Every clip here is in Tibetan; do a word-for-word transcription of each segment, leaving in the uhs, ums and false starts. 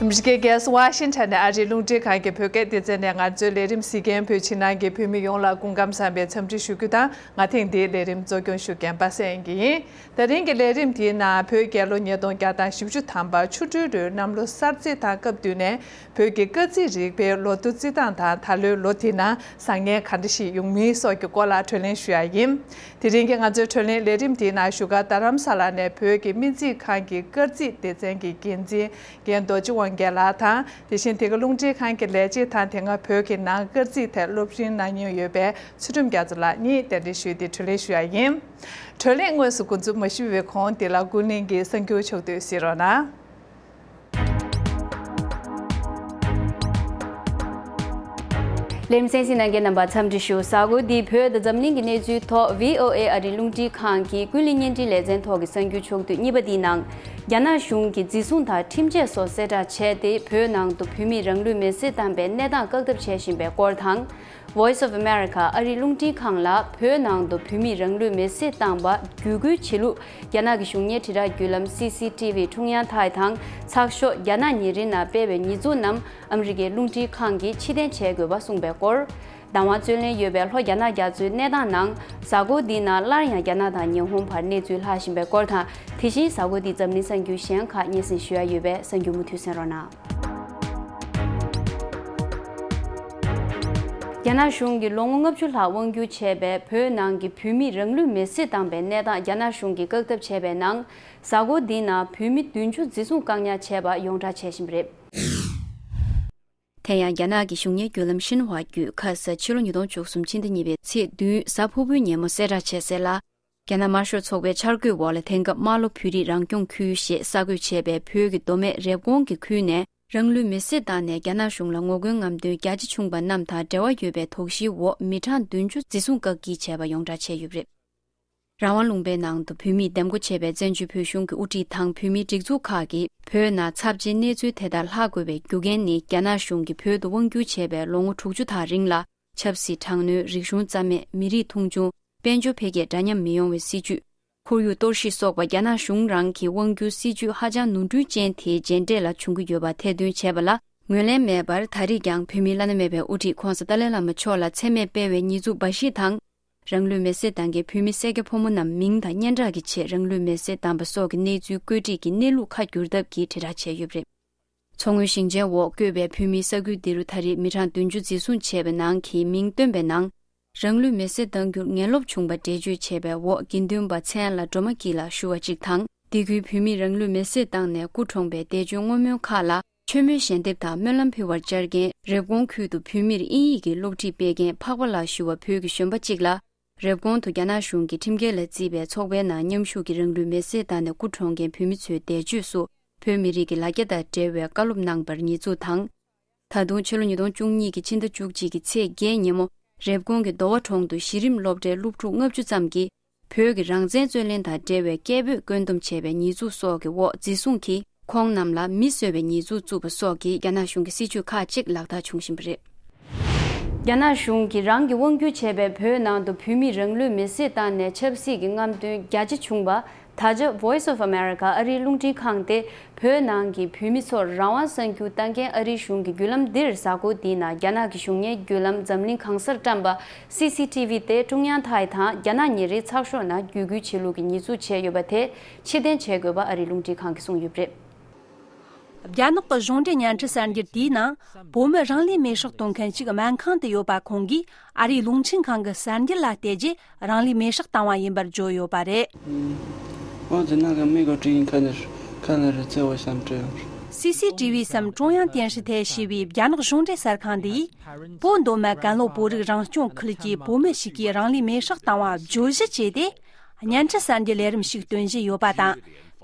ཨ་མི་རི་ཀའི་རྒྱལ་ས་ཝ་ཤིང་ཊོན་ནས་ཨ་རིའི་རླུང་འཕྲིན་ཁང་གི་བོད་སྐད་སྡེ་ཚན་ནས་ང་ཚོའི་ལས་རིམ་གཟིགས་མཁན་བོད་ཕྱི་ནང་གི་བོད་མི་ཡོངས་ལ་སྐུ་ཁམས་བཟང་བའི་འཚམས་འདྲི་ཞུ་རྒྱུ་དང་། ང་ཐེངས་འདིའི་ལས་རིམ་གཙོ་སྐྱོང་ཞུ་མཁན་པ་སངས་ཡིན། དེ་རིང་གི་ལས་རིམ་དེའི་ནང་བོད་རྒྱལ་ལོ་ཉིས་སྟོང་བརྒྱ་དང་བཞི་བཅུ་ཐམ་པ་ཆུ་སྦྲུལ་ལོའི་གནམ་ལོ་གསར་ཚེས་དང་སྐབས་བསྟུན་ནས་བོད་ཀྱི་སྐར་རྩིས་རིག་པའི་ལོ་ཐོ་རྩི་སྟངས་དང་ད་ལོའི་ལོ་དེའི་ནང་བཟང་ངན་ག་འདྲ་ཞིག་ཡོང་མིན་སོགས་ཀྱི་སྐོར་ལ་གྲོས་གླེང་ཞུ་ཡ་ཡིན། དེ་རིང་གི་ང་ཚོའི་གྲོས་གླེང་ལས་རིམ་དེའི་ནང་བཞུགས་སྒར་རྡ་རམ་ས་ལ་ནས་བོད་ཀྱི་སྨན་རྩིས་ཁང་གི་སྐར་རྩིས་སྡེ་ཚན་གྱི་འགན་འཛིན་རྒན་རྡོ་རྗེ་དབང་རྒྱལ་ལགས་དང་། དེ་བཞིན་དེ་ག་རླུང་འཕྲིན་ཁང་གི་ལས་བྱེད་དང་། དེ་སྔ་བོད་ཀྱི་ནང་སྐར་རྩིས་ཐད་སློབ་འབྲིང་གནང་མྱོང་ཡོད་པའི་ཚུལ་ཁྲིམས་རྒྱ་མཚོ་ལགས་གཉིས་གདན་འདྲེན་ཞུས་ཏེ་གྲོས་གླེང་ཞུ་ཡ་ཡིན། གྲོས་གླེང་དངོས་སུ་འགོ་འཛུགས་མ་ཞུས་པའི་གོང་། དེ་ལ་ཀུན་གླེང་གི་གསར་འགྱུར་ཕྱོགས་བསྡུས་གཟིགས་རོགས་གནང་། ལས་རིམ་གསན་གཟིགས་གནང་མཁན་རྣམ་པ་འཚམས་འདྲི་ཞུ། གཟའ་འཁོར་འདིའི་བོད་དང་འཛམ་གླིང་གི་གནས་ཚུལ་ཐོག་བྷི་ཨོ་ཨེ་ཨ་རིའི་རླུང་འཕྲིན་ཁང་གི་ཀུན་གླེང་བརྙན་འཕྲིན་ལེ་ཚན་ཐོག་གི་གསར་འགྱུར་ཕྱོགས་བསྡུས་གཉིས་པ་འདིའི་ནང་། རྒྱ་ནག་གཞུང་གིས་འཛིན་བཟུང་དང་ཁྲིམས་ཆད་སོགས་གསལ་བསྒྲགས་བྱས་ཏེ། བོད་ནང་དུ་བོད་མིས་རང་ལུས་མེར་སྲེག་བཏང་བའི་གནས་སྟངས་བཀག་ཐབས་བྱེད་བཞིན་པའི་སྐོར་དང་། Voice of America ཨ་རིའི་རླུང་འཕྲིན་ཁང་ལ་བོད་ནང་དུ་བོད་མིས་རང་ལུས་མེར་སྲེག་བཏང་བ་བརྒྱུད་སྐུལ་བྱེད་ལུགས། རྒྱ་ནག་གི་གཞུང་གཉེར་དྲིལ་བསྒྲགས་བརྒྱུད་ལམ་སི་སི་ཊི་ཝི་ཀྲུང་དབྱང་ཐའེ་དང་ཚགས་ཤོག་རྒྱ་ནག་ཉེ་རིང་ནང་སྤེལ་བའི་ཉེས་འཛུགས་རྣམས་ཨ་མི་རི་ཀའི་རླུང་འཕྲིན་ཁང་གིས་ཕྱིར་འཐེན་བྱེད་དགོས་པ་གསུངས་པའི་སྐོར། བདག་དབང་རྩོད་ལེན་ཡོད་པའི་ལྷོ་རྒྱ་ནག་རྒྱ་མཚོའི་གནས་སྟངས་ནང་། གཟའ་འཁོར་འདིའི་ནང་སླར་ཡང་རྒྱ་ནག་དང་ཉི་ཧོང་བར་གནས་ཚུལ་ལྷག་བཞིན་པའི་སྐོར་དང་། དེ་བཞིན་གཟའ་འཁོར་འདིའི་འཛམ་གླིང་གསར་འགྱུར་གཞན་ཁག་སྙན་སེང་ཞུ་ཡ་ཡོད་པས་གསར་འགྱུར་མུ་མཐུད་གསན་རོགས་གནང་། རྒྱ་ནག་གཞུང་གིས་ལོ་ངོ་ལྔ་བཅུ་ལྷག་དབང་བསྒྱུར་བྱས་པའི་བོད་ནང་གི་བོད་མིས་རང་ལུས་མེར་སྲེག་བཏང་པའི་གནས་སྟངས་རྒྱ་ནག་གཞུང་གིས་བཀག་ཐབས་བྱས་པའི་ནང་། གཟའ་འཁོར་འདིའི་ནང་བོད་མི་བདུན་ཅུ་འཛིན་བཟུང་བཀག་ཉར་བྱས་པ་ཡོངས་བསྒྲགས་བྱས་བཞིན་པ་རེད། དེ་ཡང་རྒྱ་ནག་གི་གཞུང་གཉེར་བརྒྱུད་ལམ་ཤིན་ཧྭ་བརྒྱུད་ཁ་ས་ཕྱི་ལོ་ཉིས་སྟོང་བཅུ་གསུམ་ཕྱི་ཟླ་གཉིས་པའི་ཚེས་བདུན་གཟའ་ཕུར་བུའི་ཉིན་མོ་གསལ་བསྒྲགས་བྱས་གསལ་ལ། རྒྱ་ནག་དམར་ཤོག་ཚོགས་པའི་འཆར་འགོད་འོག་ལ་དེང་སྐབས་རྨ་ལྷོ་བོད་རིགས་རང་སྐྱོང་ཁུལ་ཞེས་གསར་འགོད་བྱས་པའི་བོད་ཀྱི་མདོ་སྨད་རེབ་གོང་གི་ཁུལ་ནས་རང་ལུས་མེར་སྲེག་བཏང་ནས་རྒྱ་ནག་གཞུང་ལ་ངོ་རྒོལ་རྔམ་སྟོན་རྒྱ་ཆེ་བྱུང་པ་རྣམས་དང་འབྲེལ་བ་ཡོད་པའི་དོགས་གཞིའི་འོག་མི་གྲངས་བདུན་ཅུ་འཛིན་བཟུང་བཀག་སྐྱིལ་བྱས་པ་ཡོངས་བསྒྲགས་བྱས་ཡོད་པ་རེད། རང་དབང་ལུང་པའི་ནང་དུ་བོད་མིས་འདེམས་བསྐོ་བྱས་པའི་བཙན་བྱོལ་བོད་གཞུང་གི་དབུ་ཁྲིད་དང་བོད་མིའི་སྒྲིག་འཛུགས་ཁག་གིས་བོད་ནང་ཚབས་ཆེའི་གནས་ཚུལ་དེ་ལྟར་ལྷག་དགོས་པའི་རྒྱུ་རྐྱེན་ནི། རྒྱ་ནག་གཞུང་གིས་བོད་དུ་དབང་བསྒྱུར་བྱས་པའི་ལོ་ངོ་དྲུག་ཅུ་དག་རིང་ལ། ཆབ་སྲིད་དྲག་གནོན། རིག་གཞུང་རྩ་མེད། མི་རིགས་མཐོང་ཆུང་། དཔལ་འབྱོར་འཕེལ་རྒྱས་འདྲ་མཉམ་མི་ཡོང་བའི་སྲིད་བྱུས། ཁོར་ཡུག་གཏོར་བཤིག་སོགས་པ་རྒྱ་ནག་གཞུང་རང་གི་དབང་བསྒྱུར་སྲིད་བྱུས་ཧ་ཅང་ནོར་འཁྲུལ་ཅན་དེའི་རྗེས་འབྲས་ལ་བྱུང་གི་ཡོད་པ་ཐེར་འདོན་བྱས་པ་ལ་ངོས་ལེན་མེད་པར། ད་རེས་ཀྱང་བོད་མིའི་བླ་ན་མེད་པའི་དབུ་ཁྲིད་༧གོང་ས་ཏཱ་ལའི་བླ་མ་མཆོག་ལ་མཚན་སྨད་སྤེལ་བའི་ཉེས་འཛུགས་འབའ་ཞིག་དང་། རང་ལུས་མེར་སྲེག་བཏང་མཁན་བོད་མི་སེར་སྐྱ་ཕོ་མོ་རྣམས་མིང་དང་སྙན་གྲགས་ཀྱི་ཆེད་རང་ལུས་མེར་སྲེག་བཏང་པ་སོགས་ཀྱི་གནས་ཚུལ་བཀོད་སྒྲིག་གི་གནས་ལུགས་ཁ་བསྒྱུར་ཐབས་ཀྱི་དྲིལ་བསྒྲགས་བྱས་ཡོད་པ་རེད། མཚོ་སྔོན་ཞིང་ཆེན་འོག་བཀོད་པའི་བོད་མིའི་ས་ཁུལ་འདི་རུ་ད་རེས་མི་གྲངས་བདུན་ཅུ་འཛིན་བཟུང་བྱས་པའི་ནང་གི་མིང་བཏོན་པའི་ནང་། རང་ལུས་མེར་སྲེག་གཏང་རྒྱུར་ངན་ལོབས་བྱུང་བ་འགྲེལ་བརྗོད་བྱས་པའི་འོག་དགེ་འདུན་པ་མཚན་ལ་སྒྲོལ་མ་སྐྱིད་ལགས་ཞུ་བ་གཅིག་དང་། སྡེ་ཁུལ་བོད་མིས་རང་ལུས་མེར་སྲེག་བཏང་ནས་སྐུ་གྲོངས་པའི་འདས་མཆོད་བསྔོ་སྨོན་ཁག་ལ་མཆོད་སྨོན་ཞལ་འདེབས་དང་སྨོན་ལམ་ཕུལ་བར་བཅར་མཁན་རེབ་གོང་ཁུལ་དུ་བོད་མིར་དབྱིན་ཡིག་གི་སློབ་ཁྲིད་སྤེལ་མཁན་འཕགས་པ་ལགས་ཞུ་བ་བོད་ཀྱི་གཞོན་པ་གཅིག་ལ། རེབ་གོང་དུ་རྒྱ་ནག་གཞུང་གིས་ཁྲིམས་འགལ་ལ་བརྩིས་པའི་ཚོགས་པའི་ནང་མཉམ་ཞུགས་ཀྱིས་རང་ལུས་མེར་སྲེག་བཏང་ནས་སྐུ་གྲོངས་མཁན་བོད་མི་ཚོའི་འདས་མཆོད་སུ་བོད་མི་རིགས་ཀྱི་ལ་རྒྱ་དང་འབྲེལ་བའི་བཀའ་སློབ་གནང་བར་ཉེས་འཛུགས་དང་། ད་དུང་ཕྱི་ལོ་ཉིས་སྟོང་བཅུ་གཉིས་ཀྱི་ཕྱི་ཟླ་བཅུ་གཅིག་གི་ཚེས་བརྒྱད་ཉིན་མོ་རེབ་གོང་གི་མདོ་བ་གྲོང་དུ་གཞི་རིམ་སློབ་གྲྭའི་སློབ་ཕྲུག་ལྔ་བཅུ་ཙམ་གྱིས་བོད་ཀྱི་རང་བཙན་རྩོད་ལེན་དང་འབྲེལ་བའི་སྐད་འབོད་བཀོད་འདོམས་བྱས་པའི་ཉེས་འཛུགས་སོགས་ཀྱི་འོག་འཛིན་བཟུང་གིས་ཁོང་རྣམས་ལ་མི་གསོད་པའི་ཉེས་འཛུགས་བཙུགས་པ་སོགས་ཀྱི་རྒྱ་ནག་གཞུང་གི་སྲིད་བྱུས་ཁག་ཅིག་ལག་བསྟར་བྱུང་བཞིན་པ་རེད། རྒྱ་ནག་གཞུང་གིས་རང་གིས་དབང་བསྒྱུར་བྱས་པའི་བོད་ནང་དུ་བོད་མིས་རང་ལུས་མེར་སྲེག་བཏང་ནས་ཆབ་སྲིད་ཀྱི་རྔམ་སྟོན་རྒྱ་ཆེ་བྱུང་བ། ད་ཆ་Voice of America ཨ་རིའི་རླུང་འཕྲིན་ཁང་སྟེ། བོད་ནང་གི་བོད་མི་ཚོར་རང་དབང་གསར་འགྱུར་ལྟ་མཁན་ཨ་རིའི་གཞུང་གི་བརྒྱུད་ལམ་འདིར་གཟའ་འཁོར་འདིའི་ནང་རྒྱ་ནག་གི་གཞུང་གཉེར་བརྒྱུད་ལམ་འཛམ་གླིང་གང་སར་བཀྲམ་པ་སི་སི་ཊི་ཝི་སྟེ་ཀྲུང་དབྱང་ཐའེ་དང་རྒྱ་ནག་ཉིན་རེའི་ཚགས་ཤོག་ནང་བརྒྱུད་སྐུལ་བྱེད་ལུགས་ཀྱི་ཉེས་འཛུགས་བྱས་ཡོད་པ་དེ་ཕྱིར་འཐེན་བྱེད་དགོས་པ་ཨ་རིའི་རླུང་འཕྲིན་ཁང་གིས་གསུངས་ཡོད་པ་རེད། རྒྱ་ནག་གི་གཞུང་འབྲེལ་བརྙན་འཕྲིན་གསར་འགྱུར་དེའི་ནང་། བོད་མི་རང་ལུས་མེར་སྲེག་གཏོང་མཁན་ཞིག་སྨན་ཁང་དུ་ཡོད་པ་ཁོང་གིས་ཨ་རིའི་རླུང་འཕྲིན་ཁང་གི་གསར་འགྱུར་ལ་བལྟས་རྗེས་རང་ལུས་མེར་སྲེག་བཏང་བ་ཡིན་པར་བརྗོད་ཡོད་པ་རེད། 我在那个美国之音看见是，看见是自我想这样。 སི་སི་ཊི་ཝི་སམ་ཀྲུང་དབྱང་电视台 ཞེས་པའི་རྒྱ་ནག་གཞུང་འབྲེལ་གསར་ཁང་འདིས། བོད་མདོ་སྨད་ཀན་ལྷོ་བོད་རིགས་རང་སྐྱོང་ཁུལ་གྱི་བོད་མི་ཞིག་གིས་རང་ལུས་མེར་སྲེག་བཏང་བ་བརྗོད་གཞི་བྱས་ཏེ། བརྙན་འཕྲིན་གསར་འགྱུར་ལས་རིམ་ཞིག་སྟོན་བཞིན་ཡོད་པ་དང་།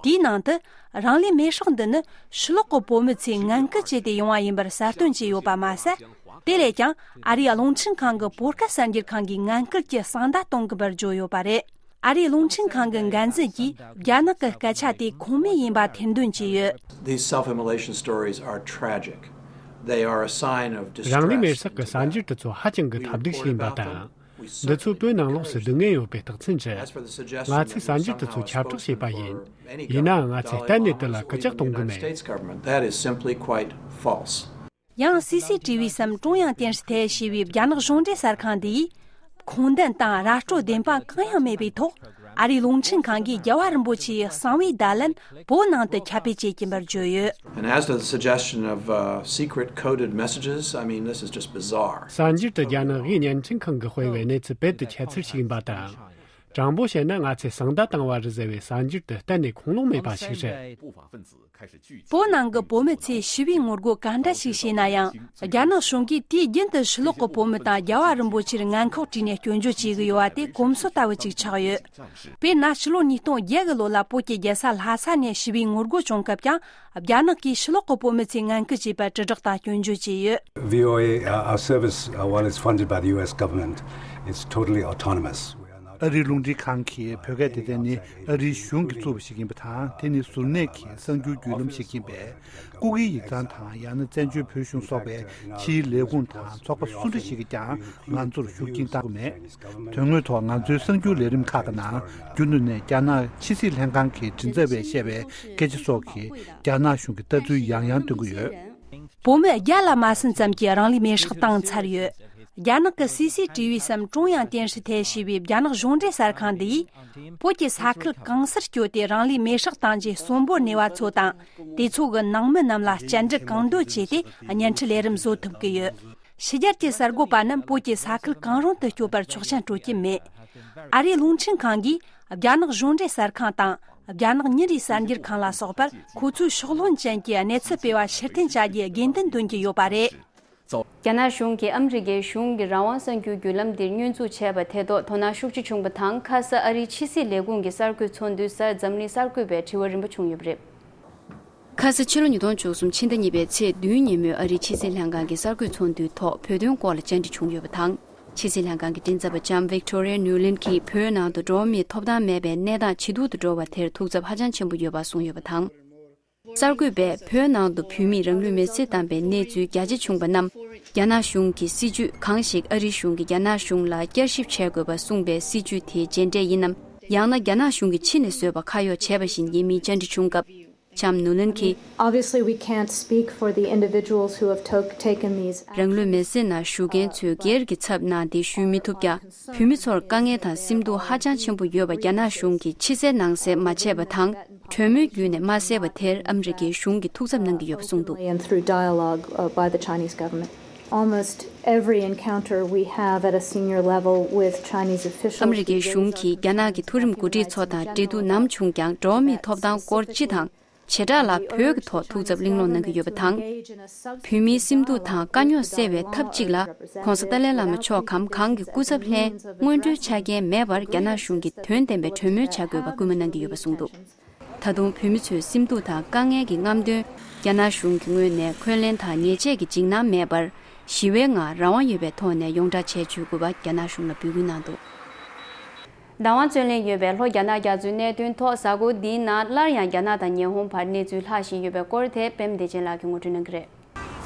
དེའི་ནང་དུ། རང་ལུས་མེར་སྲེག་འདི་ནི་ཕྱི་ལོགས་ཀྱི་བོད་མི་ཚོས་ངན་སྐུལ་བྱས་ཏེ་ཡོང་བ་ཡིན་པར་གསལ་སྟོན་བྱས་ཡོད་པ་མ་ཟད། དེ་ལས་ཀྱང་ཨ་རིའི་རླུང་འཕྲིན་ཁང་གི་བོད་སྐད་གསར་འགྱུར་ཁང་གིས་ངན་སྐུལ་གྱི་གསང་བརྡ་གཏོང་གི་པར་བརྗོད་ཡོད་པ་རེད། ཨ་རིའི་རླུང་འཕྲིན་ཁང་གི་འགན་འཛིན་གྱིས་རྒྱ་ནག་གི་སྐད་ཆ་དེ་ཁུངས་མེད་ཡིན་པ་ཐེར་འདོན་བྱས་ཡོད། These self-immolation stories are tragic. They are a sign of distress. རང་ལུས་མེར་སྲེག་གི་གསར་འགྱུར་དེ་ཚོ་ཧ་ཅང་གི་ཐབས་སྡུག་ཞིག་ཡིན་པ་དང་། འདི་ཚོ་བོད་ནང་ལོགས་སུ་སྡུག་བསྔལ་ཡོད་པའི་རྟགས་མཚན་རེད། ང་ཚོས་གསར་འགྱུར་དེ་ཚོ་ཁྱབ་བསྒྲགས་བྱས་པ་ཡིན། ཡིན་ནའང་ང་ཚོས་གཏན་ནས་དེ་ལ་སྐུལ་ལྕག་གཏོང་གི་མེད། That is simply quite false. ཡང་སི་སི་ཊི་བི་སམ་ཀྲུང་དབྱང་电视台ཞེས་པའི་རྒྱ་ནག་གཞུང་འབྲེལ་གསར་ཁང་འདིས། ཁུངས་ལྡན་དང་ར་སྤྲོད་བདེན་དཔང་གང་ཡང་མེད་པའི་ཐོག་ཨ་རིའི་རླུང་འཕྲིན་ཁང་གིས་རྒྱལ་བ་རིན་པོ་ཆེའི་གསང་བའི་བརྡ་ལན་བོད་ནང་དུ་ཁྱབ་སྤེལ་བྱེད་ཀྱིན་པར་བརྗོད་ཡོད། And as to the suggestion of uh, secret coded messages, I mean, this is just bizarre. གསར་འགྱུར་དུ་རྒྱ་ནག་གིས་བརྙན་འཕྲིན་ཁང་གིས་སྤེལ་བའི་གནས་ཚུལ་རྦད་དེ་ཁྱད་མཚར་ཞིག་ཡིན་པ་དང་། དྲང་པོ་བཤད་ན་ང་ཚོས་གསང་བརྡ་བཏང་བ་རེད་ཟེར་བའི་གསར་འགྱུར་དེ་གཏན་ནས་ཁུངས་ལུང་མེད་པ་ཞིག་རེད། བོད་ནང་གི་བོད་མི་ཚོས་ཞི་བའི་ངོ་རྒོལ་ག་འདྲ་ཞིག་བྱས་ན་ཡང་། རྒྱ་ནག་གཞུང་གིས་དུས་རྒྱུན་དུ་ཕྱི་ལོགས་ཀྱི་བོད་མི་དང་རྒྱལ་བ་རིན་པོ་ཆེར་ངན་ཁོག་བྲིས་ནས་སྐྱོན་བརྗོད་བྱེད་ཀྱི་ཡོད་པ་དེ་གོམས་སྲོལ་ལྟ་བུ་ཅིག་ཆགས་ཡོད། དཔེར་ན་ཕྱི་ལོ་ཉིས་སྟོང་བརྒྱད་གི་ལོ་ལ་བོད་ཀྱི་རྒྱལ་ས་ལྷ་ས་ནས་ཞི་བའི་ངོ་རྒོལ་བྱུང་སྐབས་ཀྱང་རྒྱ་ནག་གིས་ཕྱི་ལོགས་ཀྱི་བོད་མི་ཚོས་ངན་སྐུལ་བྱས་པར་དྲིལ་བསྒྲགས་དང་སྐྱོན་བརྗོད་བྱས་ཡོད། V O A, uh, our service, uh, while it's funded by the U S government, is totally autonomous. We are not ཨ་རིའི་རླུང་འཕྲིན་ཁང་གིས་བོད་སྐད་སྡེ་ཚན་ནི་ཨ་རིའི་གཞུང་གིས་བཙུགས་པ་ཞིག་ཡིན་པ་དང་། དེ་ནི་གཟུར་གནས་ཀྱི་གསར་འགྱུར་བརྒྱུད་ལམ་ཞིག་ཡིན་པས། སྐུ་སྒེར་ཡིག་ཚང་དང་ཡང་ན་བཙན་བྱོལ་བོད་གཞུང་སོགས་པའི་ཕྱིའི་ལས་ཁུངས་དང་ཚོགས་པ་སུ་འདྲ་ཞིག་གིས་ཀྱང་ང་ཚོར་ཤུགས་རྐྱེན་བཏང་གི་མེད། དོན་དངོས་ཐོག་ང་ཚོའི་གསར་འགྱུར་ལས་རིམ་ཁག་གི་ནང་རྒྱུན་དུ་ནས་རྒྱ་ནག་ཕྱི་སྲིད་ལྷན་ཁང་གི་མགྲིན་ཚབ་པས་བཤད་པའི་སྐད་ཆ་སོགས་ཀྱིས་རྒྱ་ནག་གཞུང་གི་ལྟ་ཚུལ་ཡང་ཡང་སྟོན་གྱི་ཡོད། བོད་མི་བརྒྱ་ལ་མ་ཟིན་ཙམ་གྱིས་རང་ལུས་མེར་སྲེག་བཏང་ཚར་ཡོད། རྒྱ་ནག་གི་སི་སི་ཊི་བི་སམ་ཀྲུང་དབྱང་电视台ཞེས་པའི་རྒྱ་ནག་གཞུང་འབྲེལ་གསར་ཁང་འདིས། བོད་ཀྱི་ས་ཁུལ་གང་སར་བསྐྱོད་དེ་རང་ལུས་མེར་སྲེག་བཏང་རྗེས་གསོན་པོར་གནས་པ་ཚོ་དང་། དེ་ཚོ་གི་ནང་མི་རྣམས་ལ་བཅར་འདྲི་གང་འདོད་བྱས་ཏེ་བརྙན་འཕྲིན་ལས་རིམ་བཟོ་ཐུབ་ཀྱི་ཡོད། ཕྱི་རྒྱལ་གྱི་གསར་འགོད་པ་རྣམས་བོད་ཀྱི་ས་ཁུལ་གང་རུང་དུ་བསྐྱོད་པར་ཆོག་མཆན་སྤྲོད་ཀྱི་མེད། ཨ་རིའི་རླུང་འཕྲིན་ཁང་གིས་རྒྱ་ནག་གཞུང་འབྲེལ་གསར་ཁང་དང་། རྒྱ་ནག་ཉིན་རེའི་གསར་འགྱུར་ཁང་ལ་སོགས་པར་ཁོ་ཚོས་ཕྱོགས་ལྷུང་ཅན་གྱི་གནས་ཚུལ་སྤེལ་བ་ཕྱིར་འཐེན་བྱ་རྒྱུའི་དགོས་འདུན་འདོན་གྱི་ཡོད་པ་རེད། རྒྱ་ནག་གཞུང་གིས་ཨ་མི་རི་ཀའི་གཞུང་གི་རང་དབང་གསར་འགྱུར་བརྒྱུད་ལམ་འདིར་བསྙོན་འཛུགས་བྱས་པ་དེ་ཐོག་དོ་སྣང་ཤུགས་ཆེ་བྱུང་བ་དང་། ཁ་ས་ཨ་རིའི་ཕྱི་སྲིད་ལས་ཁུངས་ཀྱི་གསར་འགོད་ཚོགས་འདུའི་སར་འཛམ་གླིང་གསར་འགོད་པས་དྲི་བ་རིམ་པ་བྱུང་ཡོད་པ་རེད། ཁ་ས་ཕྱི་ལོ་ཉིས་སྟོང་བཅུ་གསུམ་ཕྱི་ཟླ་གཉིས་པའི་ཚེས་བདུན་ཉིན་མོའི་ཨ་རིའི་ཕྱི་སྲིད་ལྷན་ཁང་གི་གསར་འགོད་ཚོགས་འདུའི་ཐོག་བོད་དོན་སྐོར་ལ་བཅར་འདྲི་བྱུང་ཡོད་པ་དང་། ཕྱི་སྲིད་ལྷན་ཁང་གི་མགྲིན་ཚབ་པ་ལྕམ་Victoria Nuland གྱིས་བོད་ནང་དུ་འགྲོ་བ་མིའི་ཐོབ་ཐང་མེད་པའི་གནས་སྟངས་ཇེ་སྡུག་ཏུ་འགྲོ་བ་དེར་ཐུགས་འཚབ་ཧ་ཅང་ཆེན་པོ་ཡོད་པ་གསུངས་ཡོད་པ་དང་། གསར་འགོད་པས་བོད་ནང་དུ་བོད་མིས་རང་ལུས་མེར་སྲེག་བཏང་པའི་གནས་ཚུལ་རྒྱ་ཆེ་བྱུང་བ་རྣམས་རྒྱ་ནག་གཞུང་གི་སྲིད་ཇུས་གང་ཞིག་ཨ་རིའི་གཞུང་གིས་རྒྱ་ནག་གཞུང་ལ་བསྐྱར་ཞིབ་བྱེད་དགོས་པ་གསུངས་པའི་སྲིད་ཇུས་དེའི་རྗེས་འབྲས་ཡིན་ནམ། ཡང་ན་རྒྱ་ནག་གཞུང་གིས་ཕྱི་ནས་བཟོས་པ་ཁ་གཡོག་བྱས་པ་བཞིན་ཡིན་མིན་བཅར་འདྲི་བྱུང་སྐབས། ལྕམ་ནུ་ལན་གྱིས། Obviously, we can't speak for the individuals who have took, taken these actions. རང་ལུས་མེར་སྲེག་ནང་ཞུགས་མཁན་ཚོའི་སྒེར་གྱི་ཚབ་གནང་སྟེ་ཞུ་མི་ཐུབ་ཀྱང་། བོད་མི་ཚོར་དཀའ་ངལ་དང་སེམས་སྡུག་ཧ་ཅང་ཆེན་པོ་ཡོད་པ་རྒྱ་ནག་གཞུང་གིས་ཕྱི་གསལ་ནང་གསལ་མ་བྱས་པ་དང་། གྲོས་མོལ་བརྒྱུད་ནས་མ་བསལ་བ་དེར་ཨ་མི་རི་ཀའི་གཞུང་གིས་ཐུགས་འཚབ་གནང་གི་ཡོད་པ་གསུངས་འདུག And through dialogue, uh, by the Chinese government. Almost every encounter we have at a senior level with Chinese officials. ཨ་མི་རི་ཀའི་གཞུང་གིས་རྒྱ་ནག་གི་མཐོ་རིམ་འགོ་ཁྲིད་ཚོ་དང་འབྲེལ་གཏུག་ནམ་བྱུང་ཀྱང་འགྲོ་བ་མིའི་ཐོབ་ཐང་སྐོར་སྤྱི་དང་། བྱེ་བྲག་ལ་བོད་ཀྱི་ཐོག་ཐུགས་འཚབ་གླེང་སློང་གནང་གི་ཡོད་པ་དང་། བོད་མིའི་སེམས་སྡུག་དང་དཀའ་རྙོག་སེལ་བའི་ཐབས་གཅིག་ལ། ༸གོང་ས་ཏཱ་ལའི་བླ་མ་མཆོག་གམ་གང་གི་སྐུ་ཚབ་ལྷན་སྔོན་འགྲོའི་ཆ་རྐྱེན་མེད་པར་རྒྱ་ནག་གཞུང་གིས་དོན་ལྡན་པའི་གྲོས་མོལ་བྱ་དགོས་པ་སྐུལ་མ་གནང་གི་ཡོད་པ་གསུངས་འདུག་ད་དུང་བོད་མི་ཚོའི་སེམས་སྡུག་དང་དཀའ་ངལ་གྱི་རྔམ་སྟོན། རྒྱ་ནག་གཞུང་གི་ངོས་ནས་འཁོན་ལན་དང་ཉེས་ཆད་ཀྱི་འཇིགས་སྣང་མེད་པར། ཞི་བའི་ངང་རང་དབང་ཡོད་པའི་ཐོག་ནས་ཡོངས་བསྒྲགས་བྱས་བཅུག་དགོས་པ་རྒྱ་ནག་གཞུང་ལ་འབོད་སྐུལ་གནང་འདུག་བདག་དབང་རྩོད་ལེན་ཡོད་པའི་ལྷོ་རྒྱ་ནག་རྒྱ་མཚོའི་གནད་དོན་ཐོག་གཟའ་འཁོར་འདིའི་ནང་སླར་ཡང་རྒྱ་ནག་དང་ཉི་ཧོང་བར་གནས་ཚུལ་ལྷག་བཞིན་ཡོད་པའི་སྐོར་དེ་པད་མ་བདེ་ཆེན་ལགས་ཀྱིས་ངོ་སྤྲོད་གནང་གི་རེད།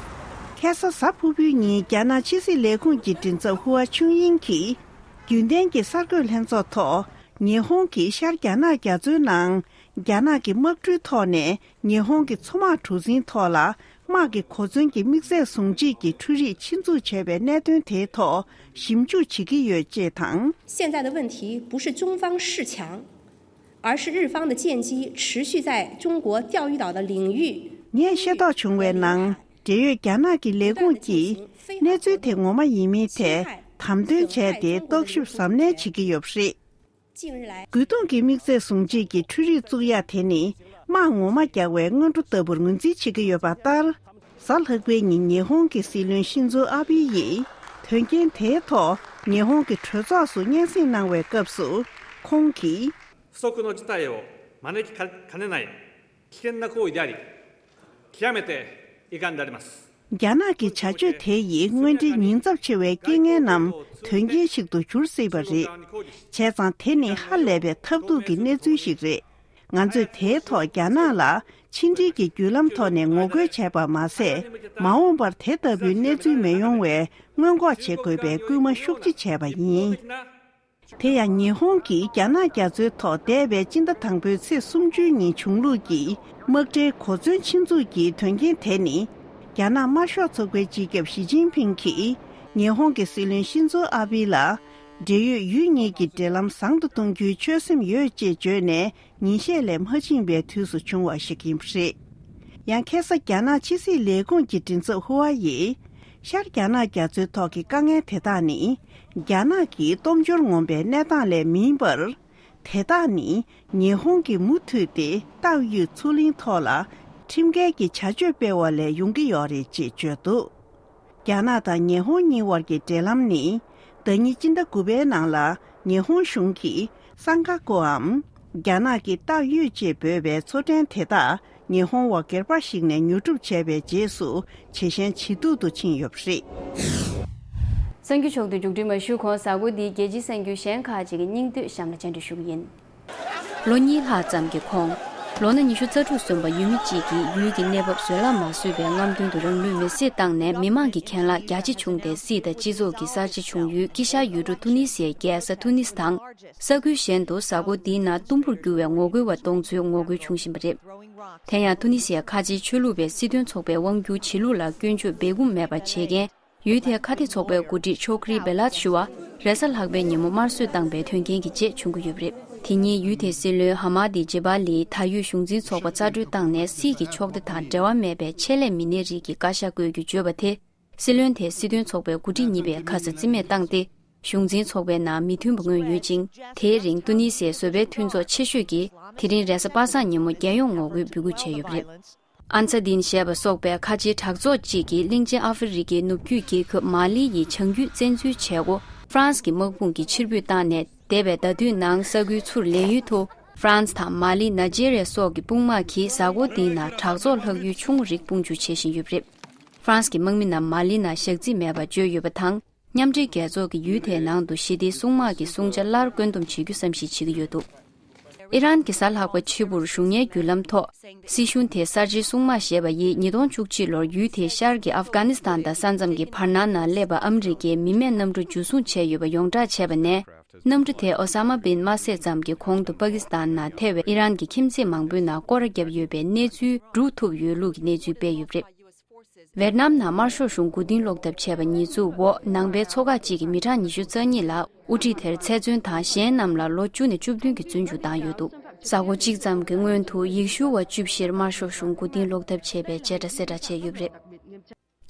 ཁ་སང་གཟའ་ཕུར་བུའི་ཉིན་རྒྱ་ནག་ཕྱི་སྲིད་ལས་ཁུངས་ཀྱི་མགྲིན་ཚབ་ཧུའ་ཆུང་དབྱིང་གིས། རྒྱུན་ལྡན་གྱི་གསར་འགོད་ལྷན་ཚོགས་ཐོག་ཉི་ཧོང་གིས་ཤར་རྒྱ་ནག་རྒྱ་མཚོའི་ནང་རྒྱ་ནག་གི་དམག་གྲུའི་ཐོག་ནས་ཉི་ཧོང་གི་མཚོ་དམག་གྲུ་གཟིངས་ཐོག་ལ་དམག་གི་གོ་མཚོན་གྱི་དམིགས་ཚད་བཟུང་བྱེད་ཀྱི་འཕྲུལ་རིག་ཆེད་འཛུགས་བྱས་པའི་གནད་དོན་དེའི་ཐོག་ཞིབ་འཇུག་བྱེད་ཀྱི་ཡོད་ཅེས་དང་། 现在的问题不是中方恃强，而是日方的舰机持续在中国钓鱼岛的领域。 ངས་ཤེས་རྟོགས་བྱུང་བའི་ནང་འབྲེལ་ཡོད་རྒྱ་ནག་གི་ལས་ཁུངས་ཀྱིས་གནས་ཚུལ་དེ་ངོ་མ་ཡིན་མིན་ཐད་དམ་དོན་བྱས་ཏེ་རྟོག་ཞིབ་གཟབ་ནན་བྱེད་ཀྱི་ཡོད་པ་རེད། རྒོལ་རྡུང་གི་དམིགས་ཚད་བཟུང་བྱེད་ཀྱི་འཕྲུལ་རིག་བཙུགས་ཡ་དེ་ནི་དམག་ངོ་མ་རྒྱག་པའི་སྔོན་འགྲོ་ལྟ་བུར་ངོས་འཛིན་བྱེད་ཀྱི་ཡོད་པ་ལྟར། གཟའ་ལྷག་པའི་ཉིན་ཉི་ཧོང་གི་སྲིད་བློན་ཤིན་ཛོ་ཨ་བྷི་ཡིས་དོན་རྐྱེན་དེའི་ཐོག་ཉི་ཧོང་གི་གྲོས་ཚོགས་སུ་སྙན་སེང་གནང་བའི་སྐབས་སུ་ཁོང་གིས། 不測の事態を招きかねない危険な行為であり、極めて遺憾であります。 རྒྱ་ནག་གི་བྱ་སྤྱོད་དེ་ཡིས་དངོས་འབྲེལ་ཉེན་ཚབས་ཆེ་བའི་རྐྱེན་ངན་ནམ་དོན་རྐྱེན་ཞིག་ཏུ་འགྱུར་སྲིད་པ་རེད། བྱས་ཙང་དེ་ནི་ཧ་ལས་པའི་ཐབས་སྡུག་གི་གནས་ཚུལ་ཞིག་རེད། ང་ཚོས་དེའི་ཐོག་རྒྱ་ནག་ལ་ཕྱི་འབྲེལ་གྱི་བརྒྱུད་ལམ་ཐོག་ནས་ངོ་རྒོལ་བྱས་པ་མ་ཟད། མ་འོངས་པར་དེ་ལྟ་བུའི་གནས་ཚུལ་མི་ཡོང་བའི་སྔོན་འགོག་བྱེད་དགོས་པའི་སྐུལ་མ་ཤུགས་ཆེ་བྱས་པ་ཡིན། དེ་ཡང་ཉི་ཧོང་གིས་རྒྱ་ནག་རྒྱ་མཚོའི་ཐོག་འདས་པའི་སྤྱི་ཟླ་དང་པོའི་ཚེས་སུམ་ཅུ་ཉིན་བྱུང་ལུགས་ཀྱི་དམག་གྲལ་གོ་མཚོན་ཆེད་འཛུགས་ཀྱི་དོན་རྐྱེན་དེ་ནི། རྒྱ་ནག་དམར་ཤོག་ཚོགས་པའི་སྤྱི་ཁྱབ་ཞི་ཅིན་ཕིང་གིས་ཉི་ཧོང་གི་སྲིད་བློན་ཤིན་ཛོ་ཨ་བྷི་ལ། འབྲེལ་ཡོད་ཡུལ་གཉིས་ཀྱི་འབྲེལ་ལམ་བཟང་དུ་གཏོང་རྒྱུའི་ཆོད་སེམས་ཡོད་ཅེས་བརྗོད་ནས། ཉིན་ཤས་ལས་མ་ཕྱིན་པའི་དུས་སུ་བྱུང་བ་ཞིག་ཡིན་པ་རེད། ཡང་ཁ་སང་རྒྱ་ནག་ཕྱི་སྲིད་ལས་ཁུངས་ཀྱི་མགྲིན་ཚབ་ཧུ་ཨ་ཡིས། ཤར་རྒྱ་ནག་རྒྱ་མཚོའི་ཐོག་གི་དཀའ་ངལ་དེ་དག་ནི། རྒྱ་ནག་གི་སྟོབས་འབྱོར་ངོམ་པའི་གནས་སྟངས་ལས་མིན་པར། དེ་དག་ནི་ཉི་ཧོང་གིས་མུ་མཐུད་དེ་ཏའོ་ཡུས་མཚོ་གླིང་ཐོག་ལ་ཁྲིམས་འགལ་གྱི་བྱ་སྤྱོད་སྤེལ་བ་ལས་ཡོང་གི་ཡོད་རེད་ཅེས་བརྗོད་འདུག་རྒྱ་ནག་དང་ཉི་ཧོང་གཉིས་དབར་གྱི་འབྲེལ་ལམ་ནི། ཟླ་ཉིན་སྤྱི་ཟླ་དགུ་པའི་ནང་ལ་ཉི་ཧོང་གཞུང་གིས་སང་ཀ་ཀོའམ། རྒྱ་ནག་གིས་ཏའོ་ཡུས་ཅེས་འབོད་པའི་མཚོ་ཕྲན་དེ་དག་ཉི་ཧོང་བ་སྒེར་པ་ཞིག་ནས་ཉོ་སྒྲུབ་བྱས་པའི་རྗེས་སུ་ཇེ་ཞན་ཇེ་སྡུག་ཏུ་ཕྱིན་ཡོད་པ་རེད། གསར་འགྱུར་ཕྱོགས་བསྡུས་མཇུག་སྒྲིལ་མ་ཞུས་གོང་། གཟའ་འཁོར་འདིའི་རྒྱལ་སྤྱིའི་གསར་འགྱུར་གཞན་ཁག་ཅིག་གི་སྙིང་བསྡུས་གཤམ་ལ་སྤྱན་འདྲེན་ཞུ་གི་ཡིན། ལོ་གཉིས་ལྷག་ཙམ་གྱི་གོང་། ལོ་ན་ཉི་ཤུ་རྩ་དྲུག་སོན་པ་ཡུལ་མི་གཅིག་གིས་ཡུལ་གྱི་གནས་བབ་བཟོད་གླགས་མ་བཟོད་པའི་རྔམ་སྟོན་དུ་རང་ལུས་མེར་སྲེག་བཏང་ནས། མི་མང་གི་གྱེན་ལངས་རྒྱ་ཆེ་བྱུང་སྟེ། སྲིད་དང་སྤྱི་ཚོགས་ཀྱི་གསར་བརྗེ་བྱུང་ཡུལ་དཀྱིལ་ཤར་ཡུལ་གྲུ་ཏུ་ནི་སིའི་རྒྱལ་ས་ཏུ་ནིས་དང་། ས་ཁུལ་གཞན་དུ་གཟའ་འཁོར་འདིའི་ནང་གཏུམ་པོར་གྱུར་བའི་ངོ་རྒོལ་བ་གཏོང་ཚུལ་ངོ་རྒོལ་བྱུང་བཞིན་པ་རེད། དེ་ཡང་ཏུ་ནི་སིའི་ཁ་ཆེའི་ཆོས་ལུགས་པའི་སྲིད་དོན་ཚོགས་པའི་དབང་སྒྱུར་བྱེད་ལུགས་ལ་སྐྱོན་བརྗོད་སྦས་སྐུང་མེད་པ་བྱེད་མཁན། ཡུལ་དེའི་ཁ་གཏད་ཚོགས་པའི་འགོ་ཁྲིད་ཆོ་ཁི་རི་བེ་ལད་ཞུ་བ། རེས་གཟའ་ལྷག་པའི་ཉིན་མོ་དམར་གསོད་བཏང་པའི་དོན་རྐྱེན་གྱི་རྗེས་བྱུང་གི་ཡོད་པ་རེད། དེ་ཉིན་ཡུལ་དེའི་སྲིད་བློན་ཧ་མ་དི་ཇེ་བྷ་ལིས་ད་ཡོད་གཞུང་འཛིན་ཚོགས་པ་རྩ་སྤྲོད་བཏང་ནས། སྲིད་ཀྱི་ཕྱོགས་སྡེ་དང་འབྲེལ་བ་མེད་པའི་ཆེད་ལས་མི་སྣའི་རིགས་ཀྱི་བཀའ་ཤག་བསྐོས་རྒྱུ་བརྗོད་པ་དེས། སྲིད་བློན་དེས་སྲིད་དོན་ཚོགས་པའི་འགོ་ཁྲིད་གཉིས་པའི་ཁ་ས་རྩིས་མེད་བཏང་སྟེ། གཞུང་འཛིན་ཚོགས་པའི་ནང་མི་མཐུན་པ་མངོན་ཡོད་ཅིང་། དེའི་རིང་ཏུ་ནི་སིའི་བཟོ་པའི་མཐུན་ཚོགས་ཆེ་ཤོས་ཀྱིས་དེ་རིང་རེས་གཟའ་པ་སངས་ཉིན་མོ་རྒྱལ་ཡོངས་ངོ་རྒོལ་འབོད་སྐུལ་བྱས་ཡོད་པ་རེད། ཨན་ས་དིན་ཞེས་པ་སོགས་པའི་ཁ་ཆེའི་དྲག་ཚོགས་གཅིག་གིས་གླིང་ཆེན་ཨ་ཧྥེ་རི་ཁའི་ནུབ་རྒྱུད་རྒྱལ་ཁབ་མ་ལི་ཡི་བྱང་རྒྱུད་བཙན་འཛུལ་བྱས་སྐོར། ཧྥ་རན་སི་གི་དམག་དཔུང་གིས་ཕྱིར་འབུད་བཏང་ནས། འདས་པའི་ཟླ་དུས་ནང་ས་ཁུལ་ཚུར་ལེན་ཡུལ་དུ། ཧྥ་རན་སི་དང་མ་ལི། ནཱ་ཇེ་རི་ཡ་སོགས་ཀྱི་དཔུང་དམག་གིས་གཟའ་འཁོར་འདིའི་ནང་དྲག་ཚོགས་ལྷག་ཡུལ་ཆུང་ངུ་རིགས་དཔུང་འཇུག་བྱེད་བཞིན་ཡོད་པ་རེད། ཧྥ་རན་སི་གི་དམག་མི་རྣམས་མ་ལི་ནང་ཞག་རྩིས་མེད་པར་འབྱོར་ཡོད་པ་དང་། མཉམ་འབྲེལ་རྒྱལ་ཚོགས་ཀྱིས་ཡུལ་དེའི་ནང་དུ་ཞི་བདེའི་སྲུང་དམག་གི་སྲུང་བྱ་སླར་བཀོད་འདོམས་བྱེད་རྒྱུ་བསམ་གཞིག་བྱེད་ཀྱི་ཡོད་འདུག་ཨི་རན་གྱི་གཟའ་ལྷག་པ་ཕྱི་པོར་གཞུང་གཉེར་བརྒྱུད་ལམ་ཐོག་སྲིད་གཞུང་དེས་གསར་བརྗེའི་སྲུང་དམག་ཞེས་པ་ཡིས་ཉིས་སྟོང་བཅུ་གཅིག་ལོར་ཡུལ་དེའི་ཤར་གྱི་ཨབ་གྷ་ནི་སི་ཐན་དང་ས་མཚམས་ཀྱི་བར་སྣང་ནང་སླེབས་པ་ཨ་མི་རི་ཀའི་མི་མེད་གནམ་གྲུ་འཇུ་བཟུང་བྱས་ཡོད་པ་ཡོངས་བསྒྲགས་བྱས་པ་ནས། གནམ་གྲུ་དེ་ཨོ་ས་མ་བིན་མ་སད་ཙམ་གྱི་གོང་དུ་པ་ཀི་སི་ཐན་ནང་ཐེ་བའི་ཨི་རན་གྱི་ཁྱིམ་མཚེས་མང་པོའི་ནང་སྐོར་ར་བརྒྱབ་ཡོད་པའི་གནས་ཚུལ་སྒྲུག་ཐུབ་ཡོད་ལུགས་ཀྱི་གནས་ཚུལ་སྤེལ་ཡོད་པ་རེད། ཝེ་ཏི་ནམ་ནང་དམར་ཤོག་གཞུང་མགོ་རྟིང་སློག་ཐབས་བྱས་པ་ཉེས་འཛུགས་འོག་ནང་པའི་ཚོགས་ཁག་ཅིག་གིས་མི་གྲངས་ཉི་ཤུ་རྩ་གཉིས་ལ་དབུ་ཁྲིད་དེར་ཚེ་བཙོན་དང་གཞན་རྣམས་ལ་ལོ་བཅུ་ནས་བཅུ་བདུན་གྱི་བཙོན་འཇུག་བཏང་ཡོད་འདུག་གཟའ་འཁོར་གཅིག་ཙམ་གྱི་སྔོན་དུ་ཡེ་ཤུ་བ་བཅུ་བཞིར་དམར་ཤོག་གཞུང་མགོ་རྟིང་སློག་ཐབས་བྱས་པའི་བྱེ་བྲག་གསལ་བསྒྲགས་བྱས་ཡོད་པ་རེད།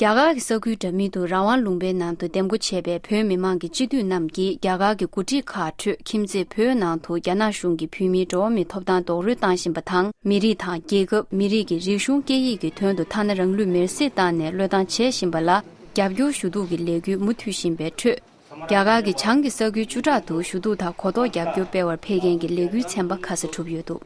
རྒྱ་གར་གྱི་ས་ཁུལ་འདྲ་མིན་དུ་རང་དབང་ལུང་པའི་ནང་དུ་འདེམས་བསྐོ་བྱས་པའི་བོད་མི་མང་གི་སྤྱི་འཐུས་རྣམས་ཀྱིས་རྒྱ་གར་གྱི་འགོ་ཁྲིད་ཁག་ཁྲོད་ཁྱིམ་མཚེས་བོད་ནང་དུ་རྒྱ་ནག་གཞུང་གིས་བོད་མིའི་འགྲོ་བ་མིའི་ཐོབ་ཐང་རྡོག་རོལ་བཏང་བཞིན་པ་དང་། མི་རིགས་དང་རྒྱལ་ཁབ། མི་རིགས་ཀྱི་རིག་གཞུང་སྐད་ཡིག་གི་དོན་དུ་ཐ་ན་རང་ལུས་མེར་སྲེག་བཏང་ནས་བློས་བཏང་བྱེད་བཞིན་པ་ལ་རྒྱབ་སྐྱོར་ཞུ་གཏུག་གི་ལས་འགུལ་མུ་མཐུད་བཞིན་པའི་ཁྲོད། རྒྱ་གར་གྱི་བྱང་གི་ས་ཁུལ་བཅུ་ཕྲག་ཏུ་ཞུ་གཏུག་དང་གོ་རྟོགས་རྒྱབ་སྐྱོར་སྤེལ་བར་ཕེབས་མཁན་གྱི་ལས་འགུལ་ཚན་པ་ཁ་ཤས་གྲུབ་ཡོད་འདུག་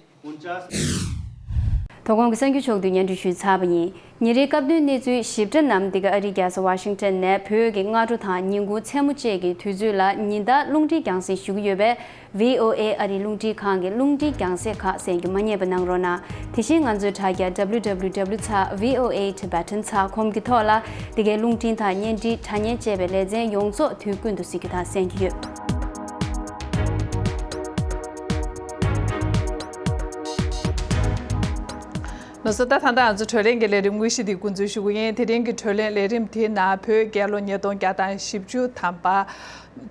དོ་དགོང་གི་གསར་འགྱུར་ཕྱོགས་བསྡུས་སྙན་སྒྲོན་ཞུས་ཚར་བ་ཡིན། ཉིན་རེའི་སྐབས་བསྟུན་གནས་ཚུལ་ཞིབ་ཕྲ་རྣམས་འདི་ག་ཨ་རིའི་རྒྱལ་ས་ཝ་ཤིང་ཊོན་ནས་བོད་ཀྱི་སྔ་དྲོ་དང་ཉིན་གུང་མཚན་མོ་བཅས་ཀྱི་དུས་ཚོད་ལ་ཉིན་ལྟར་རླུང་འཕྲིན་རྒྱང་སྲིང་ཞུ་གི་ཡོད་པས། ཝི་ཨོ་ཨེ་ཨ་རིའི་རླུང་འཕྲིན་ཁང་གི་རླུང་འཕྲིན་རྒྱང་སྲིང་ཁག་གསན་རྒྱུ་མ་བསྙེལ་བ་གནང་རོགས་གནང་། དེ་བཞིན་ང་ཚོའི་དྲ་རྒྱ་W W W ཚེག་V O A Tibetan ཚེག་ཁོམ་གྱི་ཐོག་ལ་འདི་གའི་རླུང་འཕྲིན་དང་བརྙན་འཕྲིན་དྲ་བརྙན་བཅས་པའི་ལེ་ཚན་ཡོངས་རྫོགས་དུས་ཀུན་ཏུ་གཟིགས་རྒྱུ་དང་གསན་རྒྱུ་ཡོད། ལགས་སོ། ད་ད་ལྟ་ང་ཚོ་གྲོས་གླེང་གི་ལས་རིམ་དངོས་གཞི་འདི་འགོ་འཛུགས་ཞུ་གི་ཡིན། དེ་རིང་གི་གྲོས་གླེང་ལས་རིམ་དེའི་ནང་བོད་རྒྱལ་ལོ་ཉིས་སྟོང་བརྒྱ་དང་བཞི་བཅུ་ཐམ་པ།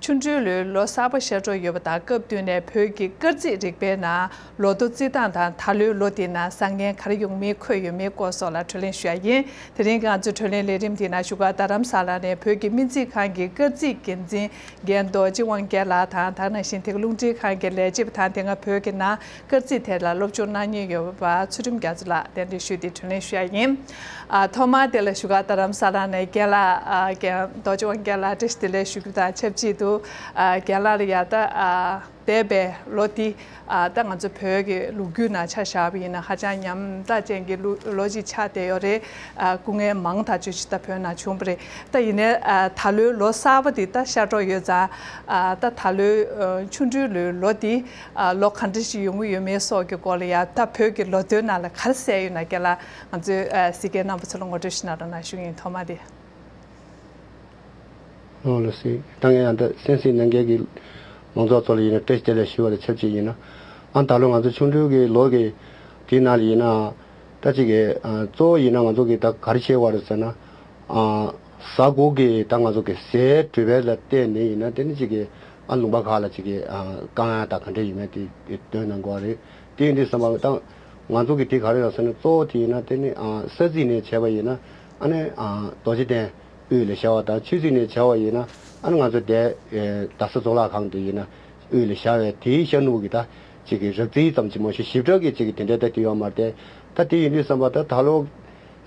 ཆུ་འབྲུག་ལོའི་ལོ་གསར་པ་ཤར་འགྲོ་ཡོད་པ་དང་། སྐབས་བསྟུན་ནས་བོད་ཀྱི་སྐར་རྩིས་རིག་པའི་ནང་ལོ་ཐོ་རྩི་སྟངས་དང་། ད་ལོའི་ལོ་འདིའི་ནང་བཟང་ངན་ག་རེ་ཡོང་མིན་འཁོད་ཡོད་མེད་སྐོར་སོགས་ལ་གྲོས་གླེང་ཞུ་ཡ་ཡིན། དེ་རིང་གི་ང་ཚོའི་གྲོས་གླེང་ལས་རིམ་འདིའི་ནང་བཞུགས་སྒར་རྡ་རམ་ས་ལ་ནས་བོད་ཀྱི་སྨན་རྩིས་ཁང་གི་སྐར་རྩིས་འགན་འཛིན་རྒན་རྡོ་རྗེ་དབང་རྒྱལ་ལགས་དང་། དེ་ནང་བཞིན་དེ་ག་རླུང་འཕྲིན་ཁང་གི་ལས་བྱེད་པ་དང་། དེ་སྔ་བོད་ཀྱི་ནང་སྐར་རྩིས་ཐད་ལ་སློབ་སྦྱོང་གནང་མྱོང་ཡོད་པ་ཚུལ་ཁྲིམས་རྒྱ་མཚོ་ལགས་གདན་འདྲེན་ཞུས་ཏེ་གྲོས་གླེང་ཞུ་ཡ་ཡིན། ཨ། ཐོག་མར་དེ་ལ་བཞུགས་སྒར་རྡ་རམ་ས་ལ་ནས་རྒན་ལགས། ཨ། རྒན་རྡོ་རྗེ་དབང་རྒྱལ་ལགས་བཀྲ་ཤིས་བདེ་ལེགས་ཞུ་རྒྱུ་དང་ཆབས་ཅིག་ཏུ། ཨ། རྒན་ལགས་ལ་ཡ་ད། ཨ། འདས་པའི་ལོ་འདི་ཨ་ད་ང་ཚོ་བོད་ཀྱི་ལོ་རྒྱུས་ནང་ཆ་བཞག་པ་ཡིན་ན་ཧ་ཅང་ཉམས་དག་ཅན་གྱི་ལོ་ལོ་ཅིག་ཆགས་བསྡད་ཡོད་རེད། ཨ་སྐུ་ངལ་མང་ཐག་ཆོད་ཅིག་ད་བོད་ནང་བྱུང་བ་རེད། ད་ཡིན་ནའི་ཨ་ད་ལོའི་ལོ་གསར་པ་འདི་ད་ཤར་འགྲོ་ཡོད་ཙང་ཨ་ད་ད་ལོའི་ཨ་ཆུ་འབྲུག་ལོའི་ལོ་འདི་ཨ་ལོ་ག་འདྲ་ཞིག་ཡོང་གི་ཡོད་མེད་སོགས་ཀྱི་སྐོར་ལ་ཡ་ད་བོད་ཀྱི་ལོ་ཐོའི་ནང་ལ་ག་རེ་གསལ་ཡོད་ན་རྒན་ལགས་ང་ཚོའི་ཨ་གཟིགས་མཁན་རྣམ་པ་ཚོ་ལ་ངོ་སྤྲོད་ཞུ་གནང་རོགས་གནང་ཞུ་ཡིན་ཐོག་མ་དེ། ཨོ་ལགས་སེ། ད་ངས་ཡང་ད་གསན་གཟིགས་གནང་མཁན་གྱི་མང་ཚོགས་ཚོ་ལ་ཡིན་ན་བཀྲ་ཤིས་བདེ་ལེགས་ཞུ་བ་དང་ཆབས་ཅིག་ཡིན་ན། ཨ་ད་ལོ་ང་ཚོ་ཆུང་དུས་ཀྱི་ལོ་གི་དེའི་ནང་ལ་ཡིན་ན། ད་ཅིག་གི་ཨ་གཙོ་བོ་ཡིན་ན་ང་ཚོ་གི་ད་ག་རེ་བྱས་པ་རེད་ཟེར་ན། ཨ་གཟའ་འཁོར་གྱི་ད་ང་ཚོ་གི་ཟས་གྲུབ་པ་ལ་བརྟེན་ནས་ཡིན་ན་དེ་ནི་ཅིག་གི་ཨ་ལུང་པ་ཁག་ལ་ཅིག་གི་ཨ་དཀའ་ངལ་ད་ག་འདྲ་ཡོད་མེད་དེ་སྟོན་གནང་དགོས་པ་རེད། དེ་ཡིན་དུས་ཙམ་པ་ད་ང་ཚོ་གི་དེ་ག་རེ་རེད་ཟེར་ན་གཙོ་བོ་དེ་ཡིན་ན་དེ་ནི་ཨ་ས་རྩིས་ནས་བྱས་པ་ཡིན་ན་ཨ་ནི་ཨ་རྡོ་རྗེ་གདན་དབུས་ལ་བཞག་པ་དང་ཆོས་རྩིས་ནས་བྱ་བ་ཡིན་ན་ཨ་ནི་ང་ཚོ་དེ་ཨེ་རྡ་ས་གཙུག་ལག་ཁང་དེ་ཡིན་ན་དབུས་ལ་བཞག་པའི་དེའི་ཤར་ནུབ་ཀྱི་ད་ཅིག་གི་རགས་རྩིས་ཙམ་ཅིག་མ་ཞིག་ཞིབ་ཕྲ་གི་ཅིག་གི་དེ་འདྲའི་ད་དེ་ཡོད་མ་རེད་དེ། ད་དེ་ཡིན་དུས་ཙམ་པ་ད་ད་ལོ་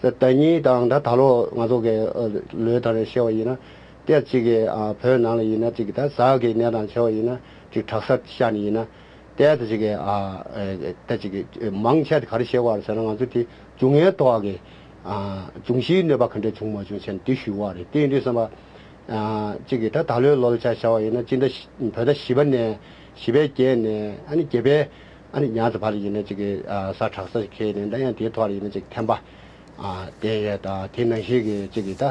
ཟླ་གཉིས་དང་ད་ད་ལོ་ང་ཚོ་གི་ཨ་ལོའི་ཐོག་ནས་བཤད་པ་ཡིན་ན་དེ་ཅིག་གི་ཨ་བོད་ནང་ལ་ཡིན་ན་ཅིག་གི་ད་གཟའ་གི་གནས་སྟངས་བྱ་བ་ཡིན་ན་ཅིག་དྲག་ས་ཤར་ནས་ཡིན་ན་དེ་ད་ཅིག་གི་ཨ་ཨེ་ད་ཅིག་གི་མང་ཆེ་ག་རེ་བཤད་པ་རེད་ཟེར་ན་ང་ཚོ་དེ་འབྱུང་ལྔའི་ཐོག་གི་ཨ་འབྱུང་བཞིའི་གནོད་པ་ག་འདྲ་བྱུང་མ་བྱུང་བྱས་ནས་དེ་ཞུ་བ་རེད། དེ་ཡིན་དུས་ཙམ་པ། ཨ་གཅིག་གིས་ད་ད་ལོའི་ལོ་ལ་ཆ་བཞག་པ་ཡིན་ན་སྤྱི་ཟླ་བཞི་བོད་ཟླ་བཞི་པ་ནས་བཞི་པའི་བརྒྱད་ནས་ཨ་ནི་བརྒྱད་པའི་ཨ་ནི་ཉ་ཚོ་བར་ཡིན་ན་གཅིག་གིས་ཨ་ས་དྲག་ས་ཞིག་འཁེལ་ནས་ད་ཡང་དེའི་ཐོག་ལ་ཡིན་ན་གཅིག་ཐན་པ་ཨ་བསྡད་ཡས་དང་དེ་ནང་བཞིན་གྱི་གཅིག་གིས་ད་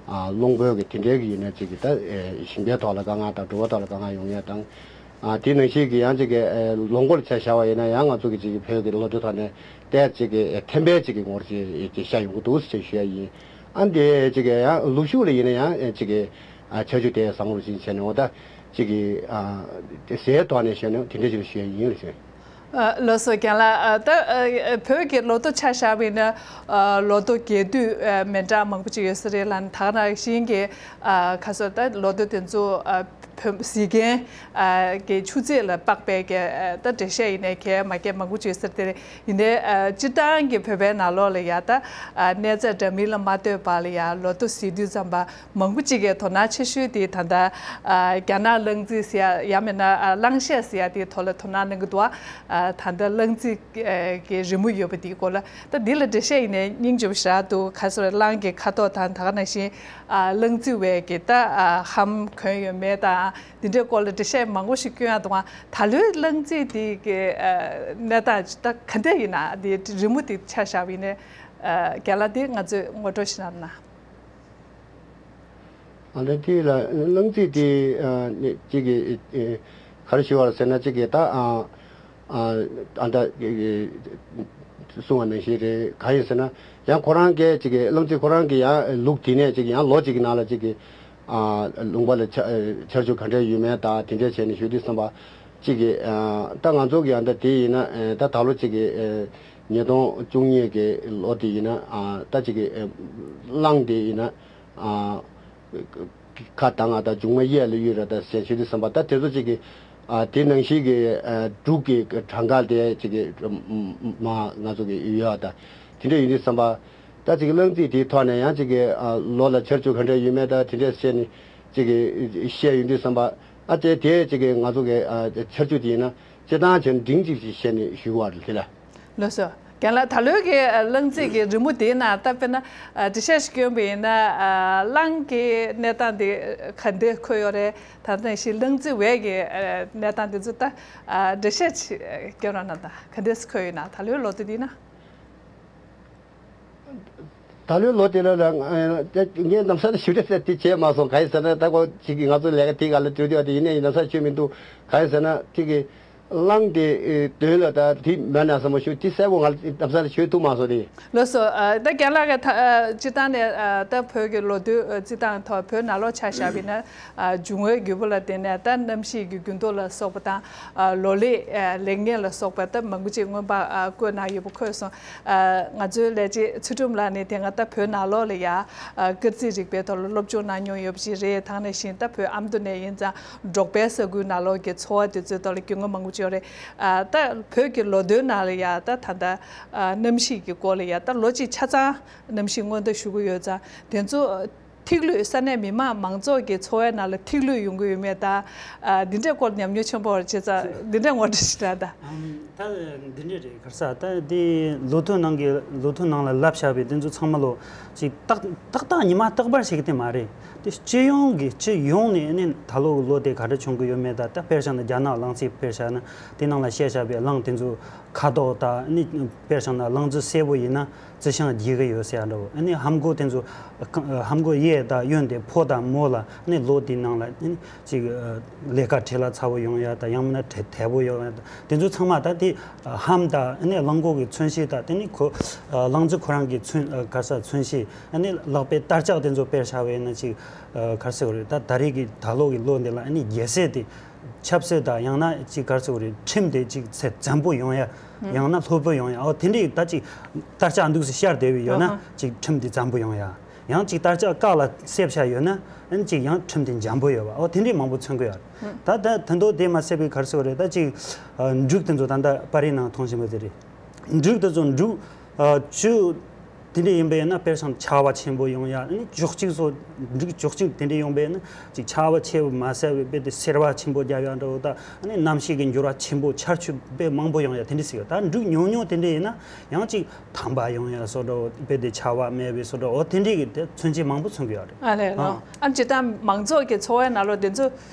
ཨ་གླང་པོ་གི་དེ་འདྲའི་གི་ཡིན་ན་གཅིག་གིས་ད་ཨེ་ཞིང་པའི་ཐོག་ལ་དཀའ་ངལ་དང་འགྲོ་བ་ཐོག་ལ་དཀའ་ངལ་ཡོང་ཡས་དང་། ཨ་དེ་ནང་བཞིན་གྱི་ཡང་གཅིག་གིས་ཨེ་ལོ་འཁོར་ཆ་བཞག་པ་ཡིན་ན་ཡང་ང་ཚོ་གི་གཅིག་གི་བོད་ཀྱི་ལོ་ཐོའི་ཐོག་ནས་ད་གཅིག་གིས་ཨེ་ཐན་པའི་གཅིག་གི་ངོར་གཅིག་གི་ཤར་ཡོང་གི་འདུག་ཟེར་ཞུ་ཡ་ཡིན། ཨ་འདི་གཅིག་གི་ཡང་ལུག་ཤུགས་ལ་ཡིན་ན་ཡང་ཨེ་གཅིག་གི་ཨ་ཆར་ཆུ་དེ་བཟང་པོ་ཞིག་བྱས་ནས་འོ་ད་གཅིག་གི་ཨ་ཟས་ཐོག་ནས་བཤད་ན་དེ་འདྲ་ཞིག་ལ་ཞུ་ཡ་ཡིན་ལ་ཞུ། ཨ་ལགས་སོ་རྒན་ལགས། ཨ་ད་ཨ་བོད་ཀྱི་ལོ་ཐོ་ཆ་བཞག་པ་ཡིན་ན་ཨ་ལོ་ཐོ་རྒྱས་བསྡུས་ཨ་མི་འདྲ་མང་པོ་ཅིག་ཡོད་ས་རེད་ལ། ད་ག་ནང་བཞིན་གྱི་ཨ་ཁ་སོ་ད་ལོ་ཐོ་དེ་ཚོ་ཨ་བོད་གཟིགས་མཁན་ཨ་གི་ཆུ་ཚད་ལ་དཔག་པའི་གི་ཨ་ད་འགྲེལ་བཤད་ཡིན་ནའི་གལ་མ་གལ་མང་པོ་ཅིག་ཡོད་ས་རེད། དེ་ཡིན་ནའི་ཨ་སྤྱིར་བཏང་གི་བོད་པའི་ནང་ལོགས་ལ་ཡ་ད་ཨ་གནས་ཚད་འདྲ་མིན་ལ་མ་ལྟོས་པ་ལ་ཡ་ལོ་ཐོ་གཟིགས་དུས་ཙམ་པ། མང་པོ་ཅིག་གིས་དོ་སྣང་ཆེ་ཤོས་དེ་ད་ལྟ་ཨ་རྒྱ་ནག་གླང་རྩི་ཟེར་ཡ་ཡང་མིན་ན་ཨ་གླང་ཤས་ཟེར་ཡ་དེའི་ཐོག་ལ་དོ་སྣང་གནང་གི་འདུག་ཨ་ད་ལྟ་གླང་རྩི་ཨ་གི་རི་མོ་ཡོད་པ་དེའི་སྐོར་ལ། ད་འདི་ལ་འགྲེལ་བཤད་ཡིན་ནའི་སྙིང་རྗེ་པོ་ཞེ་དྲག་འདུག་ག་ཚོད་གླང་གི་ཁ་དོག་དང་ད་ག་ནང་བཞིན་ཨ་གླང་རྩི་བས་ཀྱི་ད་ཨ་ཧམ་གོན་ཡོད་མེད་དང་འདི་འདྲའི་སྐོར་ལ་འགྲེལ་བཤད་མང་པོ་ཞིག་སྐྱོན་ཡ་འདུག་ཨ་ད་ལོའི་གླང་རྩི་དེ་གི་ཨ་གནས་སྟངས་ད་ག་འདྲ་ཡིན་ན་དེ་རི་མོ་དེ་ཆ་བཞག་པ་ཡིན་ནའི་ཨ་རྒན་ལགས་དེ་ང་ཚོས་ངོ་སྤྲོད་ཞིག་གནང་རོགས་གནང་། ཨ་ནི་དེ་ལ་གླང་རྩི་དེ་ཨ་ནི་གཅིག་གི་ཨེ་ག་རེ་ཞུ་བ་རེད་ཟེར་ན་གཅིག་གི་ད་ཨ་ཨ་ཨ་ད་གསུང་བ་ནང་བཞིན་རེད། གང་ཡིན་ཟེར་ན་ཡང་ཁོ་རང་གིས་གཅིག་གི་གླང་རྩི་ཁོ་རང་གི་ཡང་ལུགས་དེ་ནས་གཅིག་ཡང་ལོ་གཅིག་གི་ནང་ལ་གཅིག་གི་ཨ་ལུང་པ་ལ་ཆ་ཆར་ཆུ་ག་འདྲ་ཡོད་མེད་དང་དེ་འདྲ་བྱས་ནས་ཞུ་དུས་ཙམ་པ་གཅིག་གི་ཨ་ད་ང་ཚོ་གི་ཡང་ད་དེ་ཡིན་ན་ཨ་ད་ད་ལོ་གཅིག་གི་ཨ་ཉིས་སྟོང་བཅུ་གཉིས་ཀྱི་ལོ་དེ་ཡིན་ན་ཨ་ད་གཅིག་གི་ཨ་གླང་དེ་ཡིན་ན། ཨ་ཁ་དང་ང་དང་མཇུག་མ་གཡས་ལ་གཡོན་ར་ད་ཟེར་ཞུ་དུས་ཙམ་པ་ད་དེ་ཚོ་གཅིག་གི་ཨ་དེ་ནང་བཞིན་གྱི་ཨ་འབྲུག་གི་གྲངས་ཀ་དེ་གཅིག་གི་མ་ང་ཚོ་གི་ཡོད་ཨ། ད་དེ་འདྲ་ཡིན་དུས་ཙམ་པ་ད་གཅིག་གི་གླང་རྩི་དེའི་ཐོག་ནས་ཡང་གཅིག་གི་ཨ་ལོ་ལ་ཆར་ཆུ་ག་འདྲ་ཡོད་མེད་ད་དེ་འདྲ་བཤད་ནས་གཅིག་གི་བཤད་ཡོང་དུས་ཙམ་པ་ཨ་དེ་དེ་གཅིག་གི་ང་ཚོ་གི་ཨ་ཆར་ཆུ་དེ་ཡིན་ན་སྤྱིར་བཏང་བྱས་ན་འབྲིང་གཅིག་ཅིག་བཤད་ནས་ཞུ་བ་རེད་དེ་ལ། ལགས་སོ། རྒན་ལགས་ད་ལོའི་གི་ཨ་གླང་རྩི་གི་རི་མོ་དེའི་ནང་ད་དཔེར་ན་ཨ་འགྲེལ་བཤད་ཞིག་སྐྱོན་པ་ཡིན་ན་ཨ་གླང་གི་གནས་སྟངས་དེ་ག་འདྲ་འཁོད་ཡོད་རེད། ད་ནང་བཞིན་གླང་རྩི་བས་ཀྱི་ཨ་གནས་སྟངས་དེ་ཚོ་ད་ཨ་འགྲེལ་བཤད་ཅིག་སྐྱོན་རོགས་གནང་དང་། ག་འདྲ་འཁོད་ཡོད་ན་ད་ལོའི་ལོ་དེ་དེའི་ནང་། ད་ལོའི་ལོ་དེ་ལ་ལ་ཨ་ངས་ལམ་སང་ཞུ་འདྲ་ཟེར་དེ་བྱས་མ་སོང་། ག་ཡིན་ཟེར་ན་ད་ཁོ་གཅིག་གི་ང་ཚོ་ལས་ཀ་དེ་ག་ལ་འགྲོ་དུས་བ་དེ་ཡིན་ནའི་ལམ་སང་ཞུས་མི་འདུག་ག་ཡིན་ཟེར་ན་དེ་གི་གླང་དེ་ཨེ་དོན་ལ་ད་དེ་མེད་ན་བསམ་བློ་ཞུ་དེ་གསལ་པོ་ང་ལ་ལམ་སང་ཞུ་ཐུབ་མ་སོང་དེ། ལགས་སོ། ཨ་ད་རྒན་ལགས་ཀྱིས་ད་ཨ་སྤྱིར་བཏང་ནས་ཨ་ད་བོད་ཀྱི་ལོ་ཐོའི་ཨ་རྩི་སྟངས་ཐོག་བོད་ནང་ལོགས་ཆ་བཞག་པ་ཡིན་ན་ཨ་འབྱུང་བའི་རྒྱུ་བུ་ལ་བརྟེན་ནས་ད་གནམ་གཤིས་ཀྱི་འགྱུར་ལྡོག་ལ་སོགས་པ་དང་ཨ་ལོ་ལེགས་ཨ་ལེགས་ཉེས་ལ་སོགས་པ་ད་མང་པོ་ཅིག་སྔོན་དཔག་ཨ་བཀོད་གནང་ཡོད་པ་འཁོད་སོང་། ཨ་ང་ཚོའི་ལས་བྱེད་ཚུལ་ཁྲིམས་ལགས་ནས་དེ་སྔ་ད་བོད་ནང་ལོགས་ལ་ཡ་ཨ་སྐར་རྩིས་རིག་པའི་ཐོག་ལ་སློབ་སྦྱོང་གནང་མྱོང་ཡོད་པ་ཅིག་རེད། ད་ག་ནང་བཞིན་ད་བོད་ཨ་མདོ་ནས་ཡིན་ཙང་འབྲོག་པའི་ས་ཁུལ་ནང་ལོགས་ཀྱི་འཚོ་བ་དེ་ཚོའི་ཐོག་ལ་རྒྱུས་མངའ་མང་པོ་ཅིག་ཡོད་རེད། ཨ་ད་བོད་ཀྱི་ལོ་ཐོའི་ནང་ལ་ཡ་ད་ད་ལྟ་ཨ་གནམ་གཤིས་ཀྱི་སྐོར་ལ་ཡ་ད་ལོ་གཅིག་ཆ་ཚང་གནམ་གཤིས་སྔོན་བརྡ་ཞུ་གི་ཡོད་ཙང་དེ་ཚོ་ ཐིག་ལེ་ས་གནས་མི་མང་མང་ཚོགས་ཀྱི་འཚོ་བའི་ནང་ལ་ཐིག་ལེ་ཡོང་གི་ཡོད་མེད་དང་། ཨ། འདི་འདྲའི་སྐོར་ཉམས་མྱོང་ཆེན་པོ་བྱས་ཙང་འདི་འདྲའི་ངོ་སྤྲོད་ཞིག་དྲ་ད། ཨམ། ད་འདི་འདྲ་རེད། ག་རེ་ཟེར། ད་འདི་ལོ་ཐོ་ནང་གི་ལོ་ཐོ་ནང་ལ་ལབ་བཞག་པའི་དེ་ཚོ་ཚང་མ་ལོ་ཅིག་ཏག་ཏག་ཏག་ཉི་མ་རྟག་པར་ཞིག་དེ་མ་རེད། དེ་སྤྱི་ཡོངས་ཀྱི་སྤྱི་ཡོངས་ནས་ཨ་ནི་ད་ལོ་གི་ལོ་དེ་ག་འདྲ་བྱུང་གི་ཡོད་མེད། ད་ད་དཔེར་བཞག་ན་རྒྱ་ནག་གླང་རྩེ་དཔེར་བཞག་ན་དེ་ནང་ལ་བཤད་བཞག་པའི་གླང་དེ་ཚོ་ཁ་དོག་དང་། ཨ་ནི་དཔེར་བཞག་ན་གླང་རྫི་སེར་པོ་ཡིན་ན་རྩི་ཤིང་རྒྱས་ཀྱི་ཡོད་ཟེར་ཡ་འདྲ་བོ། ཨ་ནི་ཧམ་གོ་དེ་ཚོ་ཧམ་གོ་གཡས་དང་གཡོན་དེ་ཕོ་དང་མོ་ལ་ཨ་ནི་ལོ་དེའི་ནང་ལ་ཨ་ནི་ཅིག་ལས་ཀ་བྲེལ་བ་ཚ་པོ་ཡོང་ཡ་དང་། ཡང་མིན་ན་དལ་དལ་པོ་ཡོང་ཡ་དང་། དེ་ཚོ་ཚང་མ་ད་དེ་ཧམ་དང་ཨ་ནི་གླང་གོག་གི་མཚོན་བྱེད་དང་། དེ་ནི་ཁོ་གླང་རྫི་ཁོ་རང་གི་མཚོན་ག་རེ་ཟེར་མཚོན་བྱེད། ཨ་ནི་ལག་པའི་དར་ལྕག་དེ་ཚོ་དཔེར་བཞག་པ་ཡིན་ན་ཅིག་ག་རེ་ཟེར་དགོས་རེད། ད་ད་རེས་ཀྱི་ད་ལོ་གི་ལོ་འདི་ལ་ཨ་ནི་རྒྱལ་སྲས་དེ་ཆབ་སྲིད་དང་། ཡང་ན་ཅིག་ག་རེ་ཟེར་དགོས་རེད། ཁྲིམས་དེ་ཅིག་ཚད་འཛོམས་པོ་ཡོང་ཡ། ཡང་ན་ལྷོད་པོ་ཡོང་ཡ། འོ་དེ་འདྲའི་ད་ཅིག་དར་ལྕག་འདུག་སེ་ཤར་བསྡད་པའི་ཡོད་ན་ཅིག་ཁྲིམས་དེ་འཛོམས་པོ་ཡོང་ཡ། ཡང་ཅིག་དར་ལྕག་བཀག་ལ་སེབ་བྱས་ཡོད་ན་ཨ་ནི་ཅིག་ཡང་ཁྲིམས་དེ་འཛོམས་པོ་ཡོད་པ། འོ་དེ་འདྲའི་མང་པོ་མཚོན་གི་ཡོད་རེད། ད་ད་ད་དུང་དེ་མ་ཟད་པའི་ག་རེ་ཟེར་དགོས་རེད། ད་ཅིག་འབྲུག་དེ་ཚོ་ད་ལྟ་པར་རིས་ནང་མཐོང་བཞིན་པ་དེ་རེད། འབྲུག་དེ་ཚོ་འབྲུག་བཅུ་དེ་འདྲ་ཡིན་པ་ཡིན་ན་དཔེར་བཞག་ཆར་པ་ཆེན་པོ་ཡོང་ཡ། ཨ་ནི་བཅུ་གཅིག་སོགས། འབྲུག་བཅུ་གཅིག་དེ་འདྲ་ཡོང་པ་ཡིན་ན་ཅིག་ཆར་པ་ཆེ་བ་མ་ཟད་པའི་དཔེ་དེ་སེར་པོ་ཆེན་པོ་རྒྱབ་ཡ་འདྲ་བོ་དང་། ཨ་ནི་གནམ་གཤིས་ཀྱི་འགྱུར་བ་ཆེན་པོ། ཆར་ཆུ་དཔེ་མང་པོ་ཡོང་ཡ་དེ་འདྲ་ཟེར་ཡ། ད་འབྲུག་ཉུང་ཉུང་དེ་འདྲ་ཡིན་ན་ཡང་ཅིག་དམ་པ་ཡོང་ཡ་བཟོ་འདྲ་བོ། དཔེ་དེ་ཆར་པ་མེད་པའི་བཟོ་འདྲ་བོ། དེ་འདྲའི་གི་དེ་མཚོན་བྱེད་མང་པོ་མཚོན་གི་ཡོད་རེད། ཨ་ལས་ལོ། ཨ། ཨ་ནི་སྤྱིར་བཏང་མང་ཚོགས་ཀྱི་འཚོ་བའི་ནང་ལོགས་དེ་ཚོ་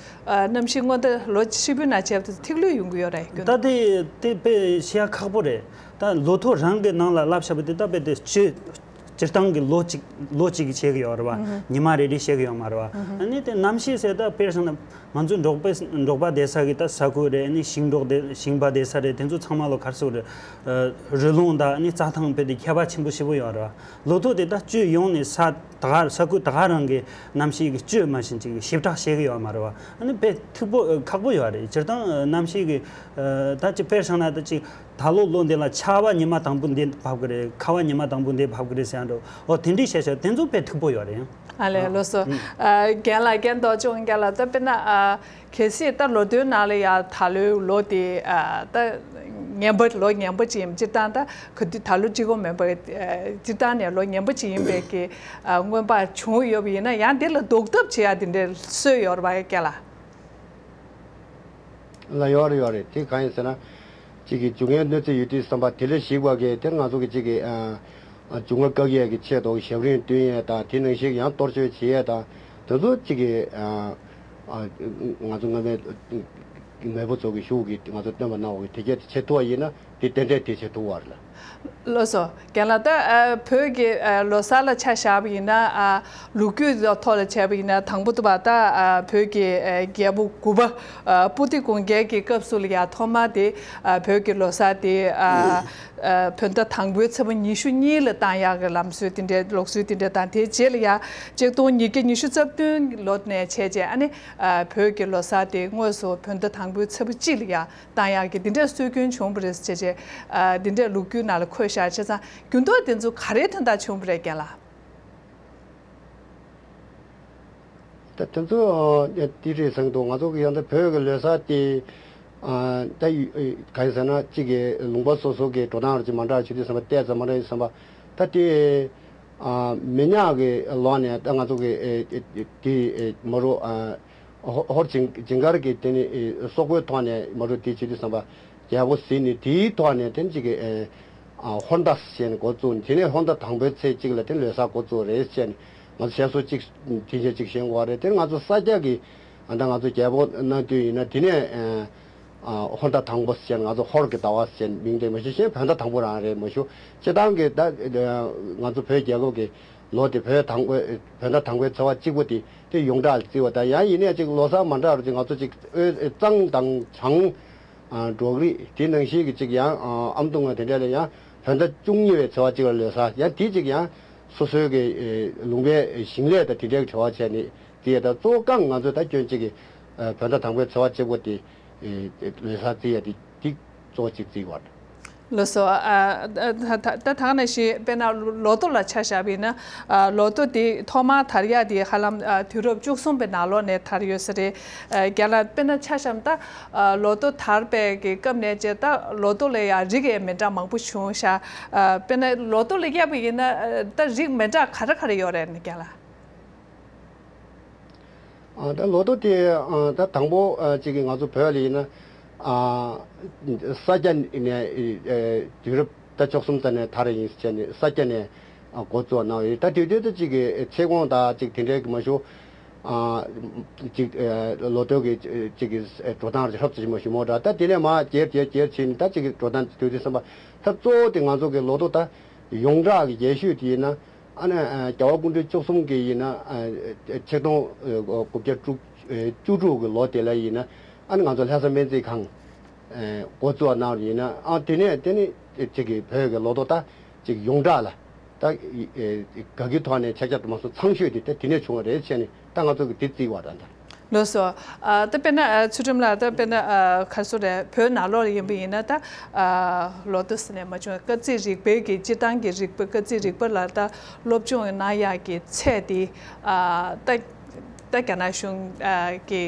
གནམ་གཤིས་སྔོན་བརྡ་ལོ་ཧྲིལ་པོའི་ནང་བྱས་པ་དེ་ཐིག་ལེ་ཡོང་གི་ཡོད་རེད། ད་དེ་དེ་དཔེ་བཤད་ཡ་ཁག་པོ་རེད། ད་ལོ་ཐོ་རང་གི་ནང་ལ་ལབ་བཞག་པ་དེ་ད་དཔེ་དེ་སྤྱི་སྤྱིར་བཏང་གི་ལོ་གཅིག་ལོ་གཅིག་གི་བྱེད་ཀྱི་ཡོད་རེད་བ། ཉི་མ་རེ་རེ་བྱེད་ཀྱི་ཡོད་མ་རེད་བ། ཨ་ནི་དེ་གནམ་གཤིས་ཟེར་ད་དཔེར་བཞག་ན་ང་ཚོའི་འབྲོག་པའི་འབྲོག་པ་བསྡད་ས་གི་ད་ས་ཁུལ་རེད། ཨ་ནི་ཞིང་འབྲོག་བསྡད་ཞིང་པ་བསྡད་ས་རེད། དེ་ཚོ་ཚང་མ་ལོ་ག་རེ་ཟེར་དགོས་རེད། རི་ཀླུང་དང་ཨ་ནི་རྩྭ་ཐང་དཔེ་དེ་ཁྱད་པར་ཆེན་པོ་ཞེ་པོ་ཡོད་རེད་བ། ལོ་ཐོ་དེ་ད་སྤྱི་ཡོངས་ནས་ས་ད་ག་ས་ཁུལ་ད་ག་རང་གི་གནམ་གཤིས་ཀྱི་སྤྱི་མ་བཞིན་ཅིག་ཞིབ་ཕྲ་བཤད་ཀྱི་ཡོད་མ་རེད་བ། ཨ་ནི་དཔེ་ཐིག་པོ་ཁག་པོ་ཡོད་རེད། སྤྱིར་བཏང་གནམ་གཤིས་ཀྱི་ད་ཅིག་དཔེར་བཞག་ན་ད་ཅིག་ད་ལོ་ལོ་འདི་ལ་ཆར་པ་ཉི་མ་དང་པོ་འདི་བབས་ཀྱི་རེད། ཁ་བ་ཉི་མ་དང་པོ་འདི་བབས་ཀྱི་རེད་ཟེར་ཡ་འདྲ། འོ་དེ་འདྲའི་བཤད་བཤད་དེ་ཚོ་དཔེ་ཐིག་པོ་ཡོད་རེད། ཨ་ལས་ལགས་སོ། ཨ། རྒན་ལགས་རྒན་རྡོ་རྗེ་དབང་རྒྱལ་ལགས། ད་དཔེར་ན་ཨ་གལ་སྲིད་ད་ལོ་ཐོའི་ནང་ལ་ཡ་ད་ལོའི་ལོ་དེ་ཨ་ད་ངན་པ་ལོ་ངན་པ་ཅིག་ཡིན། སྤྱིར་བཏང་ད་ག་དུས་ད་ལོ་གཅིག་པོ་མིན་པར་ཨ་སྤྱིར་བཏང་ནས་ལོ་ངན་པ་ཅིག་ཡིན་པའི་གི་ཨ་མངོན་པ་བྱུང་ཡོད་པ་ཡིན་ན་ཡང་དེ་ལ་ཟློག་ཐབས་བྱེད་ཡ་དེ་འདྲའི་སྲོལ་ཡོད་རེད་པ་རྒན་ལགས། ལ་ཡོད་རེད་ཡོད་རེད། དེ་གང་ཡིན་ཟེར་ན། གཅིག་གི་རྒྱུ་ངན་གནོད་འཚེ་ཡོད་དུས་ཙམ་པ་དེ་ལས་ཞིག་པ་གི་དེ་ང་ཚོ་གི་གཅིག་གི་ཨ་ཨ་རྒྱུ་ངན་བཀག་ཡས་ཀྱི་ཆེད་དུ་ཞབས་རིམ་བསྟུན་ཡས་དང་། དེ་ནང་བཞིན་ཡང་གཏོར་བཅོས་བྱེད་ཡས་དང་། དེ་ཚོ་གཅིག་གི་ཨ་ཨ་ང་ཚོ་སྔ་མའི་མེས་པོ་ཚོ་གི་གཞུག་གི་ང་ཚོ་སྟོན་པ་གནང་བ་གི་དེ་གྱད་དེ་བྱེད་ཐུབ་པ་ཡིན་ན་དེ་ཏན་ཏན་དེ་བྱེད་ཐུབ་པ་རེད་ལ། ལགས་སོ། རྒན་ལགས། ད་ཨ་བོད་ཀྱི་ཨ་ལོ་གསར་ལ་ཆ་བཞག་པ་ཡིན་ན་ཨ་ལོ་རྒྱུས་ཐོག་ལ་བྱས་པ་ཡིན་ན་དང་པོ་དུ་བ་ད་ཨ་བོད་ཀྱི་ཨ་རྒྱལ་པོ་དགུ་པ་ཨ་པོ་ཏི་དགུང་རྒྱལ་གྱི་སྐབས་སུ་ལ་ཡ་ཐོག་མ་དེ་ཨ་བོད་ཀྱི་ལོ་གསར་དེ་ཨ་ཨ་བོད་ཟླ་དང་པོའི་ཚེས་པ་ཉི་ཤུ་གཉིས་ལ་བཏང་ཡག་གི་ལམ་སྲོལ་དེ་འདྲའི་ལུགས་སྲོལ་དེ་འདྲ་དང་། དེའི་རྗེས་ལ་ཡ་ཆིག་སྟོང་ཉིས་བརྒྱ་ཉི་ཤུ་རྩ་བདུན་ལོ་ནས་བྱས་རྗེས་ཨ་ནི་ཨ་བོད་ཀྱི་ལོ་གསར་དེ་དངོས་སུ་བོད་ཟླ་དང་པོའི་ཚེས་པ་གཅིག་ལ་ཡ་བཏང་ཡག་གི་འདི་འདྲའི་སྲོལ་རྒྱུན་བྱུང་བ་རེད་ཟེར་བྱས། ཨ་འདི་འདྲའི་ལོ་རྒྱུས་ནང་ལ་འཁོད་བཞག་བྱས་ཙང་འགྱུར་ལྡོག་དེ་ཚོ་ག་རེའི་དོན་དག་བྱུང་བ་རེད་རྒན་ལགས། ད་དེ་ཚོ་ཨ་དེ་རེད་བསམ་གྱི་འདུག་ང་ཚོ་གི་ཡང་ད་བོད་ཀྱི་ལོ་གསར་དེ་ཨ་ད་ཡུ་ཨ་གང་ཡིན་ཟེར་ན་གཅིག་གི་ལུང་པ་སོ་སོ་གི་འགྲོ་སྟངས་རེད་ཅིག་མ་འདྲ་བ་བྱེད་དུས་ཙམ་པ་བལྟས་ཙམ་མ་འདྲ་ཡིན་ཙམ་པ་ད་དེ། ཨ་མི་ཉག་གི་ལོག་ནས་ད་ང་ཚོ་གི་ཨེ་ཨེ་དེ་ཨེ་མ་རུ་ཨ་ཧོ་ཧོར་ཇིང་ཇིང་གར་གི་དེ་ནི་ཨེ་སོག་པོའི་ཐོག་ནས་མ་རུ་དེ་བྱེད་དུས་ཙམ་པ་རྒྱལ་པོ་ཟིན་ནས་དེའི་ཐོག་ནས་དེ་གཅིག་གི་ཨེ་ཨ་ཧོར་ཟླ་ཟེར་ནས་འགོ་བཙུགས་ནས། དེ་ནས་ཧོར་ཟླ་དང་པོའི་ཚེས་གཅིག་ལ་དེ་ལོ་གསར་འགོ་བཙུགས་རེད་ཟེར་ནས་ང་ཚོ་བཤད་སྲོལ་གཅིག་དེ་བཞིན་གཅིག་བཞེངས་དགོས་རེད། དེ་ང་ཚོ་ས་སྐྱ་གི་ཨ་ད་ང་ཚོ་རྒྱལ་པོ་གནང་དུས་ཡིན་ན་དེ་ནས་ཨེ། ཨ་ཧོར་ཟླ་དང་པོ་ཟེར་ང་ཚོ་ཧོར་གྱི་ཟླ་བ་ཟེར་མིང་དེ་མ་ཞུ་གཞན་བོད་ཟླ་དང་པོ་རང་རེད་མ་ཞུ། སྤྱིར་བཏང་གི་ད་ང་ཚོ་བོད་རྒྱལ་ཁབ་ཀྱི་ལོ་དེ་བོད་དང་པོ་བོད་ཟླ་དང་པོའི་ཚེས་པ་གཅིག་པོ་དེ་དེ་ཡོངས་གྲགས་ལ་བརྩི་བ་དང་། ཡང་ཡིན་ནའི་ཅིག་ལོ་གསར་མ་འདྲ་བར་ཅིག་ང་ཚོ་ཅིག་དབུས་གཙང་དང་བྱང་འབྲོག་རིགས་དེ་ནང་བཞིན་གྱི་ཅིག་ཡང་ཨ་མདོ་སྔོན་དེ་འདྲ་ལ་ཡང་བོད་ཟླ་བཅུ་གཉིས་པའི་ཚེས་པ་གཅིག་ལ་ལོ་གསར། ཡང་དེ་ཅིག་ཡང་སོ་སོའི་གི་ལུང་པའི་ཞིང་ལས་དང་དེ་འདྲའི་འབྲེལ་བ་བྱས་ནས་དེ་ཡང་ད་གཙོ་བོ་རྐང་ང་ཚོ་ད་སྐྱོན་གཅིག་གི་བོད་ཟླ་དང་པོའི་ཚེས་པ་གཅིག་པོ་དེ། ལོ་གསར་བརྩི་ཡ་དེ་དེ་གཙོ་བོ་གཅིག་བརྩི་དགོས། ལགས་སོ། ཨ་ད་ད་ད་ནང་བཞིན་དཔེར་ན་ལོ་ཐོ་ལ་ཆ་བཞག་པ་ཡིན་ན། ཨ་ལོ་ཐོ་དེ་ཐོག་མར་དར་ཡ་དེ་ཧ་ལམ་ཨ་དུས་རབས་བཅུ་གསུམ་པའི་ནང་ལོགས་ནས་དར་ཡོད་ས་རེད། ཨ་རྒན་ལགས་དཔེར་ན་ཆ་བཞག་ན་ད་ཨ་ལོ་ཐོ་དར་བའི་གི་སྐབས་ནས་བྱས་ད་ལོ་ཐོ་ལ་ཡ་རིགས་ཡང་མི་འདྲ་མང་པོ་བྱུང་ཤག་ཨ་དཔེར་ན་ལོ་ཐོ་ལ་དབྱེ་བ་ཡིན་ན་ཨ་ད་རིགས་མི་འདྲ་ག་རེ་ག་རེ་ཡོད་རེད་ནི་རྒན་ལགས། ཨ། ད་ལོ་ཐོ་དེ་ཨ་ད་དང་པོ་ཨ་ཅིག་གི་ང་ཚོ་བོད་ལ་ཡིན་ན་ཨ་ས་སྐྱ་ནས་ཨེ་དུས་རབས་ད་བཅུ་གསུམ་ཙམ་ནས་དར་ཡིན་ཟེར་ནས་ས་སྐྱ་ནས་ཨ་འགོ་བཙུགས་གནང་ཡོད། ད་དེ་དུས་ད་ཅིག་གི་ཚེ་གོང་དང་ཅིག་དེ་འདྲའི་གི་མ་ཞུ། ཨ་ཅིག་ཨ་ལོ་ཐོ་གི་ཅིག་གི་འགྲོ་སྟངས་ཧྲབ་ཙམ་ཞིག་མ་ཞུ་མོ་འདྲ། ད་དེ་ནས་མར་རྒྱས་རྒྱས་རྒྱས་ཕྱིན། ད་ཅིག་གི་འགྲོ་སྟངས་དེ་དུས་ཙམ་པ་ད་གཙོ་བོ་དེ་ང་ཚོ་གི་ལོ་ཐོ་ད་ཡོངས་གྲགས་ཀྱི་རྒྱས་ཤོས་དེ་ཡིན་ན། ཨ་ནི་ཨ་རྒྱལ་བ་སྐུ་ཕྲེང་བཅུ་གསུམ་གྱི་ཡིན་ན་ཨ་ཆིག་སྟོང་དགུ་བརྒྱ་དྲུག་ཨ་བཅུ་དྲུག་གི་ལོ་དེ་ལ་ཡིན་ན་ཨ་ནི་ང་ཚོ་ལྷ་ས་སྨན་རྩིས་ཁང་ཨ་འགོ་བཙུགས་གནང་བ་ཡིན་ན། ཨ་དེ་ནས་དེ་ནི་ཅིག་གི་བོད་ཀྱི་ལོ་ཐོ་ད་ཅིག་ཡོངས་གྲགས་ལ་ད་ཨ་དགའ་སྐྱིད་ཐོག་ནས་ཆ་ཁྱབ་ཏུ་མ་སོང་ཚང་ཤོས་དེ་ད་དེ་ནས་བྱུང་བ་རེད་བྱས་ནས་ད་ང་ཚོ་གི་དེ་བརྩི་བ་ད་ད། ལགས་སོ། ཨ་ད་དཔེར་ན་ཨ་ཚུལ་ཁྲིམས་ལགས། ད་དཔེར་ན་ཨ་ག་རེ་ཟེར་རེད། བོད་ནང་ལོགས་ལ་ཡིན་པ་ཡིན་ན་ད་ཨ་ལོ་ཐོ་ཟེར་ནས་མ་བྱུང་། སྐར་རྩིས་རིག་པའི་གི་སྤྱིར་བཏང་གི་རིག་པ། སྐར་རྩིས་རིག་པ་ལ་ད་སློབ་སྦྱོང་གནང་ཡག་གི་ཚད་དེ་ཨ་ད་ད་རྒྱ་ནག་གཞུང་ཨ་གི་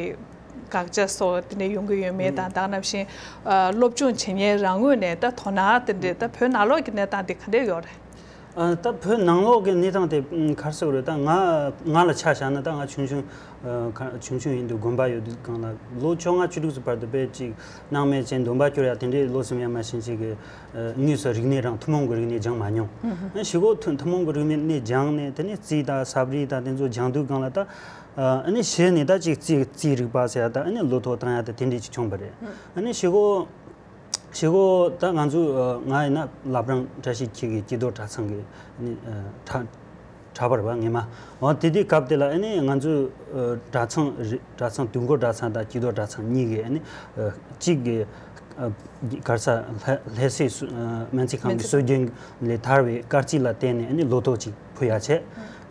དགག་བྱ་སོགས་དེ་འདྲ་ཡོང་གི་ཡོད་མེད་དང་། ད་ག་ནང་བཞིན་ཨ་སློབ་སྦྱོང་བྱེད་མཁན་རང་ངོས་ནས་ད་དོ་སྣང་དེ་འདྲ། ད་བོད་ནང་ལོགས་ཀྱི་གནས་སྟངས་དེ་ག་འདྲ་ཡོད་རེད། ཨ་ད་བོད་ནང་ལོགས་ཀྱི་གནས་སྟངས་དེ་ཨ་ག་རེ་ཟེར་དགོས་རེད། ད་ང་ང་ལ་ཆ་བཞག་ན། ད་ང་ཆུང་ཆུང་ཨ་ག་ཆུང་ཆུང་ཡིན་དུས་དགོན་པ་ཡོད་དུས་སྒང་ལ་ལོ་བཅོ་ལྔ་བཅུ་དྲུག་ཙམ་བར་དུ་དཔེ་ཅིག་སྣང་མེད་ཅན་འདོན་པ་སྐྱོར་ཡག་དེ་འདྲའི་བློ་སེམས་ཡ་མ་ཞན་ཅིག་གི་ཨ་དངོས་སུ་རིག་གནས་རང་ཐུན་མོང་གི་རིག་གནས་སྦྱངས་མ་མྱོང་། ཨ་ཞེ་གོ་ཐུན་ཐུན་མོང་གི་རིག་གནས་སྦྱངས་ནས་དེ་ནས་རྩིས་དང་ས་བྲིས་དང་དེ་ཚོ་སྦྱང་དུས་སྒང་ལ་ད་ཨ་ནི་གཞི་ནས་ད་ཅིག་རྩིས་རྩིས་རིག་པ་ཟེར་ཡག་ད་ཨ་ནི་བློ་ཐོག་བཏང་ཡག་ད་དེ་འདྲས་ཅིག་བྱུང་བ་རེད། ཨ་ནི་ཞེ་གོ་ཞེ་གོ་ད་ང་ཚོ་ཨ་ང་ཡིན་ན་བླ་བྲང་བཀྲ་ཤིས་འཁྱིལ་གྱི་སྐྱིད་རྡོར་གྲྭ་ཚང་གི་ཨ་ནི་ཨ་གྲྭ་གྲྭ་པ་རེད་པ་ངེད་མ། འོ་དེ་དུས་སྐབས་དེ་ལ་ཨ་ནི་ང་ཚོ་ཨ་གྲྭ་ཚང་རེ་གྲྭ་ཚང་དུས་འཁོར་གྲྭ་ཚང་དང་སྐྱིད་རྡོར་གྲྭ་ཚང་གཉིས་ཀྱི་ཨ་ནི་ཨ་གཅིག་གི་ཨ་ག་རེ་ཟེར་ལྷ་ལྷ་སའི་སུ་ཨ་སྨན་རྩིས་ཁང་གི་སྲོལ་རྒྱུན་ལས་དར་བའི་སྐར་རྩིས་ལ་བརྟེན་ནས་ཨ་ནི་ལོ་ཐོ་གཅིག་ཕུལ་ཡག་བྱས།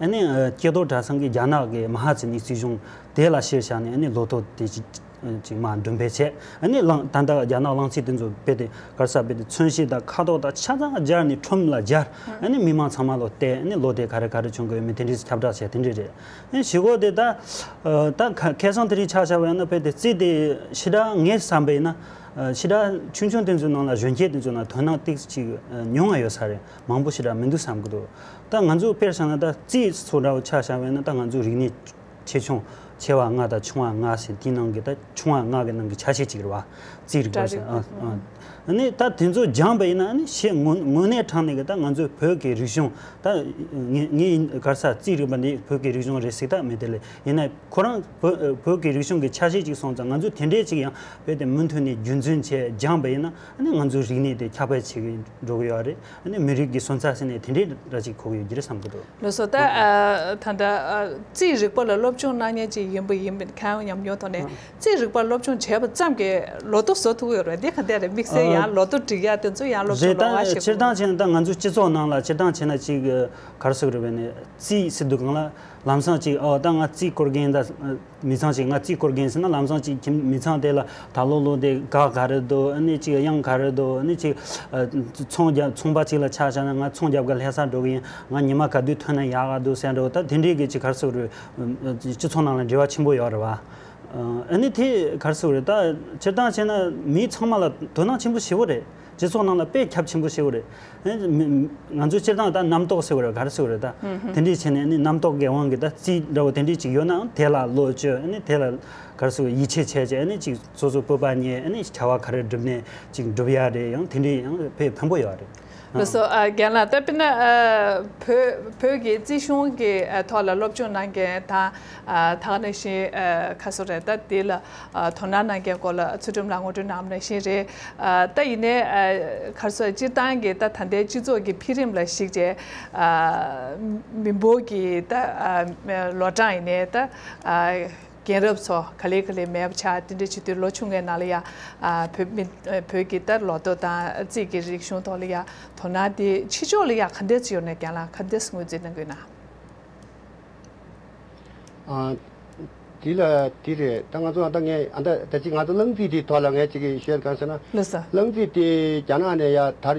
ཨ་ནི་ཨ་སྐྱིད་རྡོར་གྲྭ་ཚང་གིས་རྒྱ་ནག་གི་མ་ཧཱ་ཙི་ནི་རྩིས་གཞུང་དེ་ལ་གཞི་བཞག་ནས་ཨ་ནི་ལོ་ཐོ་དེ་ཅིག་ཅིག་མར་འདོན་སྤེལ་བྱས། ཨ་ནི་གླང་ད་ལྟ་རྒྱ་ནག་གླང་རྩིས་དེ་ཚོ་རྦད་དེ་ག་རེ་ཟེར་རྦད་དེ་མཚོན་བྱེད་དང་ཁ་དོག་དང་ཆ་ཚང་སྦྱར་ནས་ཁྲོམ་ལ་སྦྱར། ཨ་ནི་མི་མང་ཚང་མ་ལ་སྟེར། ཨ་ནི་ལོ་དེ་ག་རེ་ག་རེ་བྱུང་གི་ཡོད་མེད་དེ་འདྲས་ཁྱབ་བསྒྲགས་བྱས་དེ་འདྲས་རེད། ཨ་ནི་ཞེ་གོ་དེ་ད་ཨ་ད་ཁ་ཁ་སང་དེ་རིང་ཆ་བཞག་པ་ཡིན་ན་རྦད་དེ་རྩིས་དེ་ཞེ་དྲག་ངས་བསམ་པ་ཡིན་ན་ཨ་ཞེ་དྲག་ཆུང་ཆུང་དེ་ཚོའི་ནང་ལ་གཞོན་སྐྱེས་དེ་ཚོའི་ནང་དོ་སྣང་ཏོག་ཙམ་ཅིག་ཨ་ཉུང་བ་ཡོད་ས་རེད། མང་པོ་ཞེ་དྲག་མི་འདུག་བསམ་གི་འདུག་ད་ང་ཚོ་དཔེར་བཞག་ན་ད་རྩིས་ཚོ་འདྲ་བོ་ཆ་བཞག་པ་ཡིན་ན་ད་ང་ཚོ་རིག་གནས་ཆེ་ཆུང་ཆེ་བ་ལྔ་དང་ཆུང་བ་ལྔ་ཟེར་དེའི་ནང་གི་ད་ཆུང་བ་ལྔ་གི་ནང་གི་ཆ་ཤས་གཅིག་རེད་བ། རྩིས་རིག་པ་ཟེར། ཨ་ཨ་ཨ་ནི་ད་དེ་ཚོ་སྦྱངས་པ་ཡིན་ན་ཨ་ནི་ཞེ་དངོས་དངོས་གནས་དྲང་གནས་ཀྱི་ད་ང་ཚོའི་བོད་ཀྱི་རིག་གཞུང་ད་ངས་ངས་ག་རེ་ཟེར་རྩིས་རིག་པ་འདི་བོད་ཀྱི་རིག་གཞུང་རེད་ཟེར་ད་མི་དེ་ལས་ཡིན་ན་ཁོ་རང་བོད་བོད་ཀྱི་རིག་གཞུང་གི་ཆ་ཤས་གཅིག་སོང་ཙང་ང་ཚོས་དེ་འདྲས་ཅིག་ཡང་བོད་དེ་མུ་མཐུད་ནས་རྒྱུན་འཛིན་བྱས་སྦྱངས་པ་ཡིན་ན་ཨ་ནི་ང་ཚོའི་རིག་གནས་དེ་ཁྱབ་སྤེལ་བྱེད་ཀྱི་འགྲོ་གི་ཡོད་རེད། ཨ་ནི་མི་རིགས་ཀྱི་སོན་རྩ་ཟེར་ནས་དེ་འདྲའི་འདྲ་ཅིག་གོ་གི་ཡོད་ཀྱི་རེད་བསམ་གྱི་འདུག་ལགས་སོ། ད་ཨ་ད་ལྟ་ཨ་རྩིས་རིག་པ་ལ་སློབ་སྦྱོང་གནང་མཁན་ཅིག་ཡིན་པ་ཡིན་པ་ཁྱེད་རང་ཉམས་མྱོང་ཐོག་ནས་ཨ་རྩིས་རིག་པ་སློབ་སྦྱོང་བྱས་པ་ཙམ་གྱིས་ལོ་ཐོ་བཟོ་ཐུབ་ཀྱི་ཡོད་རེད། འདི་ག་འདྲ་རེད། དམིགས་བསལ་ཨ་ཡང་ལོ་ཐོ་སྒྲིག་ཡ་དེ་ཚོ་ཡང་སློབ་རེད། སྦྱོང་ད་རོགས་པ་བྱེད་སྤྱིར་དགོས་བཏང་བྱས་ན་ད་ང་ཚོ་སྤྱི་ཚོགས་ནང་ལ་སྤྱིར་བཏང་བྱས་ན་ཅིག་ག་རེ་ཟེར་དགོས་རེད། བས་ནས་རྩིས་ཟེར་དུས་སྒང་ལ་ལམ་སང་ཅིག་ཨོ་ད་ང་རྩིས་སྐོར་མཁན་ད། མི་ཚང་ཞིག་ང་རྩིས་སྐོར་མཁན་ཟེར་ན་ལམ་སང་ཅིག་ཁྱིམ་མི་ཚང་དེ་ལ་ད་ལོ་ལོ་དེ་ག་ག་རེ་འདུག་ཨ་ནི་ཅིག་གཡང་ག་རེ་འདུག་ཨ་ནི་ཅིག་ཨ་ཚོང་རྒྱག་ཚོང་པ་ཅིག་ལ་ཆ་བཞག་ན་ང་ཚོང་རྒྱབ་ག་ལྷ་ས་འགྲོ་གི་ཡིན། ང་ཉི་མ་ག་དུས་ཐོན་ན་ཡག་ག་འདུག་ཟེར་འགྲོ། ད་དེ་འདྲའི་གི་ཅིག་ག་རེ་ཟེར་དགོས་རེད། སྤྱི་ཚོགས་ནང་ལ་འབྲེལ་བ་ཆེན་པོ་ཡོད་རེད་བ། ཨ་ནི་དེ་ག་རེ་ཟེར་དགོས་རེད། ད་སྤྱིར་བཏང་བྱས་ན་མི་ཚང་མ་ལ་དོ་སྣང་ཆེན་པོ་ཞེ་པོ་རེད། སྤྱི་ཚོགས་ནང་ལ་དཔེ་ཁྱབ་ཆེན་པོ་ཞེ་པོ་རེད། ཨེ་མི་ང་ཚོ་སྤྱིར་བཏང་ད་རྣམ་རྟོག་ཟེར་བ་རེད། ག་རེ་ཟེར་བ་རེད་ད། དེ་འདྲས་བྱས་ནས་ཨ་ནི་རྣམ་རྟོག་གི་དབང་གིས་ད་རྩིས་འདྲ་བོ་དེ་འདྲས་ཅིག་ཡོད་ནའང་དེ་ལ་བློ་བཅོལ། ཨ་ནི་དེ་ལ་ག་རེ་ཟེར་བ་ཡིད་ཆེས་བྱས་བྱས་ཨ་ནི་ཅིག་སོ་སོ་སྤོབས་པ་རྙེད། ཨ་ནི་བྱ་བ་ག་རེ་བསྒྲུབ་ནས་ཅིག་འགྲུབ་ཡ་རེད། ཡང་དེ་འདྲས་ཡང་དཔེ་ཕན་པོ་ཡོད་རེད། ལགས་སོ། ཨ་རྒན་ལགས། ད་དཔེར་ན་ཨ་བོད་བོད་ཀྱི་རྩིས་གཞུང་གི་ཨ་ཐོག་ལ་སློབ་སྦྱོང་གནང་མཁན་དང་། ཨ་ད་ག་ནང་བཞིན་ཨ་ག་རེ་ཟེར་དགོས་རེད། ད་དེ་ལ་ཨ་དོ་སྣང་གནང་མཁན་སྐོར་ལ་ཚུལ་ཁྲིམས་ལགས་ངོ་སྤྲོད་གནང་བ་ནང་བཞིན་རེད། ཨ་ད་ཡིན་ནའི་ཨ་ག་རེ་ཟེར། སྤྱིར་བཏང་གི་ད་ད་ལྟའི་སྤྱི་ཚོགས་ཀྱི་འཕེལ་རིམ་ལ་གཞིགས་བྱས་ཨ་མི་འབོར་གྱི་ད་ཨ་ལོ་གྲངས་ཡིན་ནའི་ད་ཨ་རྒན་རབས་ཚོ་ག་ལེ་ག་ལེ་མེད་པ་ཆགས། དེ་འདྲ་བྱེད་དུས་ལོ་ཆུང་ངའི་ནང་ལ་ཡ་ཨ་བོད་མི་ཨ་བོད་ཀྱི་ད་ལོ་ཐོ་དང་རྩིས་ཀྱི་རིག་གཞུང་ཐོག་ལ་ཡ་དོ་སྣང་དེ་ཕྱི་ཕྱོགས་ལ་ཡ་ག་འདྲ་ཅིག་ཡོད་ན་རྒན་ལགས་ག་འདྲ་ངོས་འཛིན་གནང་གི་ཡོད་ན། ཨ། དེ་ལ་དེ་རེད། ད་ང་ཚོ་ཨ་ད་ངས་ཨ་ད་ད་ཅིག་ང་ཚོ་གླང་རྩིས་དེའི་ཐོག་ལ་ངས་ཅིག་ཞུ་ཡ་གང་ཟེར་ན། ལགས་སོ། གླང་རྩིས་དེ་རྒྱ་ནག་ནས་ཡར་དར་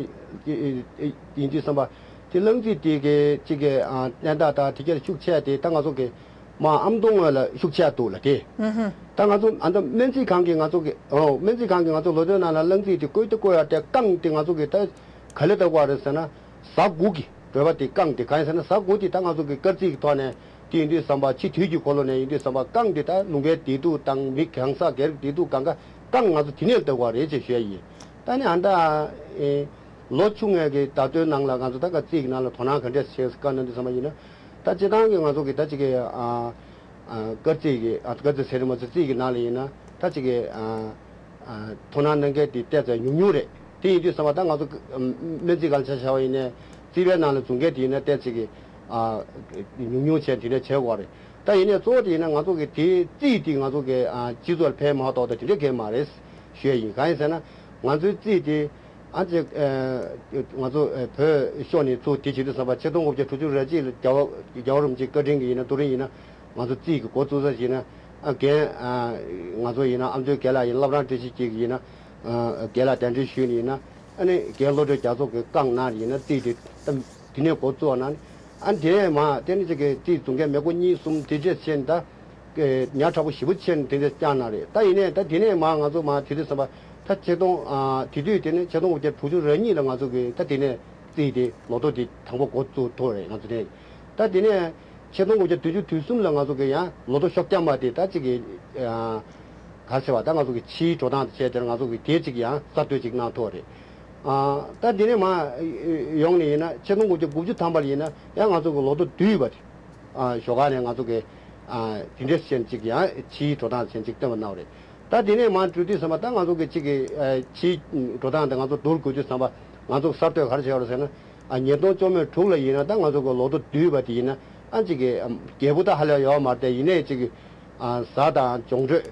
ཡིན་དུས་ཙམ་པ། དེ་གླང་རྩིས་དེ་གི་ཅིག་གི་ཨ་གནས་སྟངས་དང་དེ་གར་ཤུགས་ཆེ་དེ་ད་ང་ཚོ་གི་མ་ཨ་མདོ་ངོས་ལ་ཤུགས་ཆེ་འདུག་ལ་དེ། ཨུ་ཧུ། ད་ང་ཚོ་ཨ་ད་སྨན་རྩིས་ཁང་གི་ང་ཚོ་གི་ཨོ་སྨན་རྩིས་ཁང་གི་ང་ཚོ་ལོ་ཐོའི་ནང་ལ་གླང་རྩིས་དེ་བཀོད་དེ་བཀོད་ཡ་དེ་རྐང་དེ་ང་ཚོ་གི་ད་ག་ལེ་ད་བཀོད་རེད་ཟེར་ན་གཟའ་དགུ་གི་བོད་པ་དེ་རྐང་དེ་གང་ཡིན་ཟེར་ན། གཟའ་དགུ་དེ་ད་ང་ཚོ་གི་སྐར་རྩིས་ཀྱི་ཐོག་ནས་དེ་ཡིན་དུས་ཙམ་པ། ཕྱི་དུས་ཀྱི་འཁོར་ལོ་ནས་ཡིན་དུས་ཙམ་པ། རྐང་དེ་ད་ལུང་པའི་བདེ་སྡུག་དང་མི་གང་ཟག་སྒེར་གྱི་བདེ་སྡུག་གང་ག་རྐང་ང་ཚོ་དེ་ནས་ལྟ་དགོས་རེད་ཅེས་ཞུ་ཡ་ཡིན། ད་ནི་ཨ་ད་ཨེ་ལོ་ཆུང་ངའི་གི་བརྡ་སྤྲོད་ནང་ལ་ང་ཚོ་ད་སྐར་རྩིས་ཀྱི་ནང་ལ་དོ་སྣང་ག་འདྲས་བྱེད་དཀའ་ན་འདི་ཚང་མ་ཡིན་ན། ད་སྤྱིར་བཏང་གི་ང་ཚོ་གི་ད་ཅིག་གི་ཨ་ཨ་སྐར་རྩིས་ཀྱི་ཨ་སྐར་རྩིས་ཟེར་མ་ཚོ་རྩིས་ཀྱི་ནང་ལ་ཡིན་ན་ད་ཅིག་གི་ཨ་ཨ་དོ་སྣང་གནང་མཁན་དེ་ཏོག་ཙམ་ཉུང་ཉུང་རེད། དེ་ཡིན་དུས་ཙམ་པ་ད་ང་ཚོ་ཨ་སྨན་རྩིས་སྒང་ཆ་བཞག་པ་ཡིན་ནའི་རྩིས་པའི་ནང་ལ་འཛུལ་མཁན་དེ་ཡིན་ན་ཏོག་ཙམ་གི་ཨ་ཉུང་ཉུང་བྱས་དེ་འདྲ་བྱེད་དགོས་རེད། ད་ཡིན་ནའི་གཙོ་བོ་དེ་ཡིན་ན་ང་ཚོ་གི་དེ་རྩིས་དེ་ང་ཚོ་གི་ཨ་སྤྱི་ཚོགས་ལ་ཕན་མ་ཐོགས་ད་དེ་འདྲ་གང་ཡང་མ་རེད་ཞུ་ཡ་ཡིན། གང་ཡིན་ཟེར་ན་ང་ཚོའི་རྩིས་དེ་ཨ་ཅིག་ཨ་ང་ཚོ་ཨ་བོད་ཤོར་ནས་ཚུར་དེ་བྱེད་དུས་ཙམ་པ་ཆིག་སྟོང་དགུ་བརྒྱ་དྲུག་ཅུ་རེ་གཅིག་ལ་རྒྱལ་བ་རྒྱལ་བ་རིན་པོ་ཆེའི་བཀའ་དྲིན་གྱིས་ཡིན་ན་དེ་རིང་ཡིན་ན་ང་ཚོ་རྩིས་ཀྱི་འགོ་བཙུགས་ས་ཞིག་ཡིན་ན། ཨ་རྒན་ཨ་ང་ཚོ་ཡིན་ན་ཨ་མཆོག་རྒན་ལགས་ཡིན་ན། བླ་བྲང་བཀྲ་ཤིས་འཁྱིལ་གྱིས་ཡིན་ན། ཨ་རྒན་ལགས་གདན་འདྲེན་ཞུས་ནས་ཡིན་ན། ཨ་ནི་རྒན་བློ་གྲོས་རྒྱ་མཚོ་གི་རྐང་ནང་ཡིན་ན་རྩིས་དེ་ད་དེ་ནས་འགོ་བཙུགས་པ་ན། ཨ་དེ་ནས་མ་དེ་ནས་ཅིག་གི་རྩིས་འཛུགས་མཁན་མི་སྒོར་གཉིས་གསུམ་དེ་འདྲས་བྱས་ནས་ད། ཉག་ཕྲ་པོ་ཞེ་པོ་ཅིག་དེ་འདྲ་བསྐྱངས་གནང་རེད། ད་ཡིན་ནའི་ད་དེ་ནས་མར་ང་ཚོ་མར་དེ་དུས་ཙམ་པ་ད་ཆིག་སྟོང་ཨ་དེ་དུས་དེ་ནས་ཆིག་སྟོང་དགུ་བརྒྱ་དྲུག་ཅུ་རེ་གཉིས་ལ་ང་ཚོ་གི་ད་དེ་ནས་རྩིས་དེ་ལོ་ཐོ་དེ་དང་པོ་འགོ་བཙུགས་ཐུབ་རེད་ང་ཚོ་དེ། ད་དེ་ནས་ཆིག་སྟོང་དགུ་བརྒྱ་བདུན་ཅུ་དོན་གསུམ་ལ་ང་ཚོ་གི་ཡང་ལོ་ཐོ་ཤོག་རྐྱང་མ་དེ་ད་ཅིག་གི་ཨ་ག་ཟེར་བ། ད་ང་ཚོ་གི་ཕྱིའི་འགྲོ་སྟངས་དེ་བྱས་དེར་ང་ཚོ་གི་དེ་ཅིག་ཡང་གསར་གཏོད་ཅིག་གནང་ཐུབ་རེད། ཨ་ད་དེ་ནས་མར་ཡོང་ནས་ཡིན་ན་ཆིག་སྟོང་དགུ་བརྒྱ་དགུ་བཅུ་ཐམ་པ་ལ་ཡིན་ན་ཡང་ང་ཚོ་གི་ལོ་ཐོ་བསྡུས་པ་དེ། ཨ་ཞོགས་ཀ་ནས་ང་ཚོ་གི་ཨ་དེ་འདྲས་ཅན་ཅིག་ཡང་ཕྱིའི་འགྲོ་སྟངས་ཅན་ཅིག་བཏོན་པ་གནང་བ་རེད། ད་དེ་ནས་མར་འགྲོ་དུས་ཙམ་པ་ད་ང་ཚོ་གི་ཅིག་གི་ཨ་ཕྱིའི་འགྲོ་སྟངས་དེ་ང་ཚོ་བསྡུར་དགོས་དུས་ཙམ་པ་ང་ཚོ་གསར་གཏོད་ག་རེ་བྱས་པ་རེད་ཟེར་ན། ཨ་ཉིས་སྟོང་བཅོ་ལྔ་དྲུག་ལ་ཡིན་ན་ད་ང་ཚོ་གི་ལོ་ཐོ་བསྡུས་པ་དེ་ཡིན་ན་ཨ་ཅིག་གི་ཨ་རྒྱས་པོ་ད་ཧ་ལས་ཡོད་མ་རེད། དེ་ཡིན་ནའི་ཅིག་གི་ཨ་གཟའ་དང་འབྱུང་འཕྲོད།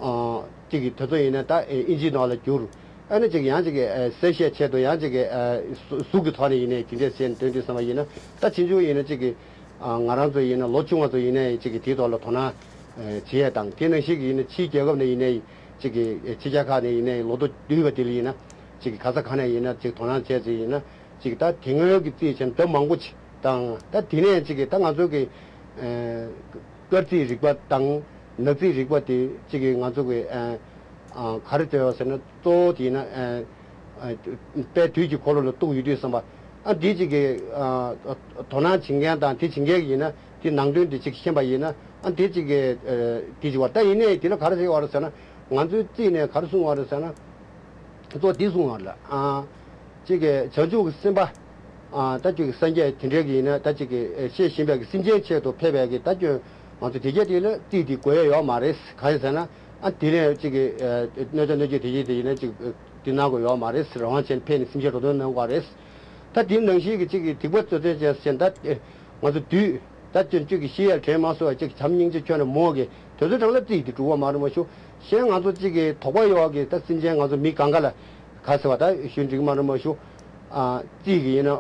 ཨ་གཅིག་གི་དེ་ཚོ་ཡིན་ན་ད་ཨིན་ཇིའི་ནང་ལ་བསྒྱུར། ཨ་ནི་གཅིག་ཡང་གཅིག་གི་ཨ་གསལ་བཤད་ཆེད་དུ་ཡང་གཅིག་གི་ཨ་གཟུགས་ཀྱི་ཐོག་ནས་ཡིན་ནའི་དེ་འདྲས་ཟེར་འདོན་དུས་ཙམ་པ་ཡིན་ན། ད་ཕྱིས་འབྱུང་ཡིན་ན་གཅིག་གི་ཨ་ང་རང་ཚོ་ཡིན་ན་ལོ་ཆུང་བ་ཚོ་ཡིན་ནའི་གཅིག་གི་དེའི་ཐོག་ལ་དོ་སྣང་ཨ་བྱེད་ཡས་དང་། དེ་ནང་བཞིན་གྱི་ཡིན་ན་ཕྱིའི་རྒྱལ་ཁབ་ནས་ཡིན་ནའི་གཅིག་གི་ཨ་ཕྱི་རྒྱལ་ཁག་ནས་ཡིན་ནའི་ལོ་ཐོ་བསྡུས་པ་དེ་ལ་ཡིན་ན་གཅིག་གི་ག་ས་ག་ནས་ཡིན་ན་གཅིག་དོ་སྣང་བྱས་ཚེ་ཡིན་ན། གཅིག་ད་དེ་སྔོན་གྱི་རྩིས་ཆེན་ལྡབ་མང་པོ་ཅིག་དང་། ད་དེ་ནས་གཅིག་གི་ད་ང་ཚོ་གི་ཨ་སྐར་རྩིས་རིག་པ་དང་ནག་རྩིས་རིག་པ་དེ་གཅིག་གི་ང་ཚོ་གི་ཨ་ཨ་ག་རེ་ཟེར་བ་ཟེར་ན། གཙོ་བོ་དེ་ཡིན་ན་ཨ་ཨ་དཔལ་དུས་ཀྱི་འཁོར་ལོ་ལ་གཏུགས་ཡོད་དུས་ཙམ་པ། ཨ་འདི་གཅིག་གི་ཨ་དོ་སྣང་བྱེད་མཁན་དང་དེ་བྱེད་མཁན་གྱི་ཡིན་ན་དེ་ནང་དོན་དེ་གཅིག་ཤེས་པ་ཡིན་ན། ཨ་འདི་གཅིག་གི་ཨ་དེ་གཅིག་བར་ད་ཡིན་ནའི་དེ་ལ་ག་རེ་ཟེར་བ་རེད་ཟེར་ན། ང་ཚོའི་རྩིས་ནས་ག་རེ་གསུངས་པ་རེད་ཟེར་ན། གཙོ་བོ་འདི་གསུང་བ་ལ། ཨ་གཅིག་གི་བྱང་ཆུབ་ཀྱི་སེམས་དཔའ། ཨ་ད་གཅིག་གི་སངས་རྒྱས་དེ་འདྲའི་གི་ཡིན་ན་ད་གཅིག་གི་ཨེ་བཤད་བཞིན་པའི་གི་སེམས་ཅན་ཆེད་དུ་ཕེབས་པའི་གི་ད་སྐྱོན་ང་ཚོ་དེ་གྱད་དེ་ལ་རྩིས་དེ་དགོས་ཡ་ཡོད་མ་རེད། གང་ཡིན་ཟེར་ན། ཨ་དེ་ནས་གཅིག་གི་ཨེ་གནོད་བྱ་གནོད་བྱེད་དེ་གྱད་དེ་ཡིན་ན་གཅིག་ཨེ་དེ་གནང་དགོས་ཡོད་མ་རེད། རང་དབང་ཅན་ཕེབས་ནས་སེམས་ཅན་འགྲོ་དོན་གནང་དགོས་རེད། ད་དེ་ནང་བཞིན་གི་གཅིག་གི་སྡིག་པ་གཙོ་བཙན་ཅན་ཟེར་ད་ཨེ་ང་ཚོ་བདུད། ད་སྤྱིར་གཅིག་གི་ཤི་ཡས་དྲན་མ་སོང་བ་གཅིག་བྱམས་སྙིང་རྗེ་ཁྱོན་ནས་མོ་གི་དེ་ཚོའི་གྲངས་ལ་རྩིས་དེ་གྲུབ་པ་མ་རེད་མ་ཞུ། གཞན་ང་ཚོ་གཅིག་གི་དོགས་པ་ཡོད་པ་གི་ད་སེམས་ཅན་ང་ཚོ་མི་གང་ག་ལ་ག་ཟེར་བ་ད་ཞུ་འགྲིག་མ་རེད་མ་ཞུ། ཨ་རྩིས་གི་ཡིན་ན་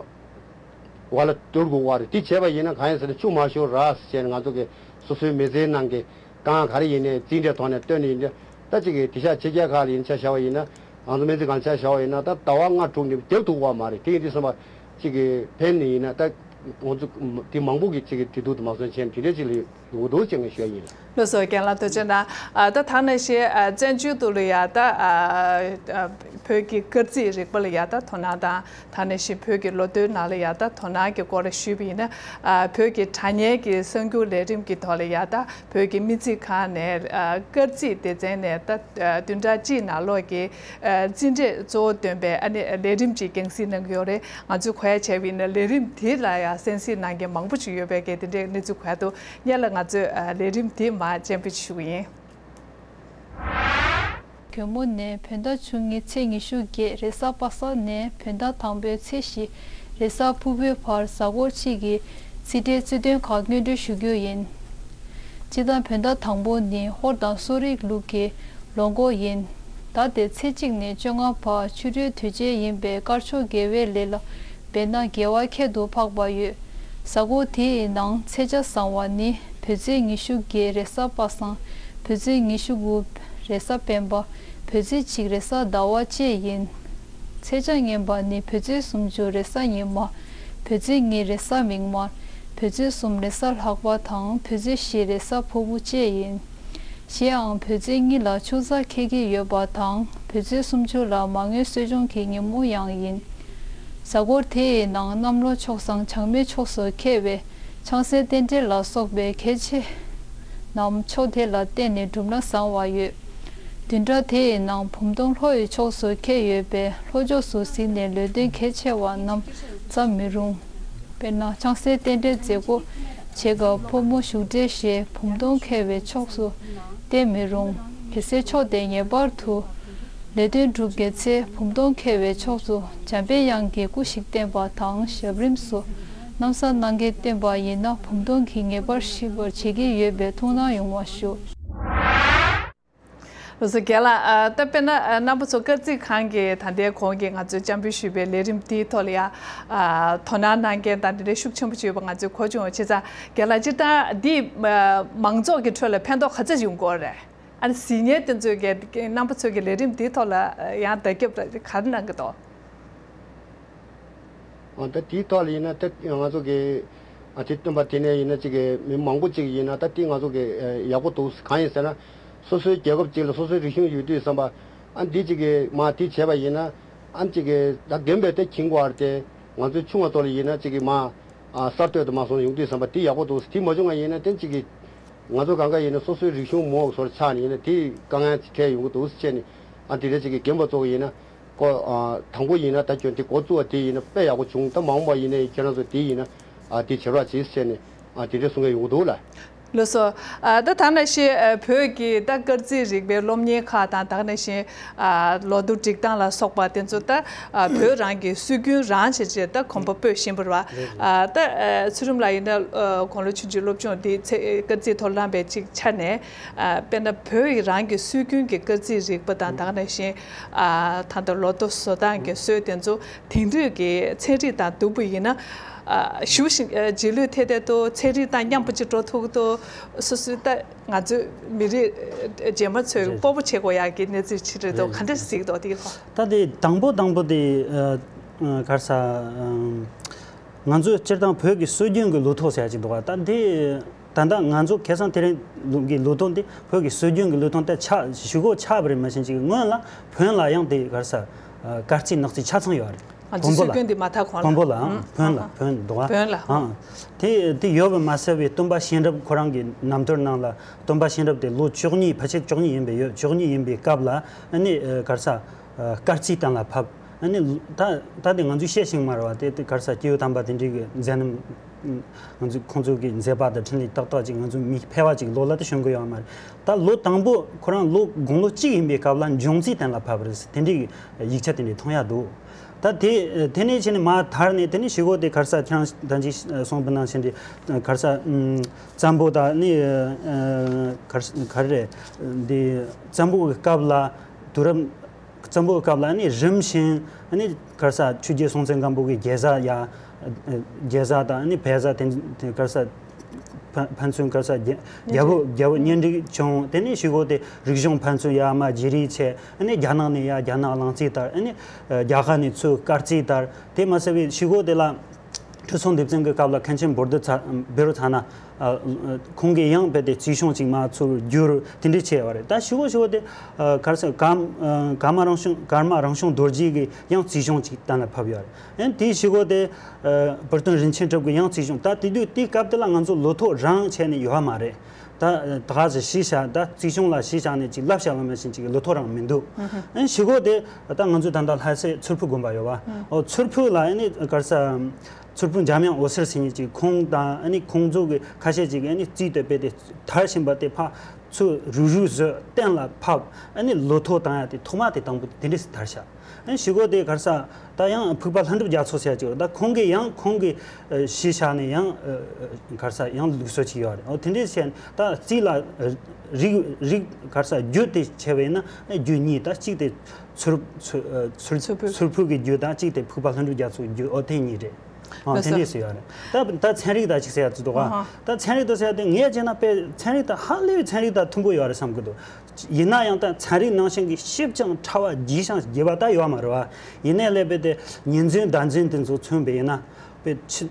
བ་ལ་བསྡུར་དགོས་པ་རེད། དེ་བྱས་པ་ཡིན་ན་གང་ཡིན་ཟེར་ན་ཆུ་མ་ཤོར་ར་ཟེར་ནས་ང་ཚོ་གི་སོ་སོའི་མི་ཚེའི་ནང་གི་གང་ག་རེ་ཡིན་ནའི་རྩིས་འབྲས་ཐོག་ནས་བཏོན་ནས་ཡིན་ན། ད་གཅིག་གི་དེང་སང་ཕྱི་རྒྱལ་ཁག་ལ་ཡིན་ཆ་བཞག་པ་ཡིན་ན། ང་ཚོ་སྨན་རྩིས་སྒང་ཆ་བཞག་པ་ཡིན་ན་ད་ཟླ་བ་ལྔ་དྲུག་ནས་རྒྱབ་ཐུབ་པ་མ་རེད། དེ་ཡིན་དུས་ཙམ་པ་གཅིག་གི་ཕན་ནི་ཡིན་ན་ད་ང་ཚོ་དེ་མང་པོ་གི་གཅིག་གི་བདེ་སྡུག་དུ་མ་སོན་ཆེན་དེ་འདྲ་གཅིག་ལ་ཡོང་གི་འདུག་ཅེས་ངས་ཞུ་ཡ་ཡིན། ལགས་སོ། རྒན་ལགས་ཐུགས་རྗེ་གནང་། ཨ་ད་ད་ནང་བཞིན་ཨ་བཙན་བྱོལ་དུ་ལ་ཡ་ད་ཨ་ཨ་བོད་ཀྱི་སྐར་རྩིས་རིག་པ་ལ་ཡ་ད་དོ་སྣང་དང་། ད་ནང་བཞིན་བོད་ཀྱི་ལོ་ཐོའི་ནང་ལ་ཡ་ད་དོ་སྣང་གི་སྐོར་ལ་ཞུས་པ་ཡིན་ན། ཨ་བོད་ཀྱི་དྲ་བརྙན་གྱི་གསར་འགྱུར་ལས་རིམ་གྱི་ཐོག་ལ་ཡ་ད་བོད་ཀྱི་སྨན་རྩིས་ཁང་ནས་ཨ་སྐར་རྩིས་སྡེ་ཚན་ནས་ད་ཨ་བདུན་ཕྲག་གཅིག་ནང་ལོགས་ཀྱི་ཨ་རྩིས་འབྲས་གཙོ་བོ་བཏོན་པའི་ཨ་ནི་ལས་རིམ་ཅིག་རྒྱང་སྲིང་གནང་གི་ཡོད་རེད། ང་ཚོས་གོ་ཡ་བྱས་པ་ཡིན་ན་ལས་རིམ་དེ་ལ་ཡང་གསན་གཟིགས་གནང་མཁན་མང་པོ་ཞིག་ཡོད་པའི་གི་དེ་འདྲའི་གནས་ཚུལ་གོ་ཡ་འདུག་སྔོན་ལ་ང་ཚོས་ཨ་ལས་རིམ་དེ་མར་སྤྱན་འབུལ་ཞུ་གི་ཡིན། གྱོ་མོ་ནས་བོད་ཟླ་བཅུ་གཉིས་ཚེས་ཉི་ཤུ་བརྒྱད་རེས་གཟའ་པ་སངས་ནས་བོད་ཟླ་དང་པོའི་ཚེས་བཞི་རེས་གཟའ་ཕུར་བུའི་བར་གཟའ་འཁོར་གཅིག་གི་རྩིས་འབྲས་རྩིས་སྟོན་ཁག་སྙན་སྒྲོན་ཞུ་རྒྱུ་ཡིན། སྤྱིར་བཏང་བོད་ཟླ་དང་པོ་ནི་ཧོར་དང་གསོ་རིག་ལུག་གི་ལོ་འགོ་ཡིན། ད་ལྟའི་ཚེས་གཅིག་ནས་བཅོ་ལྔ་བར་ཆུ་སྦྲུལ་དུས་ཆེན་ཡིན་པས་དཀར་ཕྱོགས་དགེ་བའི་ལས་ལ་འབད་ན་དགེ་བ་ཁྱད་དུ་འཕགས་པ་ཡོད། གཟའ་འཁོར་དེའི་ནང་ཚེས་ཆ་བཟང་བ་ནི་བོད་ཚེས་ཉི་ཤུ་བརྒྱད་རེས་གཟའ་པ་སངས། བོད་ཚེས་ཉི་ཤུ་དགུ་རེས་གཟའ་སྤེན་པ། བོད་ཚེས་གཅིག་རེས་གཟའ་ཟླ་བ་བཅས་ཡིན། ཚེས་ཆ་ངན་པ་ནི་བོད་ཚེས་སུམ་ཅུ་རེས་གཟའ་ཉི་མ། བོད་ཚེས་གཉིས་རེས་གཟའ་མིག་དམར། བོད་ཚེས་གསུམ་རེས་གཟའ་ལྷག་པ་དང་བོད་ཚེས་བཞི་རེས་གཟའ་ཕུར་བུ་བཅས་ཡིན། གཞན་ཡང་བོད་ཚེས་གཉིས་ལ་ཆུ་ཚགས་འཁེལ་གྱི་ཡོད་པ་དང་བོད་ཚེས་སུམ་ཅུ་ལ་མ་དངུལ་གསོ་སྦྱོང་གི་ཉིན་མོ་ཡང་ཡིན། གཟའ་འཁོར་དེ་ཡི་ནང་གནམ་ལོ་མཆོག་བཟང་བྱང་མའི་ཕྱོགས་སུ་འཁེལ་བའི་ཆང་སའི་རྟེན་འབྲེལ་ལ་སོགས་པའི་གལ་ཆེ་རྣམས་ཕྱོགས་དེ་ལ་བརྟེན་ནས་གྲུབ་ན་བཟང་བ་ཡོད། བདུན་ཕྲག་དེ་ཡི་ནང་བུམ་སྟོང་ལྷོ་ཡི་ཕྱོགས་སུ་འཁེལ་ཡོད་པས་ལྷོ་ཕྱོགས་སུ་གཟིགས་ནས་ལས་དོན་གལ་ཆེ་བ་རྣམས་བརྩམ་མི་རུང་། དཔེར་ན་ཆང་སའི་རྟེན་འབྲེལ་མཛད་སྒོ་བྱེད་སྐབས་ཕོ་མོ་བཞུགས་གྲལ་ཞེས་བུམ་སྟོང་འཁེལ་བའི་ཕྱོགས་སུ་བསྟན་མི་རུང་། གལ་སྲིད་ཕྱོགས་དེ་ངེས་པར་དུ་ལས་དོན་སྒྲུབ་དགོས་ཚེ་བུམ་སྟོང་འཁེལ་བའི་ཕྱོགས་སུ་འཇམ་པའི་དབྱངས་ཀྱི་སྐུ་ཞིག་བསྟན་པ་དང་ཞབས་རིམ་སུ་ན་བཟའ་གནང་མཁན་བསྟན་པ་ཡིན་ན་བུམ་སྟོང་གིས་ངེས་པར་ཞི་བར་བྱེད་ཀྱི་ཡོད་པས་ཐུགས་སྣང་ཡོང་བ་ཞུ། ལགས་སོ་རྒན་ལགས། ཨ་ད་དཔེར་ན་ཨ་རྣམ་པ་ཚོ་སྐར་རྩིས་ཁང་གི་ད་ལྟའི་གོང་གི་ང་ཚོས་བཅར་འབུལ་ཞུས་པའི་ལས་རིམ་དེའི་ཐོག་ལ་ཡ་ཨ་དོ་སྣང་གནང་མཁན་དང་དེ་འདྲའི་ཤུགས་ཆེན་པོ་ཅིག་ཡོད་པ་ང་ཚོས་གོ་བྱུང་བ། བྱས་ཙང་རྒན་ལགས་སྤྱིར་བཏང་འདི་ཨ་མང་ཚོགས་ཀྱི་ཁྲོད་ལ་ཕན་ཐོགས་ག་ཚོད་ཡོང་གི་ཡོད་རེད། ཨ་ནི་གཟིགས་མཁན་དེ་ཚོས་ཀྱི་རྣམ་པ་ཚོའི་གི་ལས་རིམ་འདིའི་ཐོག་ལ་ཡང་བརྡ་ཁྱབ་ག་རེ་གནང་གི་འདུག་ཨ་ད་དེའི་ཐོག་ལ་ཡིན་ན་ད་ང་ཚོ་གི་ཨ་དེ་སྟོན་པ་དེ་ནས་ཡིན་ན་ཅིག་གི་མི་མང་པོ་ཅིག་ཡིན་ན་ད་དེ་ང་ཚོ་གི་ཡག་པོ་འདུག་གང་ཡིན་ཟེར་ན་སོ་སོའི་རྒྱལ་ཁབ་ཅིག་ལ་སོ་སོའི་རིག་གཞུང་ཡོད་དུས་ཙམ་པ་ཨ་འདི་ཅིག་གི་མ་དེ་བྱས་པ་ཡིན་ན་ཨ་ཅིག་གི་ད་རྒན་པའི་དེ་ཁྱིང་གོ་ཨར་ཏེ་ང་ཚོའི་ཆུང་བ་ཚོ་ལ་ཡིན་ན་ཅིག་གི་མ། ཨ་གསར་གཏོད་དུ་མ་སོང་ཡོང་དུས་ཙམ་པ་དེ་ཡག་པོ་འདུག་དེ་མ་བྱུང་བ་ཡིན་ན་དེ་གཅིག་གི་ང་ཚོ་གང་ག་ཡིན་ན་སོ་སོའི་རིག་གཞུང་མོ་སོར་ཆགས་ནས་ཡིན་ན་དེ་དཀའ་ངལ་ཅིག་འཕྲད་ཡོང་གི་འདུག་ཟེར་བྱས་ནས་ཨ་དེ་འདྲ་ཅིག་གི་རྒན་པ་ཚོ་ཡིན་ན་ཀོ་ཨ་དང་པོ་ཡིན་ན་ད་ཁྱོན་དེ་འགོ་བཙུགས་པ་དེ་ཡིན་ན་དཔེ་ཡག་པོ་བྱུང་། ད་མ་འོངས་པ་ཡིན་ན་ཁྱེད་རང་ཚོ་དེ་ཡིན་ན་ཨ་དེ་བྱེད་རོགས་བྱེད་ཟེར་ནས་ཨ་དེ་འདྲ་གསུང་གི་ཡོང་གི་འདུག་ལ། ལགས་སོ། ཨ་ད་ད་ནང་བཞིན་ཨ་བོད་ཀྱི་ད་སྐར་རྩིས་རིག་པའི་སློབ་གཉེར་ཁག་དང་ད་ག་ནང་བཞིན་ཨ་ལོ་ཐོ་སྒྲིག་སྟངས་ལ་སོགས་པ་དེ་ཚོ་ད་ཨ་བོད་རང་གི་སྲོལ་རྒྱུན་རང་བྱས་བྱས་ད་གོམ་པ་སྤོས་བཞིན་པ་རེད་བ། ཨ་ད་ཨ་ཚུལ་ཁྲིམས་ལགས་ཡིན་ན་ཨ་དགུང་ལོ་ཆུང་ཆུང་སློབ་སྦྱོང་འདི་ཚེ་སྐར་རྩིས་ཐོག་བླངས་པའི་ཅིག་ཆ་ནས་ཨ་དཔེར་ན་བོད་ཀྱི་རང་གི་སྲོལ་རྒྱུན་གྱི་སྐར་རྩིས་རིག་པ་དང་ད་ག་ནང་བཞིན་ཨ་ད་ལྟ་ལོ་ཐོ་བཟོ་སྟངས་ཀྱི་སྲོལ་དེ་ཚོ་དེང་དུས་ཀྱི་ཚན་རིག་དང་བསྡུར་བ་ཡིན་ན། ཨ་ཞུ་ཞིང་ཨ་རྗེས་ལུས་ཐེབས་ཐེབས་དུ་ཚན་རིག་དང་མཉམ་པོ་ཅིག་འགྲོ་ཐུབ་ཀྱི་འདུག་སོ་སོའི་ད་ང་ཚོའི་མི་རིགས་ཨ་རྗེས་མ་ཚོས་རེད། སྤོབས་པ་བྱེད་དགོས་ཡག་གི་གནས་ཚུལ་ཅིག་རེད་འདུག་རེད། ག་འདྲ་གཟིགས་འདུག་དེའི་ཐོག་ད་དེ་དང་པོ་དང་པོ་དེ་ཨ་ཨ་ག་རེ་ཟེར་ཨ་ང་ཚོའི་སྤྱིར་བཏང་བོད་ཀྱི་སྲོལ་རྒྱུན་གྱི་ལོ་ཐོ་ཟེར་ཡག་ཅིག་འདུག་ག་ད་དེ། ད་ལྟ་ང་ཚོ་ཁ་སང་དེ་རིང་གི་ལོ་ཐོ་འདི་བོད་ཀྱི་སྲོལ་རྒྱུན་གྱི་ལོ་ཐོ་འདི་ཆགས་ཞུ་གོ་ཆགས་པ་རེད། མ་གཞི་ཅིག་སྔོན་ལ་བོན་ལ་ཡང་དེ་ག་རེ་ཟེར་ཨ་སྐར་རྩིས་ནག་རྩིས་ཆ་ཚང་ཡོད་རེད། ཨ་བོན་པོ་ལ་སྲོལ་རྒྱུན་འདི་མ་ཐག་གོང་ལ་བོན་པོ་ལ་ཨང་། ཨ་བོན་ལ་ཨ་བོན་འདུག་ཨ། བོན་ལ་ཨང་། དེ་དེ་ཡོད་པ་མ་ཟད་པའི་སྟོན་པ་གཤེན་རབ་ཁོ་རང་གི་རྣམ་ཐར་ནང་ལ་སྟོན་པ་གཤེན་རབ་དེ་ལོ་བཅུ་གཉིས་ཕལ་ཆེར་བཅུ་གཉིས་ཡིན་པའི་ཡོད། བཅུ་གཉིས་ཡིན་པའི་སྐབས་ལ་ཨ་ནི་ཨ་ག་རེ་ཟེར་ཨ་སྐར་རྩིས་གཏན་ལ་ཕབ། ཨ་ནི་ད་ད་དེ་ང་ཚོས་བཤད་ཤེས་མ་རེད་བ། དེ་དེ་ག་རེ་ཟེར་སྐྱེས་བུ་དམ་པ་དེ་འདྲའི་གི་མཛད་རྣམ་ང་ཚོས་ཁོང་ཚོ་གི་མཛད་པ་དང་འཕྲིན་ལས་ཏག་ཏག་ཅིག་ང་ཚོ་མི་ཕལ་བ་ཅིག་ལོ་ལ་དེ་ཤོང་གི་ཡོད་མ་རེད། ད་ལོ་དང་པོ་ཁོ་རང་ལོ་དགུང་ལོ་གཅིག་ཡིན་པའི་སྐབས་ལ་འབྱུང་རྩིས་གཏན་ལ་ཕབ་པ་རེད། དེ་འདྲའི་གི་ཡིག་ཆ་དེ་འདྲའི་མཐོང་ཡག་འདུག་ད་དེ་དེ་ནས་བྱས་ནས་མར་དར་ནས་དེ་ནས་ཞུ་གོ་དེ་ག་རེ་ཟེར་ཁྱེད་རང་ད་ཅི་གསུངས་པ་ནང་བཞིན་དེ་ག་རེ་ཟེར་ཨམ་བཙན་པོ་དང་ནི་ཨ་ག་རེ་ག་རེ་རེད། འདི་བཙན་པོ་གི་སྐབས་ལ་དུས་རབས་བཙན་པོའི་སྐབས་ལ་ནི་རིམ་བཞིན་ནི་ག་རེ་ཟེར་ཆོས་རྒྱལ་སྲོང་བཙན་སྒམ་པོ་གི་རྒྱལ་ས་ཡ་རྒྱལ་ས་དང་ནི་བལ་བཟའ་དེ་དེ་ག་རེ་ཟེར་ཕན་ཕན་ཚུན་ག་རེ་ཟེར་རྒྱ་རྒྱལ་པོ་རྒྱལ་པོ་གཉེན་སྒྲིག་བྱུང་། དེ་ནས་ཞུ་གོ་དེ་རིག་གཞུང་ཕན་ཚུན་ཡ་མ་བརྗེ་རེས་བྱས། ནི་རྒྱ་ནག་ནས་ཡ་རྒྱ་ནག་གླང་རྩིས་དར། ནི་རྒྱ་གར་ནས་ཚུར་སྐར་རྩིས་དར། དེ་མ་ཟད་པའི་ཞུ་གོ་དེ་ལ། ཁྲི་སྲོང་ལྡེ་བཙན་གྱི་སྐབས་ལ་མཁན་ཆེན་བོར་ཏི་ཚ་བེ་རུ་ཚ་ན་ཨ་ཁོང་གིས་ཡང་རྦད་དེ་རྩིས་གཞུང་ཅིག་མར་ཚུར་བསྒྱུར་དེ་འདྲ་བྱས་པ་རེད། ད་ཞུ་གོ་ཞུ་གོ་དེ་ཨ་ག་རེ་ཟེར་ཀརྨ་ཨ་ཀརྨ་རང་བྱུང་ཀརྨ་རང་བྱུང་རྡོ་རྗེ་གིས་ཡང་རྩིས་གཞུང་ཅིག་གཏན་ལ་ཕབ་ཡོད་རེད། ཨན་དེ་ཞུ་གོ་དེ་ཨ་བུ་སྟོན་རིན་ཆེན་གྲུབ་ཀྱིས་ཡང་རྩིས་གཞུང་། ད་དེ་དུས་དེའི་སྐབས་དེ་ལ་ང་ཚོ་ལོ་ཐོ་རང་བྱས་ནས་ཡོད་མ་རེད། ད་ད་ག་ཟེ་གཞི་བཞག་ད་རྩིས་གཞུང་ལ་གཞི་བཞག་ནས་ཅིག་བསླབ་བྱ་བ་མ་བྱིན་ཅིག་ལོ་ཐོ་རང་མི་འདུག་ཨ་ནི་ཞུ་གོ་དེ་ད་ང་ཚོས་ད་ལྟ་ལྷ་སའི་མཚུར་ཕུ་དགོན་པ་ཡོད་པ། ཨོ་མཚུར་ཕུ་ལ་ཨ་ནི་ག་རེ་ཟེར་མཚུར་ཕུ་འཇམ་དབྱངས་འོད་ཟེར་ཟེར་མཁན་ཅིག་ཁོང་དང་ཨ་ནི་ཁོང་ཚོ་གི་ཁ་ཤས་ཅིག་ཨ་ནི་རྩིས་དེ་དཔེ་དེ་དར་བཞིན་པ་དེ་ཕར་ཚུར་རུག་རུག་བཟོས་གཏན་ལ་ཕབ། ཨ་ནི་ལོ་ཐོ་བཏང་ཡ་དེ་ཐོག་མ་དེ་དང་པོ་དེ་འདྲས་སུ་དར་ཤག་ཨ་ནི་ཞུ་གོ་དེ་ག་རེ་ཟེར་ད་ཡང་ཕུག་པ་ལྷུན་གྲུབ་རྒྱ་མཚོ་ཟེར་ཡ་ཅིག་ཡོད། ད་ཁོང་གིས་ཡང་ཁོང་གི་ཨ་གཞི་བཞག་ནས་ཡང་ཨ་ག་རེ་ཟེར་ཡང་ལུགས་སྲོལ་ཅིག་ཡོད་རེད། འོ་དེ་འདྲས་བྱས་ད་རྩིས་ལ་རིགས་རིགས་ག་རེ་ཟེར་རྒྱུད་དེ་བྱས་པ་ཡིན་ན་རྒྱུད་གཉིས། ད་གཅིག་དེ་མཚུར་མཚུར་ཨ་མཚུར་མཚུར་ཕུ། མཚུར་ཕུ་གི་རྒྱུད་དང་གཅིག་དེ་ཕུག་པ་ལྷུན་གྲུབ་རྒྱ་མཚོ་གི་རྒྱུད། འོ་དེ་གཉིས་རེད། ཨ་ལགས་སོ། དེ་འདྲས་སུ་ཡོད་རེད། ད་ད་ཚན་རིག་དང་གཅིག་ཟེར་ཡ་ཅིག་འདུག་ག་ཨ་ཧ། ད་ཚན་རིག་དང་ཟེར་ཡ་དེ་ངས་བྱས་ན་དཔེ་ཚན་རིག་དང་ཧ་ལས་པའི་ཚན་རིག་དང་མཐུན་པོ་ཡོད་རེད་བསམ་གི་འདུག་ཡིན་ན་ཡང་ད་ཚན་རིག་ནང་བཞིན་གྱི་ཞིབ་ཅིང་ཕྲ་བ་རྒྱས་ཤིང་རྒྱས་པ་ད་ཡོད་མ་རེད་བ། ཡིན་ནའི་ལས་དཔེ་དེ་ཉིན་འཛིན་ཟླ་འཛིན་དེ་ཚོ་མཚོན་པ་ཡིན་ན་དཔེ་ཆུ།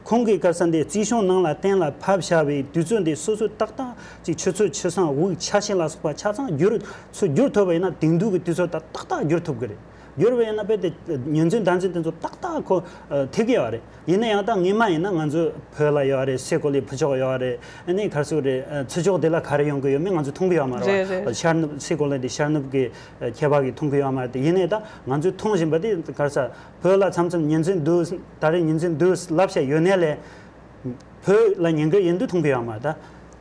ཁོང་གིས་ག་རེ་ཟེར་འདི་རྩིས་གཞུང་ནང་ལ་གཏན་ལ་ཕབ་བཞག་པའི་དུས་ཚོད་འདི་སོ་སོས་ཏག་ཏག་ཅིག་ཆུ་ཚོད་ཆུ་སྲང་དབུགས་ཆ་ཤས་ལ་སོགས་པ་ཆ་ཚང་བསྒྱུར་ཚུར་བསྒྱུར་ཐུབ་པ་ཡིན་ན་དེང་དུས་ཀྱི་དུས་ཚོད་དང་ཏག་ཏག་བསྒྱུར་ཐུབ་ཀྱི་རེད། བསྒྱུར་བ་ཡིན་ན་དཔེ་དེ་ཉིན་མཚན་ཟླ་མཚན་དེ་ཚོ་ཏག་ཏག་ཁོ་ཨ་ཐིག་གི་ཡོད་རེད། ཡིན་ན་ཡང་ད་སྔོན་མ་ཡིན་ན་ང་ཚོ་བོད་ལ་ཡོད་རེད། སའི་གོ་ལའི་ཕུ་ལྕོག་ཡོད་རེད། ཨ་ནི་ག་རེ་ཟེར་རེད། ཨ་ཚུར་ཕྱོགས་དེ་ལ་ག་རེ་ཡོང་གི་ཡོད་མེད་ང་ཚོ་མཐོང་གི་ཡོད་མ་རེད་བ། རེད་རེད། ཤར་ནུབ་སའི་གོ་ལ་དེ་ཤར་ནུབ་ཀྱི་ཨ་ཁྱད་པར་གྱི་མཐོང་གི་ཡོད་མ་རེད། དེ་ཡིན་ནའི་ད་ང་ཚོས་མཐོང་བཞིན་པ་དེ་ག་རེ་ཟེར། བོད་ལ་མཚམས་མཚམས་ཉིན་མཚན་སྡུག་ད་རེས་ཉིན་མཚན་སྡུག་ལབ་བྱས་ཡོད་ནའི་ལས། བོད་ལ་ཉེན་ཁ་ཡིན་དུས་མཐོང་གི་ཡོད་མ་རེད། ད་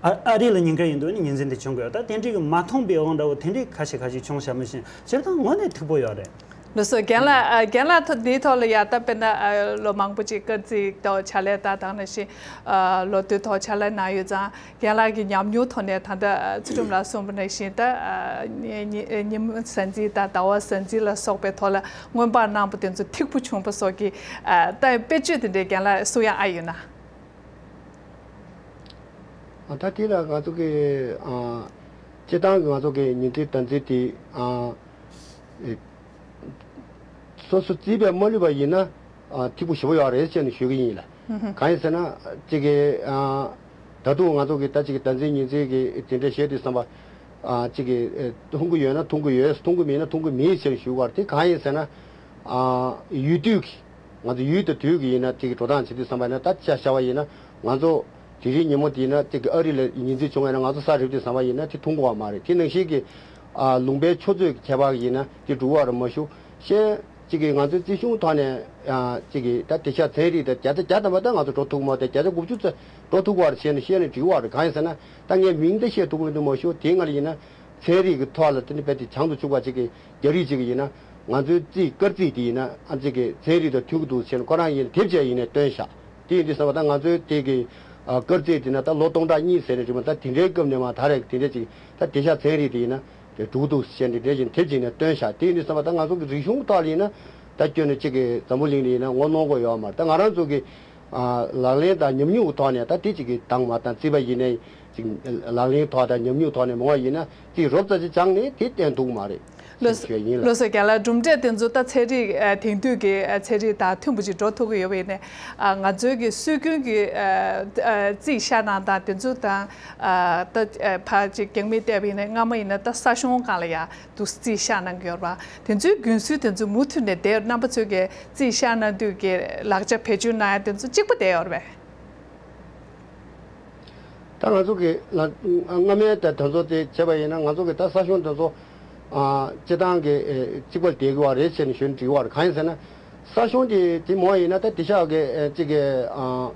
ཨ་ཨ་རི་ལ་ཉེན་ཁ་ཡིན་དུས་ནི་ཉིན་མཚན་དེ་བྱུང་གི་ཡོད། ད་དེ་འདྲའི་གི་མ་མཐོང་པའི་དབང་འདྲ་བོ་དེ་འདྲའི་ཁ་ཤས་ཁ་ཤས་བྱུང་བཞག་མ་ཤེས། སྤྱིར་བཏང་དངོས་གནས་ཐིག་པོ་ཡོད་རེད། ལགས་སོ། རྒན་ལགས། ཨ་རྒན་ལགས་ཐོག་འདིའི་ཐོག་ལ་ཡ་ད་དཔེར་ན་ཨ་ལོ་མང་པོ་ཅིག་སྐར་རྩིས་ཐོག་ཕྱག་ལས་ད་དང་ནང་བཞིན་ཨ་ལོ་དུས་ཐོག་ཕྱག་ལས་གནང་ཡོད་ཙང་རྒན་ལགས་ཀྱི་ཉམས་མྱོང་ཐོག་ནས་ད་ལྟ་ཨ་ཚུལ་ཁྲིམས་ལགས་གསུངས་པ་ནང་བཞིན་ད་ཨ་ཉི་ཉི་ཉི་མ་གཟའ་འཛིན་དང་ཟླ་བ་གཟའ་འཛིན་ལ་སོགས་པའི་ཐོག་ལ་སྔོན་དཔག་གནང་པ་དེ་ཚོ་ཐིག་པོ་བྱུང་པ་སོགས་ཀྱི་ཨ་ད་དཔེ་བརྗོད་དེ་འདྲའི་རྒན་ལགས་གསུང་ཡ་ཨ་ཡོད་ན། ཨ་ད་དེ་ལ་ང་ཚོ་གི་ཨ་སྤྱིར་བཏང་གི་ང་ཚོ་གི་ཉིན་མཚན་ཟླ་མཚན་དེ་ཨ་ཨེ་སོ་སོ་རྩིས་པས་མ་བསླུས་པ་ཡིན་ན་ཨ་ཐིག་པོ་ཞེ་པོ་ཡོད་རེད་ཅེས་ནས་ཞུ་གི་ཡིན་ལ། ཧུམ་ཧུམ། གང་ཡིན་ཟེར་ན་ཅིག་གི་ཨ་ད་དུང་ང་ཚོ་གི་ད་ཅིག་གི་ཟླ་མཚན་ཉིན་མཚན་གི་དེ་འདྲ་བཤད་དུས་ཙམ་པ་ཨ་ཅིག་གི་ཨེ་མཐོང་གི་ཡོད་ན་མཐོང་གི་ཡོད། མཐོང་གི་མེད་ན་མཐོང་གི་མེད་ཅེས་ཞུ་བར་དེ་གང་ཡིན་ཟེར་ན་ཨ་ཡུལ་དུས་ཀྱི། ང་ཚོ་ཡུལ་དང་དུས་ཀྱི་ཡིན་ན་དེ་གི་འགྲོ་སྟངས་བྱེད་དུས་ཙམ་པ་ཡིན་ན་ད་ཆ་བཞག་པ་ཡིན་ན་ང་ཚོ་དེ་རིང་ཉིན་མོ་དེ་ཡིན་ན་དེ་གི་ཨ་རི་ལ་ཉིན་མཚན་བྱུང་བ་ཡིན་ན་ང་ཚོ་ས་རིབ་དུས་ཙམ་པ་ཡིན་ན་དེ་མཐོང་གི་ཡོད་མ་རེད། དེ་ནང་བཞིན་གྱི་ཨ་ལུང་པའི་ཆུ་ཚོད་ཀྱི་ཁྱད་པར་ཡིན་ན་དེ་འགྲོ་གི་ཡོད་རེད་མ་ཞུ། གཞན་གཅིག་གི་ང་ཚོའི་རྩིས་གཞུང་ཐོག་ནས་ཨ་གཅིག་གི་ད་དེང་སང་ཚན་རིག་དང་བརྒྱ་ཆ་བརྒྱ་ཐམ་པ་ད་ང་ཚོ་འགྲོ་ཐུབ་མ་དེ་བརྒྱ་ཆ་དགུ་བཅུ་ཙམ་འགྲོ་ཐུབ་པ་རེད་ཞེས་ནས་བཤད་ནས་འགྲིག་པ་རེད། གང་ཡིན་ཟེར་ན་ད་ངས་མིང་ད་བཤད་ཐུབ་ཀྱི་མི་འདུག་མ་ཞུ། དེའི་སྔ་ལ་ཡིན་ན་ཚན་རིག་གི་ཐོག་ལ་དེ་ནི་རྦད་དེ་བྱང་དུ་བཅུག་པ་ཅིག་གི་རྒྱ་རིགས་ཅིག་ཡིན་ན་ང་ཚོའི་རྩིས་སྐར་རྩིས་དེ་ཡིན་ན་ཨ་ཅིག་གི་ཚན་རིག་དང་མཐུན་གྱི་འདུག་ཟེར་ནས་ཁོ་རང་ཡིན་ན་དེབ་ཅིག་ཡིན་ནས་བཏོན་བཞག། དེ་ཡིན་དུས་ཙམ་པ་ད་ང་ཚོའི་དེ་གི་ཨ་སྐར་རྩིས་དེ་ན་ད་ལོ་སྟོང་ཕྲག་གཉིས་ཟེར་ནས་རེད་མ། ད་དེ་འདྲའི་སྐབས་ནས་མ་ད་རེས་དེ་འདྲ་ཅིག་ད་དེང་སང་ཚན་རིག་དེ་ཡིན་ན་དེ་འགྲོ་གི་འདུག་ཟེར་ནས་དེ་བཞིན་དེབ་ཅིག་ནས་བཏོན་བཞག། དེ་ཡིན་དུས་ཙམ་པ་ད་ང་ཚོ་གི་རིག་གཞུང་ཐོག་ལ་ཡིན་ན་ད་སྐྱོན་ནས་ཅིག་གི་འཛམ་བུ་གླིང་ལ་ཡིན་ན་ངོ་གནོང་དགོས་ཡོད་མ་རེད། ད་ང་རང་ཚོ་གི་ཨ་ལག་ལེན་དང་ཉམས་མྱོང་གི་ཐོག་ནས་ད་དེ་ཅིག་གི་དང་མ་དང་རྩིས་པ་ཡིན་ནའི་ཅིག་ལག་ལེན་ཐོག་དང་ཉམས་མྱོང་ཐོག་ནས་མང་བ་ཡིན་ན་རྩིས་རོབ་ཙམ་ཅིག་སྦྱངས་ནས་དེ་བསྟན་ཐུབ་ཀྱི་མ་རེད། ལགས་སོ། ཞུ་ཡ་ཡིན་ལགས། ལགས་སོ། རྒན་ལགས་གྲུབ་འབྲས་དེ་ཚོ་ད་ཚན་རིག་ཨ་དེང་དུས་ཀྱི་ཨ་ཚན་རིག་དང་མཐུན་པ་ཅིག་འགྲོ་ཐུབ་ཀྱི་ཡོད་པ་ཡིན་ནའི་ཨ་ང་ཚོའི་གི་སྲོལ་རྒྱུན་གྱི་ཨ་ཨ་རྩིས་བཤད་སྟངས་དང་དེ་ཚོ་དང་ཨ་ད་ཨ་ཕར་ཅིག་རྒྱང་མིག་བལྟས་པ་ཡིན་ནའི་སྔ་མ་ཡིན་ན་ད་ས་གཞུང་སྒང་ལ་ཡ་འདུག་རྩིས་བཤད་གནང་གི་ཡོད་རེད་པ། དེ་ཚོའི་རྒྱུན་སྲོལ་དེ་ཚོ་མུ་མཐུད་ནས་བསྡད་ཡོད། རྣམ་པ་ཚོས་ཀྱི་རྩིས་བཤད་གནང་དུས་ཀྱི་ལག་ཆ་བེད་སྤྱོད་གནང་ཡ་དེ་ཚོ་གཅིག་པ་བསྡད་ཡོད་རེད་པས། ད་ང་ཚོ་གི་ལ་སྔ་མའི་ད་དེ་ཚོ་དེ་བྱས་པ་ཡིན་ན་ང་ཚོ་གི་ད་ས་གཞུང་དེ་ཚོ་ཨ་སྤྱིར་བཏང་གི་ཨེ་གཅིག་པ་བསྡད་དགོས་པ་རེད་ཟེར་ནས་ཞུ་ན་འགྲིག་པ་རེད། གང་ཡིན་ཟེར་ན་ས་གཞུང་དེ་དེ་མོ་ཡིན་ན་ད་དེང་སང་གི་ཨེ་གཅིག་གི་ཨ་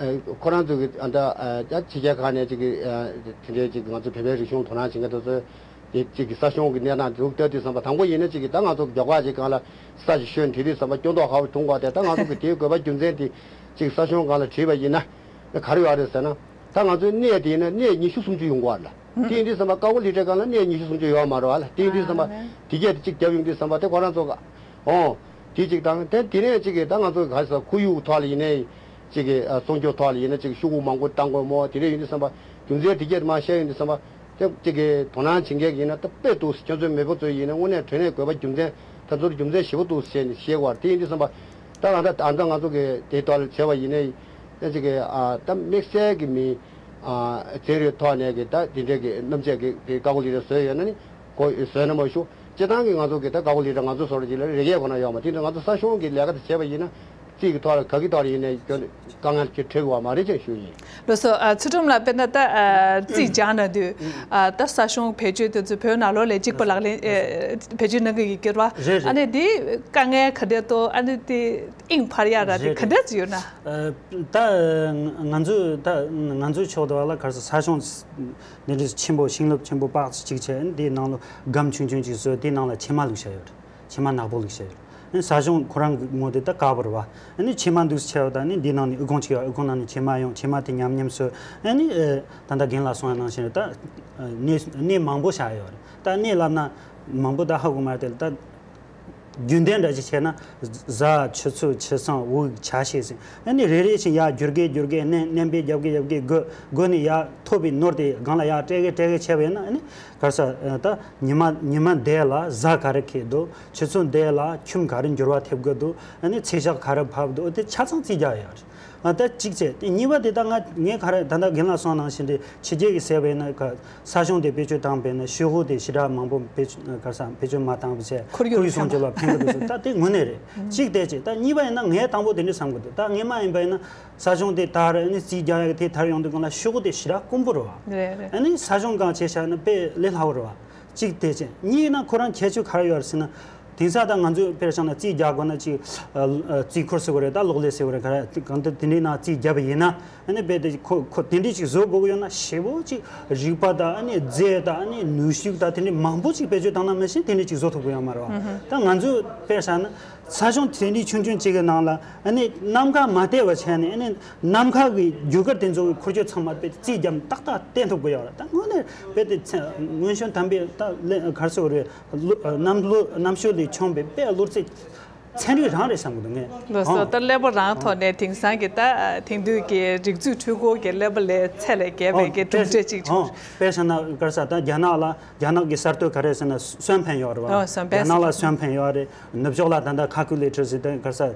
ཨེ་ཁོ་རང་ཚོ་གི་ཨ་ད་ཨ་ད་ཕྱི་རྒྱལ་ཁག་ནས་གཅིག་གི་ཨ་དེ་འདྲའི་གཅིག་ང་ཚོ་བོད་པའི་རིག་གཞུང་དོ་སྣང་བྱེད་མཁན་དེ་ཚོ་དེ་གཅིག་གི་ས་གཞུང་གི་གནས་སྟངས་འདུག་ལྟ་དུས་ཙམ་པ་དང་པོ་ཡིན་ན་གཅིག་གི་ད་ང་ཚོ་མགྱོགས་པ་ཅིག་སྒང་ལ་ས་ཞིག་ཤོད་དེ་དུས་ཙམ་པ་སྐྱོན་འདོགས་ཧ་བ་ཐུང་བ་དེ་ད་ང་ཚོ་གི་དེའི་དགོས་པ་རྒྱུ་མཚན་དེ་གཅིག་ས་གཞུང་སྒང་ལ་དྲིས་པ་ཡིན་ན། ག་རེ་ཡོད་རེད་ཟེར་ན། ད་ང་ཚོའི་གནས་དེ་ཡིན་ན་གནས་ཉི་ཤུ་སུམ་ཅུ་ཡོང་གི་ཡོད་རེད་ལ། དེ་ཡིན་དུས་ཙམ་པ་ཀ་ཀོ་ལི་ཏའི་སྒང་ལ་གནས་ཉི་ཤུ་སུམ་ཅུ་ཡོད་མ་རེད་བ་ལ། དེ་ཡིན་དུས་ཙམ་པ་དེ་གས་དེ་གཅིག་རྒྱབ་ཡོང་དུས་ཙམ་པ་དེ་ཁོ་རང་ཚོ་ག་ཨོ། དེ་གཅིག་དང་དེ་དེ་ནས་གཅིག་གི་ད་ང་ཚོ་ག་རེ་ཟེར་ཁོར་ཡུག་ཐོག་ལ་ཡིན་ནའི་གཅིག་གི་སྲུང་སྐྱོབ་ཐོག་ལ་ཡིན་ན་གཅིག་ཤོག་གུ་མང་པོ་བཏང་དགོས་མོ། དེ་འདྲ་ཡིན་དུས་ཙམ་པ་རྒྱུ་མཚན་དེ་གས་དེ་མར་བཤད་ཡོང་དུས་ཙམ་པ་དེ་གཅིག་གི་དོ་སྣང་བྱེད་མཁན་ཡིན་ན་ད་དཔེ་འདུག་ཁྱོད་ཚོའི་མེས་པོ་ཚོ་ཡིན་ན་དངོས་གནས་དྲང་གནས་དགོས་པ་རྒྱུ་མཚན་ད་ཚོར་རྒྱུ་མཚན་ཞེ་པོ་འདུག་ཟེར་ནས་བཤད་དགོས་པ་དེ་ཡིན་དུས་ཙམ་པ། ད་ང་ད་ད་ང་ཚོ་གི་དེ་ཐོག་ལ་བྱས་པ་ཡིན་ནའི་ཨེ་ཅིག་གི་ཨ་ད་དམིགས་བསལ་གྱི་མི་ཨ་ཚན་རིག་ཐོག་ནས་གི་ད་དེ་འདྲའི་གི་རྣམ་དཔྱོད་ཀྱི་གི་ཀ་ཀོ་ལི་ཏ་བཟོས་ཡོད་ན་ནི་གོ་བཟོས་ན་མ་ཞུ། སྤྱིར་བཏང་གི་ང་ཚོ་གི་ད་ཀ་ཀོ་ལི་ཏ་ང་ཚོ་བཟོ་ར་ཅིག་ལ་རེ་འགས་ཁོ་ན་ཡོད་མ། དེ་འདྲ་ང་ཚོ་ས་གཞུང་གི་ལས་ཀ་དེ་བྱས་པ་ཡིན་ན་རྩིས་ཀྱི་ཐོག་ལ་ག་གི་ཐོག་ལ་ཡིན་ནའི་སྐྱོན་དཀའ་ངལ་ཅིག་འཕྲད་དགོས་པ་མ་རེད་ཅེས་ཞུ་ཡིན། ལགས་སོ། ཨ་ཚུལ་ཁྲིམས་ལགས་དཔེར་ན་ད་ཨ་རྩིས་སྦྱང་ན་དུས་ཨ་ད་ས་གཞུང་བེད་སྤྱོད་དེ་ཚོ་བོད་ནང་ལོགས་ལ་གཅིག་པ་ལག་ལེན་ཨེ་བེད་སྤྱོད་གནང་གི་ཡོད་ཀྱི་རེད་བ། རེད་རེད། ཨ་ནི་འདི་དཀའ་ངལ་ག་འདྲ་འདུག་ཨ་ནི་དེ་དབྱིངས་འཕར་ཡག་ར་དེ་རེད་ག་འདྲ་ཅིག་ཡོད་ན། ཨ་ད་ང་ཚོས་ད་ང་ཚོའི་ཕྱོགས་དེ་བ་ལ་ག་རེ་ཟེར་ས་གཞུང་འདི་འདྲ་ཆེན་པོ་བྱིན་རླབས་ཆེན་པོ་དཔག་ཅིག་བྱས། འདིའི་ནང་ལ་སྒམ་ཆུང་ཆུང་ཅིག་བཟོས། དེའི་ནང་ལ་ཕྱེ་མ་བླུགས་བཞག་ཡོད་རེད། ཕྱེ་མ་ནག་པོ་བླུགས་བཞག་ཡོད་རེད། ཨ་ནི་ས་གཞུང་ཁོ་རང་གི་ངོས་དེ་ད་དཀར་པོ་རེད་བ། ཨ་ནི་ཕྱེ་མ་འདུག་ཟེར་བ་དང་ནི་འདི་ནང་ནས་ཨུ་ཁུང་ཅིག་ཡོད། ཨུ་ཁུང་ནང་ནས་ཕྱེ་མ་ཡོང་། ཕྱེ་མ་དེ་ཉམས་ཉམས་བཟོས། ཨ་ནི་ཨེ་ད་ལྟ་རྒན་ལགས་གསུངས་པ་ནང་བཞིན་རེད། ད་ཨེ་གནས་གནས་མང་པོ་བཞག་ཡོད་རེད། ད་གནས་ལབ་ན་མང་པོ་ད་ཧ་གོ་མ་རེད་དེ། ད་རྒྱུན་ལྡན་འདྲ་ཅིག་བྱས་ན་གཟའ་ཆུ་ཚོད་ཆུ་སྲང་དབུགས་ཆ་ཤས་ཟིན། ཨ་ནི་རེ་རེ་བཞིན་ཡར་བསྒྱུར་གེ་བསྒྱུར་གེ་མནན་མནན་པས་རྒྱབ་གེ་རྒྱབ་གེ་སྒོ་སྒོ་ནས་ཡར་ཐོབ་པའི་ནོར་དེ་སྒང་ལ་ཡར་སྤྲད་གེ་སྤྲད་གེ་བྱས་པ་ཡིན་ན། ཨ་ནི་ག་རེ་ཟེར་ད་ཉི་མ་ཉི་མ་འདི་ལ་གཟའ་ག་རེ་འཁེལ་འདུག་ཆུ་ཚོད་འདི་ལ་ཁྱིམ་ག་རེ་འགྱུར་བ་ཐེབས་དགོས་འདུག་ཨ་ནི་ཚེས་ཞག་ག་རེ་བབས་འདུག་དེ་ཆ་ཚང་རྩིས་རྒྱག་ཡོད་རེད། ཨ་ད་གཅིག་བྱས། དེ་གཉིས་པ་དེ་ད་ང་ངས་ག་རེ་ད་ལྟ་རྒན་ལགས་གསུངས་ནང་བཞིན་དེ་ཕྱི་རྒྱལ་གྱི་ཟེར་བས་ན་ག་ས་གཞུང་དེ་བེད་སྤྱོད་བཏང་བས་ན་ཤོག་གུ་དེ་ཞེ་དྲག་མང་པོ་བེད་སྤྱོད་ག་ས་བེད་སྤྱོད་མ་བཏང་བ་བྱས་ཁོར་ཡུག་ཁོར་ཡུག་སྲུང་སྐྱོབ་ལ་ཕན་གི་འདུག་ཟེར། ད་དེ་དངོས་གནས་རེད། གཅིག་དེ་བྱས། ད་གཉིས་པ་ཡིན་ན་ངས་དང་པོ་དེ་འདྲ་བསམ་གི་འདུག་ད་ངས་མ་ཡིན་པ་ཡིན་ན་ས་གཞུང་དེ་ད་རེ་ཨ་ནི་རྩིས་རྒྱག་ཡག་དེ་དར་ཡོང་དུས་སྒང་ལ་ཤོག་གུ་དེ་ཞེ་དྲག་དཀོན་པོ་རེད་བ། རེད་རེད། ཨ་ནི་ས་གཞུང་སྒང་བྱས་བཞག་ན་དཔེ་ལས་སླ་བོ་རེད་བ། གཅིག་དེ་བྱས། གཉིས་ན་ཁོ་རང་ཁྱད་ཆོས་ག་རེ་ཡོད་རེད་ཟེར་ན། དེང་སང་ད་ང་ཚོས་དཔེར་བཞག་ན་རྩིས་རྒྱག་དགོས་ན་ཅིག་ཨ་ཨ་རྩིས་འཁོར་ཟེར་དགོས་རེད། ད་གློག་ཀླད་ཟེར་དགོས་རེད། ག་རེ་གང་ལྟར་དེ་འདྲའི་ནང་རྩིས་བརྒྱབ་པ་ཡིན་ན། ཨ་ནི་རྦད་དེ་ཁོ་ཁོ་དེ་འདྲའི་ཅིག་བཟོ་དགོས་ཀྱི་ཡོད་ན་ཞེ་པོ་ཅིག་རིག་པ་དང་ཨ་ནི་རྫས་དང་ཨ་ནི་ནུས་ཤུགས་དང་དེ་འདྲའི་མང་པོ་ཅིག་བེད་སྤྱོད་བཏང་ན་མ་གཞི་དེ་འདྲའི་ཅིག་བཟོ་ཐུབ་ཀྱི་ཡོད་མ་རེད་བ། ད་ང་ཚོས་དཔེར་བཞག་ན། ས་གཞུང་དེ་འདྲའི་ཆུང་ཆུང་གཅིག་གི་ནང་ལ་ཨ་ནི་ནམ་མཁའ་མ་བལྟས་པ་བྱས་ནས། ཨ་ནི་ནམ་མཁའ་གི་རྒྱུ་སྐར་དེ་ཚོ་གི་འཁོར་སྐྱོད་ཚང་མ་དཔེ་རྩིས་བརྒྱབ་ཏག་ཏག་བསྟན་ཐུབ་དགོས་ཡོད་རེད། ད་དངོས་གནས་དཔེ་དེ་ཚན་སྔོན་བྱོན་དམ་པའི་ད་ལེ་ག་རེ་ཟེར་དགོས་རེད། གནམ་ལོ་གནམ་ཤོད་ལས་བྱུང་བའི་དཔེ་བློ་རྩེ་ཚན་རིག་རང་རེད་བསམ་གི་འདུག་ངས། ལགས་སོ། ཨང་། ད་ཀླད་པ་རང་ཐོག་ནས་དེང་སང་གི་ད་དེང་དུས་ཀྱི་རིག་མཛོད་འཕྲུལ་འཁོར་གྱི་ཀླད་པ་ལས་ཚད་ལས་བརྒལ་བའི་ཨང་། གི་གྲུབ་འབྲས་ཅིག་བྱུང་། ཨང་། དཔེ་བཞག་ན་ག་རེ་ཟེར། ད་རྒྱ་ནག་ལ། རྒྱ་ནག་གི་གསར་གཏོད་ག་རེ་ཟེར་ན་སོན་ཕན་ཡོད་རེད་བ། ཨོ། སོན་ཕན། རྒྱ་ནག་ལ་སོན་ཕན་ཡོད་རེད། ནུབ་ཕྱོགས་ལ་ད་ལྟ་ཁལ་ཀུ་ལེ་ཊར་ཟེར་དེ་ག་རེ་ཟེར།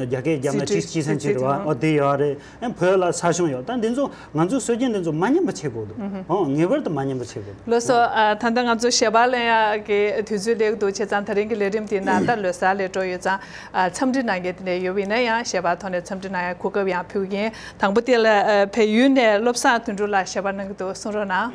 རྒྱ་སྐད་རྒྱབ་ན་སི་ཊི་སི་ཊི་སི་ཊི་སེན་ཅི་ཊི་རེད་བ། ཨོ་དེ་ཡོད་རེད། ཨེ་བོད་ལ་ས་གཞུང་ཡོད། ད་འདི་ཚོ་ང་ཚོའི་སྲོལ་རྒྱུན་འདི་ཚོ་མ་ཉམས་པ་བྱེད་དགོས་འདུག་ཨོ་ངེས་པར་དུ་མ་ཉམས་པ་བྱེད་དགོས་འདུག་ལགས་སོ། ཨ་ད་ལྟ་ང་ཚོ་ཞལ་པར་ལེན་ཡག་གི་དུས་ཚོད་སླེབས་འདུག་བྱས་ཙང་དེ་རིང་གི་ལས་རིམ་དེའི་ནང་ད་ལོ་གསར་སླེབས་འགྲོ་ཡོད་ཙང་། ཨ་འཚམས་འདྲི་གནང་མཁན་དེ་འདྲ་ཡོད་པ་ཡིན་ན་ཡང་ཞལ་པར་ཐོག་ནས་འཚམས་འདྲི་གནང་ཡག་གོ་སྐབས་ཡང་ཕུལ་གྱི་ཡིན། དང་པོ་དེ་ལ་ཨ་བལ་ཡུལ་ནས་བློ་བཟང་དོན་གྲུབ་ལགས་ཞལ་པར་གནང་གི་འདུག་གསུང་རོགས་གནང་།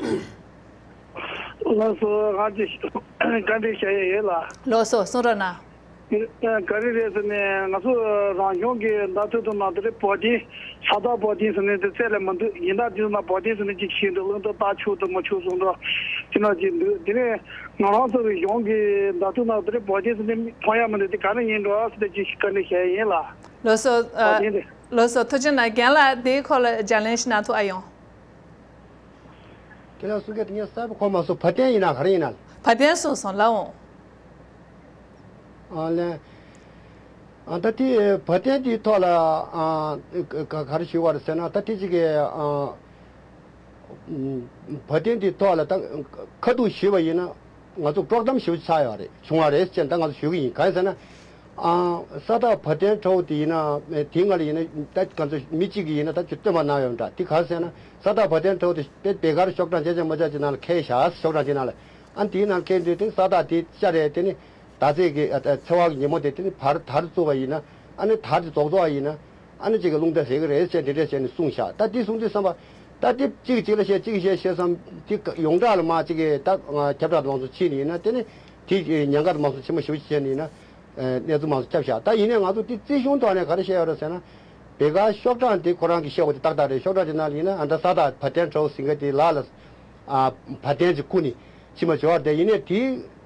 ལགས་སོ། ང་ཚོས་བཀའ་འདྲི་ཞུ་ཡས་ཡོད་ལ། ལགས་སོ། གསུང་རོགས་གནང་། ག་རེ་རེད་ཟེར་ནས་ང་ཚོ་རང་སྐྱོང་གི་བརྡ་ཐོ་དུ་ནང་དེ་རེད། བོ་ཏིང་། ས་བདག་བོ་ཏིང་ཟེར་ནས་དེ་རྩ་ལས་མི་འདུག་ཡིན་ད་དེ་ནང་བོ་ཏིང་ཟེར་ནས་ཅིག་ཤེས་འདུག་བློ་འདོད་ད་ཆུག་འདུག་མ་ཆུག་གསུང་འདུག་དེ་ནང་ཅིག་འདུག་དེ་ནས་ང་རང་ཚོ་རང་སྐྱོང་གི་བརྡ་ཐོ་ནང་དེ་རེད། བོ་ཏིང་ཟེར་ནས་མཐོང་ཡ་མི་འདུག་དེ་ག་ནས་ཡིན་འགྲོ་ཟེར་ཏེ་ཅིག་བཀའ་འདྲི་བྱས་ཡིན་ལ། ལགས་སོ། བོ་ཏིང་དེ། ལགས་སོ། ཐུགས་རྗེ་གནང་། རྒན་ལགས་དེའི་སྐོར་ལ་སྦྱར་ལན་ཞིག་གནང་ཐུབ་ཨ་ཡོང་། ཁྱེད་རང་གསུང་མཁན་དེ་ངས་གསལ་པོ་གོ་མ་སོང་། བ་དན་ཡིན་ན་ག་རེ་ཡིན་ན། བ་དན་གསུངས་སོང་ལགས་འོང་། ཨ་ལས། ཨ་ད་དེ་བ་དན་དེའི་ཐོག་ལ་ཨ་ག་ག་རེ་ཞུ་བ་རེད་ཟེར་ན། ད་དེ་ཅིག་གི་ཨ་བ་དན་དེའི་ཐོག་ལ་ད་ཁ་ཐུག་ཞུས་པ་ཡིན་ན། ང་ཚོ་དཀྲོག་གཏམ་ཞེ་པོ་ཆགས་ཡོད་རེད། བྱུང་བ་རེད་ཅེས་ད་ང་ཚོ་ཞུ་གི་ཡིན། གང་ཡིན་ཟེར་ན། ཨ་ས་བདག་བ་དན་ཁྲ་བོ་དེ་ཡིན་ན་དེའི་སྔ་ལ་ཡིན་ན་ད་ང་ཚོ་མི་གཅིག་གིས་ཡིན་ན་ད་ཅིག་སྟོན་པ་གནང་ཡོད་འདྲ། དེ་ག་རེ་ཟེར་ན་ས་བདག་བ་དན་ཁྲ་བོ་དེ་དཔེ་བེ་གར་ཤོག་གྲངས་བརྒྱ་ཆ་མ་བརྒྱ་ཅིག་ནང་ལ་འཁེལ་བཞག་ཤོག་གྲངས་ཅིག་ནང་ལ། ཨ་དེའི་ནང་འཁེལ་དུས་དེ་ས་བདག་དེ་ཤ་རེད། དེ་ནི་ད་ཚེས་ཀྱི་ཨ་ཨ་ཚེས་པ་གི་ཉིན་མོ་དེ་དེ་ནི་བར་དར་བཙུགས་པ་ཡིན་ན། ཨ་ནི་དར་དེ་རྫོགས་རྫོགས་པ་ཡིན་ན། ཨ་ནི་གཅིག་གི་རླུང་རྟ་ཟེར་གི་རེད་ཅེས་དེ་འདྲས་བྱས་ནས་གསུངས་བཞག་ད་དེ་གསུང་དུས་ཙམ་པ། ད་དེ་གཅིག་གཅིག་ལ་བཤད་གཅིག་བཤད་བཤད་བསམ་དེ་ཡོངས་གྲགས་ལ་མ་གཅིག་གི་ད་ཁྱབ་བསྒྲགས་དུ་མང་ཚོགས་ཕྱིན་ནས་ཡིན་ན། དེ་ནི་དེ་ཉེན་ཁ་དུ་མང་ཚོགས་ཆེན་མོ་ཞེ་པོ་ཅིག་བྱས་ནས་ཡིན་ན། གནས་ཚུལ་མང་ཚོགས་ཁྱབ་བཞག་ད་ཡིན་ནའི་ང་ཚོ་དེ་རྩིས་གཞུང་ཐོག་ནས་ག་རེ་བཤད་ཡོད་རེད་ཟེར་ན། བེ་ག་ཤོག་གྲངས་དེ་ཁོ་རང་གིས་བཤད་པ་དེ་ཏག་ཏག་རེད། ཤོག་གྲངས་དེ་ནང་ལ་ཡིན་ན་ཨ་ད་ས་བདག་བ་དན་ཁྲ་བོ་ཟེར་མཁན་དེ་ལག་ལ་ཨ་བ་དན་ཅིག་བསྐུར་ནས་ཕྱི་མ་འབྱོར་བ་དེ། ཡིན་ནའི་དེ་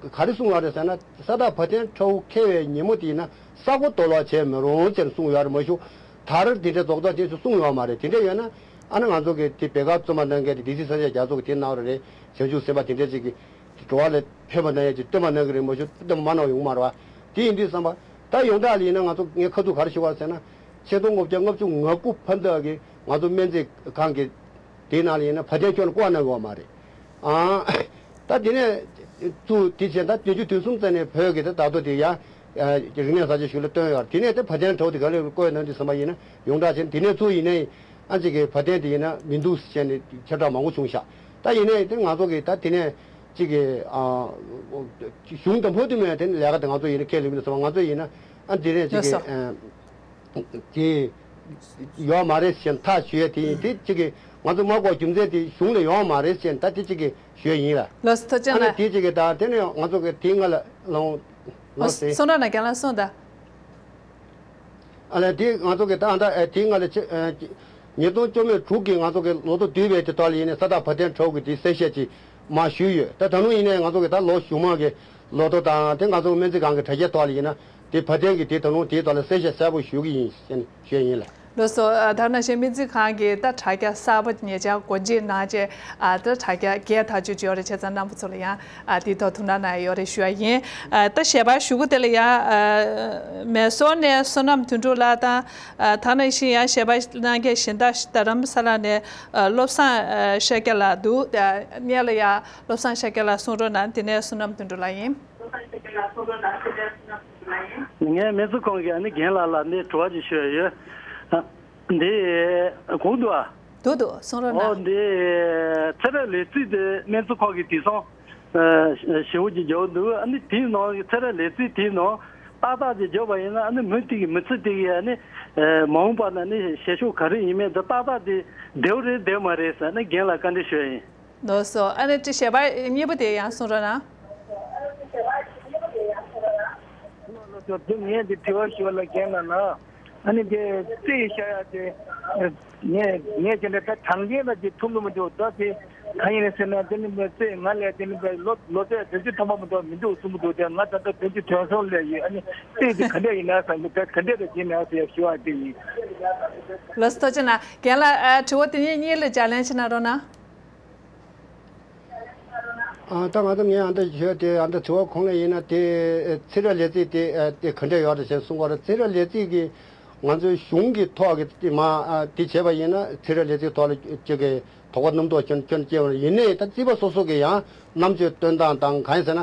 ག་རེ་གསུངས་ཡོད་རེད་ཟེར་ན། ས་བདག་བ་དན་ཁྲ་བོ་འཁེལ་བའི་ཉིན་མོ་དེ་ཡིན་ན་ས་སྒོ་རྡོ་སློག་བྱས་མི་རུང་ཅེས་གསུངས་ཡོད་རེད་མ་གཞི། དར་དེ་འདྲ་རྫོགས་རྫོགས་ཅེས་གསུངས་ཡོད་མ་རེད། དེ་འདྲ་ཡོད་ན་ཨ་ནི་ང་ཚོ་གི་དེ་བེ་ག་རྩོམ་པ་གནང་མཁན་དེ་སྡེ་སྲིད་ས་ཆ་རྒྱ་མཚོ་གི་དེ་གནང་བ་རེད། བྱང་ཆུབ་སེམས་དཔའ་དེ་འདྲ་ཅིག་གིས་འགྲོ་བ་ལ་ཕན་པ་གནང་ཡས་ཀྱི་སྟོན་པ་གནང་གི་རེད་མ་གཞི། སྟོན་པ་མ་གནང་བ་ཡོང་མ་རེད་བ། དེ་ཡིན་དུས་ཙམ་པ་ད་ཡོངས་གྲགས་ལ་ཡིན་ན་ང་ཚོ་ངས་ཁ་ཐུག་ག་རེ་ཞུ་བ་ཟེར་ན། ཆིག་སྟོང་དགུ་བརྒྱ་ལྔ་བཅུ་ང་དགུ་བར་དུ་གི་ང་ཚོ་སྨན་རྩིས་ཁང་གི་དེའི་ནང་ལ་ཡིན་ན་བ་དན་ཁྱོན་ནས་བསྐུར་གནང་གི་ཡོད་མ་རེད། ཨང་། ད་དེ་ནས་ཚུར་དེ་བྱས་ད་བདུན་ཅུ་དོན་གསུམ་ཙམ་ནས་བོད་ཀྱི་ད་ད་དུང་དེ་ཡང་རིག་གནས་གསར་བརྗེ་ཞུ་ལ་བཏོན་ཡོད་རེད། དེ་ནས་དེ་བ་དན་ཁྲ་བོ་དེ་ག་ལེར་བསྐུར་གནང་དུས་ཙམ་པ་ཡིན་ན་ཡོངས་གྲགས་བྱས་ནས། དེ་ནས་ཚུར་ཡིན་ནའི་ཨ་ཅིག་གི་བ་དན་དེ་ཡིན་ན་མི་འདུག་ཟེར་ནས་ཁྱབ་བསྒྲགས་མང་པོ་བྱུང་ཤག་ད་ཡིན་ནའི་དེ་ང་ཚོ་གི་ད་དེ་ནས་ཅིག་གི་ཨ་གཞུང་དང་བོད་དུ་མེད་དེ་ནས་ལས་ཀ་དེ་ང་ཚོ་ཡིན་ན་ཁས་ལེན་མི་འདུག་ཟེར་བ། ང་ཚོ་ཡིན་ན་ཨ་དེ་ནས་ཅིག་གི་ལགས་སོ། ཨ། དེ་ཡོད་མ་རེད་ཟེར་ཐག་ཆོད་ཡས་དེ་ཡིན། དེ་གཅིག་གི་ང་ཚོ་མ་གོ་རྒྱུ་མཚན་དེ་གཞུང་ལ་ཡོད་མ་རེད་ཟེར་ད་དེ་གཅིག་གི་ཞུ་ཡས་ཡིན་ལ། ལགས་སོ། ཐུགས་རྗེ་ཨ་ནི་གནང་། དེ་གཅིག་གི་ད་དེ་ནས་ང་ཚོ་གི་དེ་ང་ལ་ལོང་ལོང་ཟེར། གསུང་རོགས་གནང་། རྒན་ལགས་གསུངས་དང་། ཨ་ལས་དེ་ང་ཚོ་གི་ད་ད་ཨ་དེ་ང་ལ་ཆེ་ཨ་ཉིས་སྟོང་བཅོ་ལྔ་དྲུག་གི་ང་ཚོ་གི་ལོ་ཐོ་བསྡུས་པའི་དེ་དག་ལ་ཡིན་ནས་ས་བདག་བ་དན་ཁྲ་བོ་གི་དེ་གསལ་བཤད་ཅིག་མར་ཞུས་ཡོད། ད་ད་དུང་ཡིན་ནས་ང་ཚོ་གི་ད་ལོ་གཞུག་མ་གི་ལོ་ཐོ་དང་དེ་ང་ཚོ་སྨན་རྩིས་ཁང་གི་དྲ་རྒྱའི་ཐོག་ལ་ཡིན་ན་དེ་བ་དན་གྱི་དེ་ད་དུང་དེའི་ཐོག་ལ་གསལ་བཤད་གསལ་པོ་ཞུ་གི་ཡིན་ཟེར་ནས་ཞུས་ཡིན་ལ། ལགས་སོ། ཨ་ད་ནང་བཞིན་སྨན་རྩིས་ཁང་གི་ད་དྲ་རྒྱ་གསར་པ་ཉེ་ཆར་སྒོ་འབྱེད་གནང་རྗེས་ཨ་ད་དྲ་རྒྱ་བརྒྱད་ཐག་གཅོད་བྱས་ཡོད་རེད། བྱས་ཙང་རྣམ་པ་ཚོ་ལ་ཡང་ཨ་དེའི་ཐོག་ཐུགས་སྣང་གནང་ཡོད་རེད་ཞུ་ཡ་ཡིན། ཨ་ད་ཞལ་པར་ཞུ་གི་དེ་ལ་ཡང་ཨ་མེ་སོར་ནས་བསོད་ནམས་དོན་གྲུབ་ལགས་དང་། ཨ་ད་ནང་བཞིན་ཡང་ཞལ་པར་གནང་མཁན་གཞན་དག་རྡ་རམ་ས་ལ་ནས་ཨ་བློ་བཟང་ཨ་ཤཱཀྱ་ལགས་འདུག་ཨ་སྔོན་ལ་ཡང་བློ་བཟང་ཤཱཀྱ་ལགས་གསུང་རོགས་གནང་། དེ་ནས་བསོད་ནམས་དོན་གྲུབ་ལགས་ཡིན། ངས་སྨན་རྩིས་ཁང་གི་ཨ་ནི་རྒན་ལགས་ལ་ནས་དྲི་བ་ཅིག་ཞུ་ཡ་ཡོད། ཨ་ འདི་གོང་དུ་ཨ། འདུག་འདུག་གསུང་རོགས་ཨོ་གནང་། འདི་ཚེ་རབས་ལས་ཚིག་དེ་སྨན་རྩིས་ཁང་གི་དེང་སང་ཞེ་པོ་ཅིག་རྒྱག་འདུག་ཨ་ནི་དེའི་ནང་གི་ཚེ་རབས་ལས་ཚིག་དེའི་ནང་ཏག་ཏག་ཅིག་བརྗོད་པ་ཡིན་ན། ཨ་ནི་མི་དེ་གི་མི་ཚེ་དེ་གི་ཨ་ནི་མ་འོངས་པ་ན་ནི་བྱེད་ཕྱོགས་ག་རེ་ཡིན་མིན་དེ་ཏག་ཏག་དེ་བདེ་པོ་རེད་བདེ་པོ་མ་རེད་ཟེར་ནས་རྒན་ལ་བཀའ་འདྲི་ཞུ་ཡ་ཡིན། ལགས་སོ། ཨ་ནི་དྲི་ཞལ་པར་གཉིས་པ་དེ་ཡང་གསུང་རོགས་གནང་། ལགས་སོ། དེ་ངས་དེ་དྲི་བ་ཞུ་བ་ལ་རྒན་ལགས་ན། ཨ་ནི་དེ་རྩིས་བཞག་ཡ་དེ། ངས་ངས་དེ་འདྲ་ད་གྲངས་ཀའི་ལ་དེ་ཐུབ་ཀྱི་མི་འདུག་ད་དེ་གང་ཡིན་ཟེར་ན། དེ་ནི་མི་རྩིས་ང་ལས་དེ་ནི་ལོ་ལོ་ཚད་བདུན་ཅུ་ཐམ་པ་མ་གཏོགས་མི་འདུག་གསུང་གི་འདུག་དེ་ང་ད་ལྟ་བདུན་ཅུ་དོན་གསུམ་སླེབས་ཡོད། ཨ་ནི་རྩིས་དེ་ག་འདྲ་ཡིན་ན་ཟེར་ན། ད་ག་འདྲ་རེད་ཡིན་ན་ཟེར་ཞུ་བ་དེ་ཡིན། ལགས་སོ། ཐུགས་རྗེ་གནང་། རྒན་ལགས། ཨ་དྲི་བ་དེ་གཉིས་གཉིས་ལ་ལྗགས་ལན་ཞིག་གནང་རོགས་གནང་། ཨ་ད་ང་ཚོ་ངས་ཨ་འདྲ་ཞུས་ཏེ། ཨ་འདྲ་དྲི་བ་གོང་ལ་ཡིན་ན་དེ་ཚེ་རབས་ལས་རྩིས་དེ་ཨ་དེ་ག་འདྲ་ཡོད་རེད་ཅེས་གསུང་བ་རེད། ཚེ་རབས་ལས་རྩིས་ཀྱི་ང་ཚོའི་གཞུང་གི་ཐོག་གི་དེ་མ་ཨ་དེ་བྱས་པ་ཡིན་ན། ཚེ་རབས་ལས་རྩིས་ཐོག་ལ་ཅིག་གི་དོགས་པ་སྣ་ཚོགས་སྐྱོན་སྐྱོན་སྐྱེ་བ་ཡིན་ནའི། ད་རྩིས་པ་སོ་སོ་གི་ཡང་རྣམ་དཔྱོད་སྟོན་སྟངས་དང་གང་ཡིན་ཟེར་ན།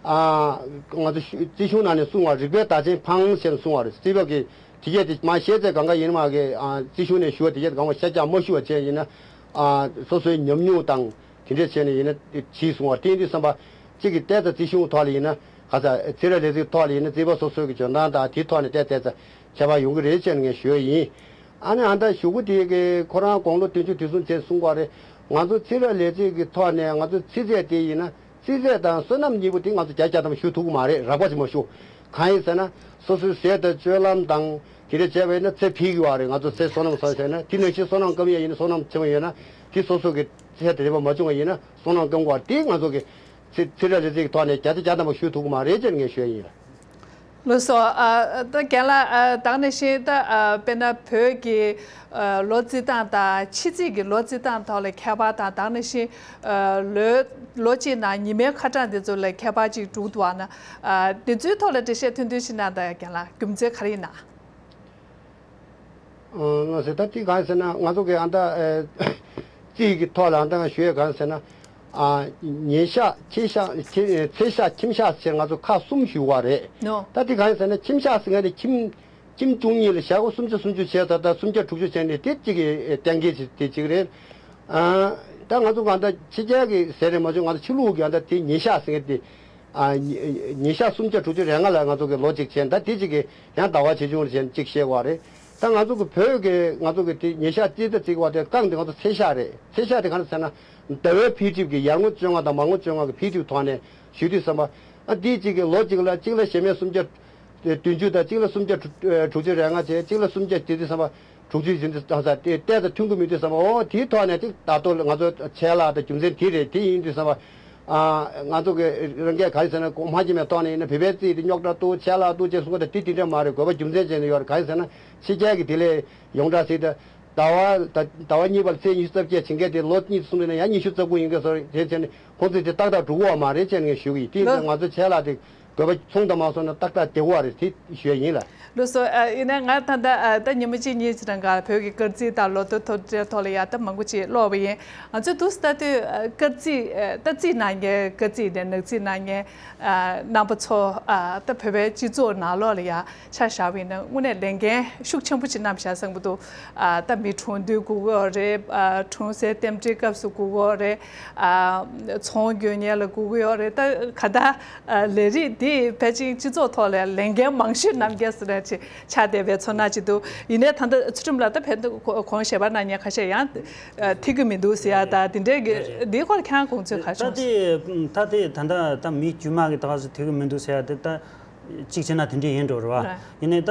ཨ་ང་ཚོ་རྩིས་གཞུང་ནང་ནས་གསུང་བ་རིགས་པའི་བདག་ཆེན་ཕངས་ཞེས་གསུང་བ་རེད། རྩིས་པ་གི་དེ་གས་དེ་མ་ཤེས་ཚད་གང་ག་ཡིན་མ་གི། ཨ་རྩིས་གཞུང་ནས་ཞུ་བ་དེ་གས་གང་བ་ཤ་རྒྱགས་མ་ཞུ་བ་བྱས་ཡིན་ན། ཨ་སོ་སོའི་ཉམས་མྱོང་དང་དེ་འདྲས་བྱས་ནས་ཡིན་ན་ཕྱིས་སོང་བ། དེ་ཡིན་དུས་ཙམ་པ་གཅིག་གི་ལྟས་ཙང་རྩིས་གཞུང་ཐོག་ལ་ཡིན་ན། ག་ས་ཚེ་རབས་ལས་རྩིས་ཐོག་ལ་ཡིན་ན་རྩིས་པ་སོ་སོའི་གི་འཇོན་ཐང་དང་དེའི་ཐོག་ནས་ལྟས་ལྟས་ཙང་ཁྱད་པར་ཡོང་གི་རེད་ཅེས་ངས་ཞུ་ཡ་ཡིན། ཨ་ནི་ཨ་ད་གཞུག་གུ་དེ་གི་ཁོ་རང་དགུང་ལོ་བདུན་ཅུ་དོན་གསུམ་བྱས་གསུང་བ་རེད། ང་ཚོ་ཚེ་རབས་ལས་རྩིས་ཀྱི་ཐོག་ནས་ང་ཚོ་ཚེ་ཚད་དེ་ཡིན་ན། ཚེ་ཚད་དང་བསོད་ནམས་གཉིས་པོ་དེ་ང་ཚོ་བརྒྱ་ཆ་བརྒྱ་ཐམ་ཞུ་ཐུབ་ཀྱི་མ་རེད། རགས་པ་ཅིག་མ་ཞུ། གང་ཡིན་ཟེར་ན། སོ་སོའི་ཟས་དང་སྤྱོད་ལམ་དང་དེ་འདྲ་བྱས་པ་ཡིན་ན་ཚེ་འཕེལ་གྱི་ཡོད་རེད། ང་ཚོ་ཚེ་བསོད་ནམས་བསགས་བྱས་ན། དེ་ནང་བཞིན་བསོད་ནམས་སྐམ་ཡ་ཡིན་ན། བསོད་ནམས་ཆེན་པོ་ཡོད་ན་དེ་སོ་སོ་གི་ཚེ་དེ་འདྲ་མ་བྱུང་བ་ཡིན་ན་བསོད་ནམས་སྐམ་དགོས་པ་དེ་ང་ཚོ་གི་ཚེ་ཚེ་རབས་ལས་རྩིས་ཀྱི་ཐོག་ནས་བརྒྱ་ཆ་བརྒྱ་ཐམ་པ་ཞུ་ཐུབ་ཀྱི་མ་རེད་ཅེས་ངས་ཞུ་ཡ་ཡིན། ལགས་སོ། ཨ་ད་རྒན་ལགས། ཨ་ད་ག་ནང་བཞིན་ད་ཨ་དཔེར་ན་བོད་ཀྱི་ཨ་ལོ་རྩིས་སྟངས་དང་ཕྱི་རྩིས་ཀྱི་ལོ་རྩིས་སྟངས་ཐོག་ལ་ཁྱད་པར་དང་། ད་ག་ནང་བཞིན་ཨ་ལོ་ལོ་གཅིག་ནང་ཉི་མའི་ཁ་གྲངས་དེ་ཚོ་ལ་ཁྱད་པར་ཅིག་འདུག་འདུག་ཨ་ན། ཨ་དེ་ཚོའི་ཐོག་ལ་འགྲེལ་བཤད་ཐུང་ཐུང་ཞིག་གནང་དང་རྒན་ལགས། རྒྱུ་མཚན་ག་རེ་ཡིན་ན། ཨ་ལགས་སོ། ད་དེ་གང་ཟེར་ན། ང་ཚོ་གི་ཨ་ད་ཨ་རྩིས་ཀྱི་ཐོག་ལ་ཨ་ད་ང་ཞུ་ཡས་གང་ཟེར་ན། ཨ་ཉིན་ཞག་ཁྱི་ཞག་ཁྱི་ཚེས་ཞག་ཁྱིམ་ཞག་ཟེར་ང་ཚོ་ཁག་གསུམ་ཞུ་བ་རེད། ནོ། ད་དེ་གང་ཟེར་ན། ཁྱིམ་ཞག་ཟེར་མཁན་དེ་ཁྱིམ་ཁྱིམ་བཅུ་གཉིས་ལ་ཞག་སྒོ་སུམ་བརྒྱ་སུམ་ཅུ་བྱས་ཙང་ད་སུམ་བརྒྱ་དྲུག་ཅུ་བྱས་ནས་དེ་གཅིག་གི་གཏན་འཁེལ་བྱས་དེ་གཅིག་རེད། ཨ་ད་ང་ཚོ་གང་ལྟར་ཕྱི་རྒྱལ་གྱི་ཟེར་རེད་མ་བྱུང་། ང་ཚོ་ཕྱི་ལུགས་ཀྱི་ཨ་ད་དེ་ཉིན་ཞག་ཟེར་མཁན་དེ། ཨ་ཉི་ཉིན་ཞག་སུམ་བརྒྱ་དྲུག་ཅུ་རེ་ལྔ་ལ་ང་ཚོ་གི་ལོ་གཅིག་བྱས། ད་དེ་གཅིག་གི་ཡང་ཟླ་བ་ཆེ་ཆུང་རེ་བྱས་གཅིག་བཤད་དགོས་རེད། ད་ང་ཚོ་གི་བོད་ཀྱི་ང་ཚོ་གི་དེ་ཉིན་ཞག་རྩིས་ད་རྩིས་པ་དེ་རྐང་དེ་ང་ཚོ་ཚེས་ཞག་རེད། ཚེས་ཞག་དེ་གང་ཟེར་ན། ཟླ་བའི་འཕེལ་འགྲིབ་ཀྱི་ཡར་ངོ་བཅོ་ལྔ་དང་མར་ངོ་བཅོ་ལྔ་གི་འཕེལ་འགྲིབ་ཐོག་ནས་ཞུ་དུས་ཙམ་པ། ཨ་དེ་གཅིག་གི་ལོ་གཅིག་ལ་གཅིག་ལ་གཞལ་མེད་སུམ་བརྒྱ་བདུན་ཅུ་དང་། གཅིག་ལ་སུམ་བརྒྱ་དྲུག་ཅུ་རེ་ལྔ་བྱས། གཅིག་ལ་སུམ་བརྒྱ་དེ་དུས་ཙམ་པ་དྲུག་ཅུ་ཡིན་དུས་ཙམ་པ། ད་ལྟ་ལྟས་དང་མཐུན་གྱི་མི་འདུག་བསམ་པ། འོ་དེའི་ཐོག་ནས་ཅིག་ད་ལྟ་ང་ཚོ་ཆད་ལྷག་དང་རྒྱུ་མཚན་དེ་རེད། དེ་ཡིན་དུས་ཙམ་པ། ཨ་ང་ཚོ་གི་རང་སྐད་ག་རེ་ཟེར་ན། གོང་མ་ཅིག་མའི་ཐོག་ནས་ཡིན་ན་བོད་པའི་རྩིས་དེ་རྙོག་དྲ་འདུག་ཆད་ལྷག་འདུག་ཅེས་གསུང་གི། ད་དེ་དེ་འདྲ་མ་རེད། དགོས་པ་རྒྱུ་མཚན་ཅན་ཡོད་རེད། ག་རེ་ཟེར་ན། ཕྱི་རྒྱལ་གྱི་དེ་ལས་ཡོངས་གྲགས་ཟེར་ད། ཟླ་བ་ཟླ་བ་གཉིས་པར་ཚེས་ཉི་ཤུ་རྩ་བརྒྱད་བྱེད་མཁན་དེ་ལོ་གཉིས་གསུམ་རེ་ན་ཡང་ཉི་ཤུ་རྩ་དགུ་ཡིན་གྱི་བཟོ་རེད། དེ་བྱས་ནས་ཁོང་ཚོས་དེ་ཏག་ཏག་འགྲོ་གི་ཡོད་མ་རེད་ཅེས་ངས་ཞུ་གི་ཡིན། དེ་ལོ། ང་ཚོ་ཆད་ལྷག་དེ་དགོས་པ་ཚང་དང་མ་སོང་ན་ཏག་ཏག་བསྡད་ཀྱི་ཡོད་རེད། དེ་ཞུ་ཡ་ཡིན་ལགས། ལགས་སོ། ཨ་ཡིན་ན་ང་ད་ལྟ་ཨ་ད་ཉིན་མོ་གཅིག་གཉིས་ཅིག་རིང་ག་བོད་ཀྱི་སྐར་རྩིས་དང་ལོ་ཐོ་ཐོ་འདྲའི་ཐོག་ལ་ཡ་ད་མང་པོ་ཅིག་ཀློག་པ་ཡིན། ང་ཚོས་འདུག་སེ་ལྟ་དུས་ཨ་སྐར་རྩིས་ཨ་ད་རྩིས་གནང་མཁན། སྐར་རྩིས་དེ་ནག་རྩིས་གནང་མཁན་ཨ་རྣམ་པ་ཚོ་ཨ་ད་བོད་པའི་སྤྱི་ཚོགས་ནང་ལོགས་ལ་ཡ་ཆ་བཞག་པ་ཡིན་ན་དངོས་གནས་ལས་འགན་ཤུགས་ཆེན་པོ་ཅིག་བསྣམས་བཞག་བསམ་གྱི་འདུག་ཨ་ད་མི་གྲོངས་དུས་སྒུག་གི་ཡོད་རེད། ཨ་གྲོང་གསེབ་རྟེན་འབྲེལ་སྐབས་སུ་སྒུག་གི་ཡོད་རེད། ཨ་ཚོང་དགོས་མཁན་ལ་སྒུག་གི་ཡོད་རེད། ད་ག་ད་ཨ་ལས་རིགས་འདི་ཕལ་ཆེར་སྤྱི་ཚོགས་ཐོག་ལ་ལས་འགན་མང་ཤོས་བསྣམས་མཁན་སུ་རེད་ཅེས་ཆགས་བསྡད་པའི་ཚོར་སྣང་ཅིག་འདུག་ཡིན་ནའི་ད་ལྟ་ཚུལ་ཁྲིམས་ལགས། ད་ཕན་ཐོགས་ཁོང་ཞལ་པར་གནང་མཁན་ཁ་ཤས་ཡང་ཨ་ཐིག་གི་མི་འདུག་ཟེར་ཡ། ད་དེ་འདྲའི་གི་འདིའི་སྐོར་ཁྱེད་རང་དགོངས་ཚུལ་ག་རེ་ད་བྱུང་། དེ་ད་དེ་ད་ལྟ་ད་མི་དཀྱུས་མ་གི་ད་ག་ཚོད་ཐིག་གི་མི་འདུག་ཟེར་ཡ་དེ་ད། གཅིག་བྱས་ན་དེ་འདྲ་ཡིན་འགྲོ་རེད་བ། རེད། ཡིན་ནའི་ད་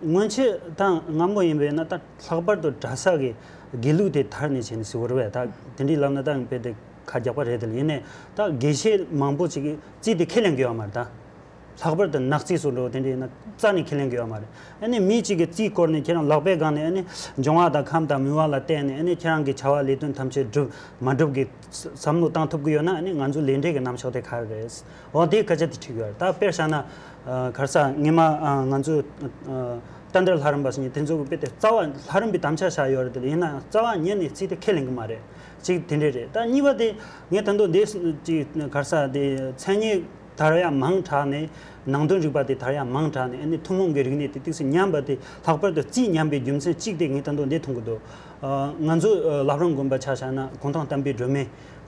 སྔོན་ཆད་ད་སྔ་མོ་ཡིན་པས་ན། ད་ལྷག་པར་དུ་གྲྭ་ས་གི་དགེ་ལུགས་དེ་དར་ནས་བྱས་ནས་ཟེར་བ་རེད་བས། ད་དེ་འདྲའི་ལབ་ན་ད་དཔེ་དེ་ཁ་རྒྱག་པ་རེད་དེ། ཡིན་ནའི་ད་དགེ་བཤེས་མང་པོ་ཅིག་གིས་རྩིས་དེ་ཁས་ལེན་གི་ཡོད་མ་རེད་ད། ལྷག་པར་དུ་ནག་རྩིས་སུ་འགྲོ་དེ་འདྲའི་ན་རྩ་ནས་ཁས་ལེན་གི་ཡོད་མ་རེད། ཨ་ནི་མི་གཅིག་གིས་རྩིས་བསྐོར་ནས་ཁྱེད་རང་ལག་པའི་སྒང་ནས་ཨ་ནི་འབྱུང་བ་དང་ཁམས་དང་མུན་པ་ལ་བརྟེན་ནས། ཨ་ནི་ཁྱེད་རང་གི་བྱ་བ་ལས་དོན་ཐམས་ཅད་འགྲུབ་མ་འགྲུབ་ཀྱི་བསམ་བློ་བཏང་ཐུབ་ཀྱི་ཡོད་ན། ཨ་ནི་ང་ཚོ་ལས་འབྲས་ཀྱི་རྣམ་གཞག་དེ་ག་རེ་རེད། འོ་དེ་སྐད་ཆ་དེ་དྲིས་ཡོད་རེད། ད་དཔེར་བཞག་ན། ཨ་ག་རེ་ཟེར། སྔོན་མ་ཨ་ང་ཚོ་ཨ་བསྟན་དར་ལྷ་རམས་པ་ཟེར་མཁན་དེ་ཚོ་གི་དཔེ་དེ་རྩ་བ་ལྷ་རམས་པའི་དམ་བཅའ་བཞག་ཡོད་རེད་དེ། ཡིན་ན་རྩ་བ་ཉིད་ནས་རྩིས་དེ་ཁས་ལེན་གི་མ་རེད། གཅིག་དེ་འདྲས་རེད། ད་གཉིས་པ་དེ་ངས་ད་དུང་འདི་ཅིག་ག་རེ་ཟེར། དེ་མཚན་ཉིད་དར་ཡ་མང་དྲགས་ནས་ ནང་དོན་རིག་པ་དེ་དར་ཡག་མང་དྲགས་ནས། ཨ་ནི་ཐུན་མོང་གི་རིག་གནས་དེ་ཏོག་ཙམ་ཉམས་པ་དེ། ལྷག་པར་དུ་རྩིས་ཉམས་པའི་རྒྱུ་མཚན་གཅིག་དེ་ངས་ད་དུང་འདི་མཐོང་གི་འདུག་ཨ། ང་ཚོ་ཨ་བླ་བྲང་དགོན་པ་ཆ་བཞག་ན་གུང་ཐང་བསྟན་པའི་སྒྲོན་མེ་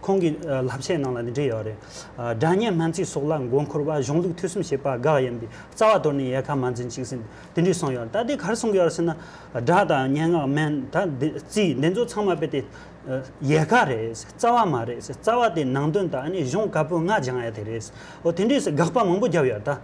ཁོང་གི་ཨ་བསླབ་བྱའི་ནང་ལ་འདི་འདྲ་ཡོད་རེད། ཨ། སྒྲ་སྙན་སྨན་རྩིས་སོགས་ལ་མགོ་འཁོར་བ། གཞུང་ལུགས་ཐོས་བསམ་བྱེད་པ་དགག་ཡིན་པས། རྩ་བ་དོར་ནས་ཡལ་ག་མ་འཛིན་ཅིག་ཟེར་དེ་འདྲས་གསུངས་ཡོད་རེད། ད་དེ་ག་རེ་གསུང་གི་ཡོད་རེད་ཟེར་ན། སྒྲ་དང་སྙན་ངག་སྨན་ད་འདི་རྩིས་འདི་ཚོ་ཚང་མ་རྦད་དེ་ཡལ་ག་རེད། རྩ་བ་མ་རེད། རྩ་བ་དེ་ནང་དོན་དང་ཨ་ནི་གཞུང་བཀའ་པོད་ལྔ་སྦྱང་ཡ་དེ་རེད། འོ་དེ་འདྲས་དགག་པ་མང་པོ་བརྒྱབ་ཡོད་ད།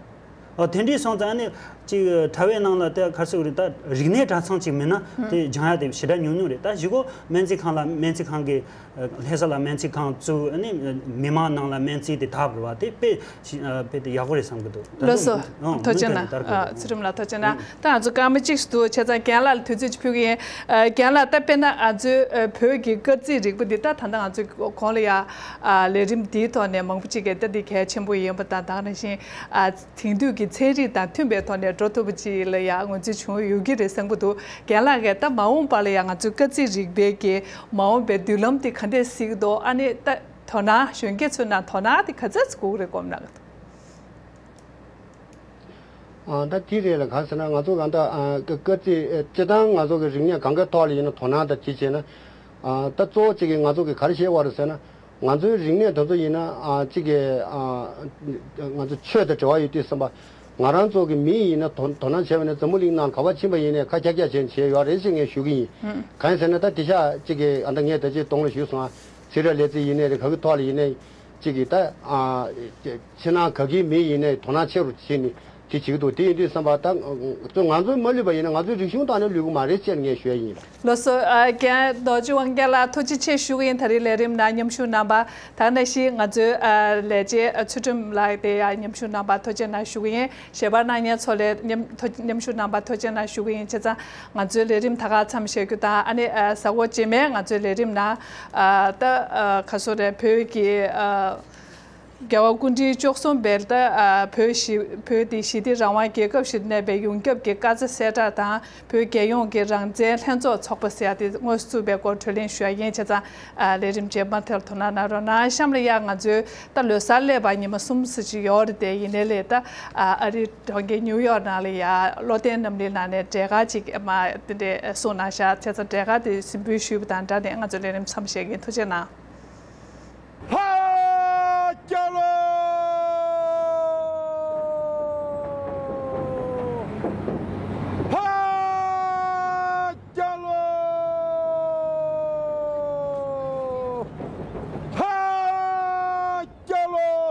འོ་དེ་འདྲས་སོང་ཙང་ཨ་ནི་ཅིག་གྲྭ་བའི་ནང་ལ་དེ་ག་རེ་ཟེར་དགོས་རེད། ད་རིག་གནས་གྲྭ་ཚང་ཅིག་མིན་ན་དེ་སྦྱང་ཡ་དེ་ཞེ་དྲག་ཉུང་ཉུང་རེད། ད་གཞི་གོ་སྨན་རྩིས་ཁང་ལ་སྨན་རྩིས་ཁང་གི་ལྷ་ས་ལ་སྨན་རྩིས་ཁང་བཙུགས། ཨ་ནི་མི་མང་ནང་ལ་སྨན་རྩིས་དེ་དར་བ་དེ་དཔེ་ཞིག་ཨ། དཔེ་དེ་ཡག་པོ་རེད་བསམ་གྱི་འདུག་ད་ལགས་སོ། དུང་ཐུགས་རྗེ་གནང་། ཨ། ཚུལ་ཁྲིམས་ལགས་ཐུགས་རྗེ་གནང་། ད་ང་ཚོ་སྐར་མ་གཅིག་ཞིག་འདུག་བྱས་ཙང་རྒན་ལགས་ལ་དུས་ཚོད་ཅིག་ཕུལ་གྱི་ཡིན། ཨ། རྒན་ལགས་ད་དཔེར་ན་ང་ཚོའི་ཨ་བོད་ཀྱི་སྐར་རྩིས་རིག་པ་འདི་ད་ད་ལྟ་ང་ཚོའི་གོང་ལ་ཡ་ཨ་ལས་རིམ་འདིའི་ཐོག་ནས་མང་པོ་ཅིག་གིས་ད་འདི་གལ་ཆེན་པོ་ཡིན་པ་དང་། ད་ག་ནང་བཞིན་ཨ་དེང་དུས་ཀྱི་ཚན་རིག་དང་མཐུན་པའི་ཐོག་ནས་འགྲོ་ཐུབ་པ་ཅིག་ལ་ཡ་ངོས་འཛིན་བྱུང་ཡོད་ཀྱི་རེད་བསམ་གྱི་འདུག་རྒན་ལགས་ཀྱིས་ད་མ་འོངས་པ་ལ་ཡ་ང་ཚོའི་སྐར་རྩིས་རིག་པའི་གི་མ་འོངས་པའི་མདུན་ལམ་དེ་ག་འདྲས་གཟིགས་ཀྱི་འདུག་ཨ་ནི་ད་དོ་སྣང་གཞོན་སྐྱེས་ཚོའི་ནང་དོ་སྣང་དེ་ག་ཚོད་ཅིག་དགོས་ཀྱི་རེད་དགོངས་གནང་གི་འདུག་ཨ། ད་དེ་རེད་ལ། གང་ཟེར་ན་ང་ཚོ་གང་ལྟར་ཨ་སྐར་རྩིས་སྤྱིར་བཏང་ང་ཚོ་གི་རིག་གནས་གང་གའི་ཐོག་ལ་ཡིན་ན་དོ་སྣང་དང་དེ་བྱས་ན། ཨ། ད་གཙོ་བོ་གཅིག་གིས་ང་ཚོ་གི་ག་རེ་བཤད་པ་རེད་ཟེར་ན། ང་ཚོའི་རིག་གནས་དེ་ཚོ་ཡིན་ན་ཨ་གཅིག་གི་ཨ་ང་ཚོ་ཆོས་དང་འབྲེལ་བ་ཡོད་དུས་ཙམ་པ། ང་རང་ཚོ་གི་མི་ཡིན་ན་དོ་དོ་སྣང་བྱས་པ་ནས་འཛམ་བུ་གླིང་ནང་ག་པར་ཕྱིན་པ་ཡིན་ནའི་ཁ་ཁྱག་ཁྱག་བྱས་བྱས་ཡོད་རེད་ཅེས་ངས་ཞུ་གི་ཡིན། ཨང་། གང་ཡིན་ཟེར་ན་ད་དེང་སང་གཅིག་གི་ཨ་ད་ངས་ད་ཅི་གཏོང་ལ་ཞུས་སོང་ཨ། ཚིག་ར་ལེ་ཚིག་ཡིན་ནའི་རེད། ག་གི་ཐོག་ལ་ཡིན་ནའི་གཅིག་གིས་ད་ཨ་ཕྱི་ནང་ག་གི་མི་ཡིན་ནའི་དོ་སྣང་ཆེ་རུ་བྱས་ནས་དེ་བྱེད་ཀྱི་འདུག་དེ་ཡིན་དུས་ཙམ་པ་ད་ང་ཚོ་མ་ལུས་པ་ཡིན་ན་ང་ཚོའི་རིག་གཞུང་དང་ནི་ལུས་ཀྱི་མ་རེད་ཅེས་ངས་ཞུ་ཡ་ཡིན། ལགས་སོ། ཨ། རྒན་རྡོ་རྗེ་དབང་རྒྱལ་ལགས་ཐུགས་རྗེ་ཆེ་ཞུ་གི་ཡིན། ད་རེས་ལས་རིམ་ནང་མཉམ་ཞུགས་གནང་བ། ད་ག་ནང་བཞིན་ང་ཚོའི་ཨ་ལས་བྱེད་ཨ་ཚུལ་ཁྲིམས་ལགས་དེ་ཡང་མཉམ་ཞུགས་གནང་བ་ཐུགས་རྗེ་གནང་ཞུ་གི་ཡིན། ཞལ་པར་གནང་མཁན་ཚོ་ལ་མཉམ་ཐུགས་མཉམ་ཞུགས་གནང་བ་ཐུགས་རྗེ་གནང་ཞུ་གི་ཡིན། བྱས་ཙང་ང་ཚོའི་ལས་རིམ་ད་ག་མཚམས་བཞག་རྒྱུ་དང་། ཨ་ནི་ཨ་གཟའ་འཁོར་རྗེས་མའི་ང་ཚོའི་ལས་རིམ་ནང་ཨ་ད་ཨ་ག་སོ་རེད། བོད་ཀྱི་ཨ་རྒྱལ་བ་སྐུ་ཕྲེང་བཅུ་གསུམ་པས་ད་ཨ་བོད་ཞི་བོད་འདི་ཞི་བདེ་རང་དབང་རྒྱལ་ཁབ་ཞིག་གནས་པའི་ཡོངས་ཁྱབ་ཀྱི་བཀའ་རྩ་གསལ་བསྒྲགས་དང་། བོད་རྒྱལ་ཡོངས་ཀྱི་རང་བཙན་ལྷན་ཚོགས་ཚོགས་པ་ཟེར་ཡ་དེ་དངོས་སུ་བཙུགས་པའི་སྐོར་གྲོས་གླེང་ཞུ་ཡ་ཡིན། བྱས་ཙང་ཨ་ལས་རིམ་རྗེས་མ་དེར་དོ་སྣང་གནང་རོགས་གནང་། གཤམ་ལ་ཡ་ང་ཚོའི་ད་ལོ་གསར་སླེབས་པ་ཉི་མ་གསུམ་ཙམ་ཅིག་ཡོད་རེད་དེ། ཡིན་ནའི་ལས་ད་ཨ་ཨ་རི་གྲོང་ཁྱེར་ནིའུ་ཡོག་ནང་ལ་ཡ་བློ་བརྟན་རྣམ་གླིང་ནང་ནས་འབྲས་དཀར་ཅིག་མ་དེ་འདྲས་གསུངས་གནང་ཤག་བྱས་ཙང་འབྲས་དཀར་དེ་གཟིགས་འབུལ་ཞུས་པ་དང་སྦྲགས་ནས་ང་ཚོ་ལས་རིམ་མཚམས་བཞག་གི་ཡིན། ཐུགས་རྗེ་གནང་། ལྷ་རྒྱལ་ལོ། ལྷ་རྒྱལ་ལོ།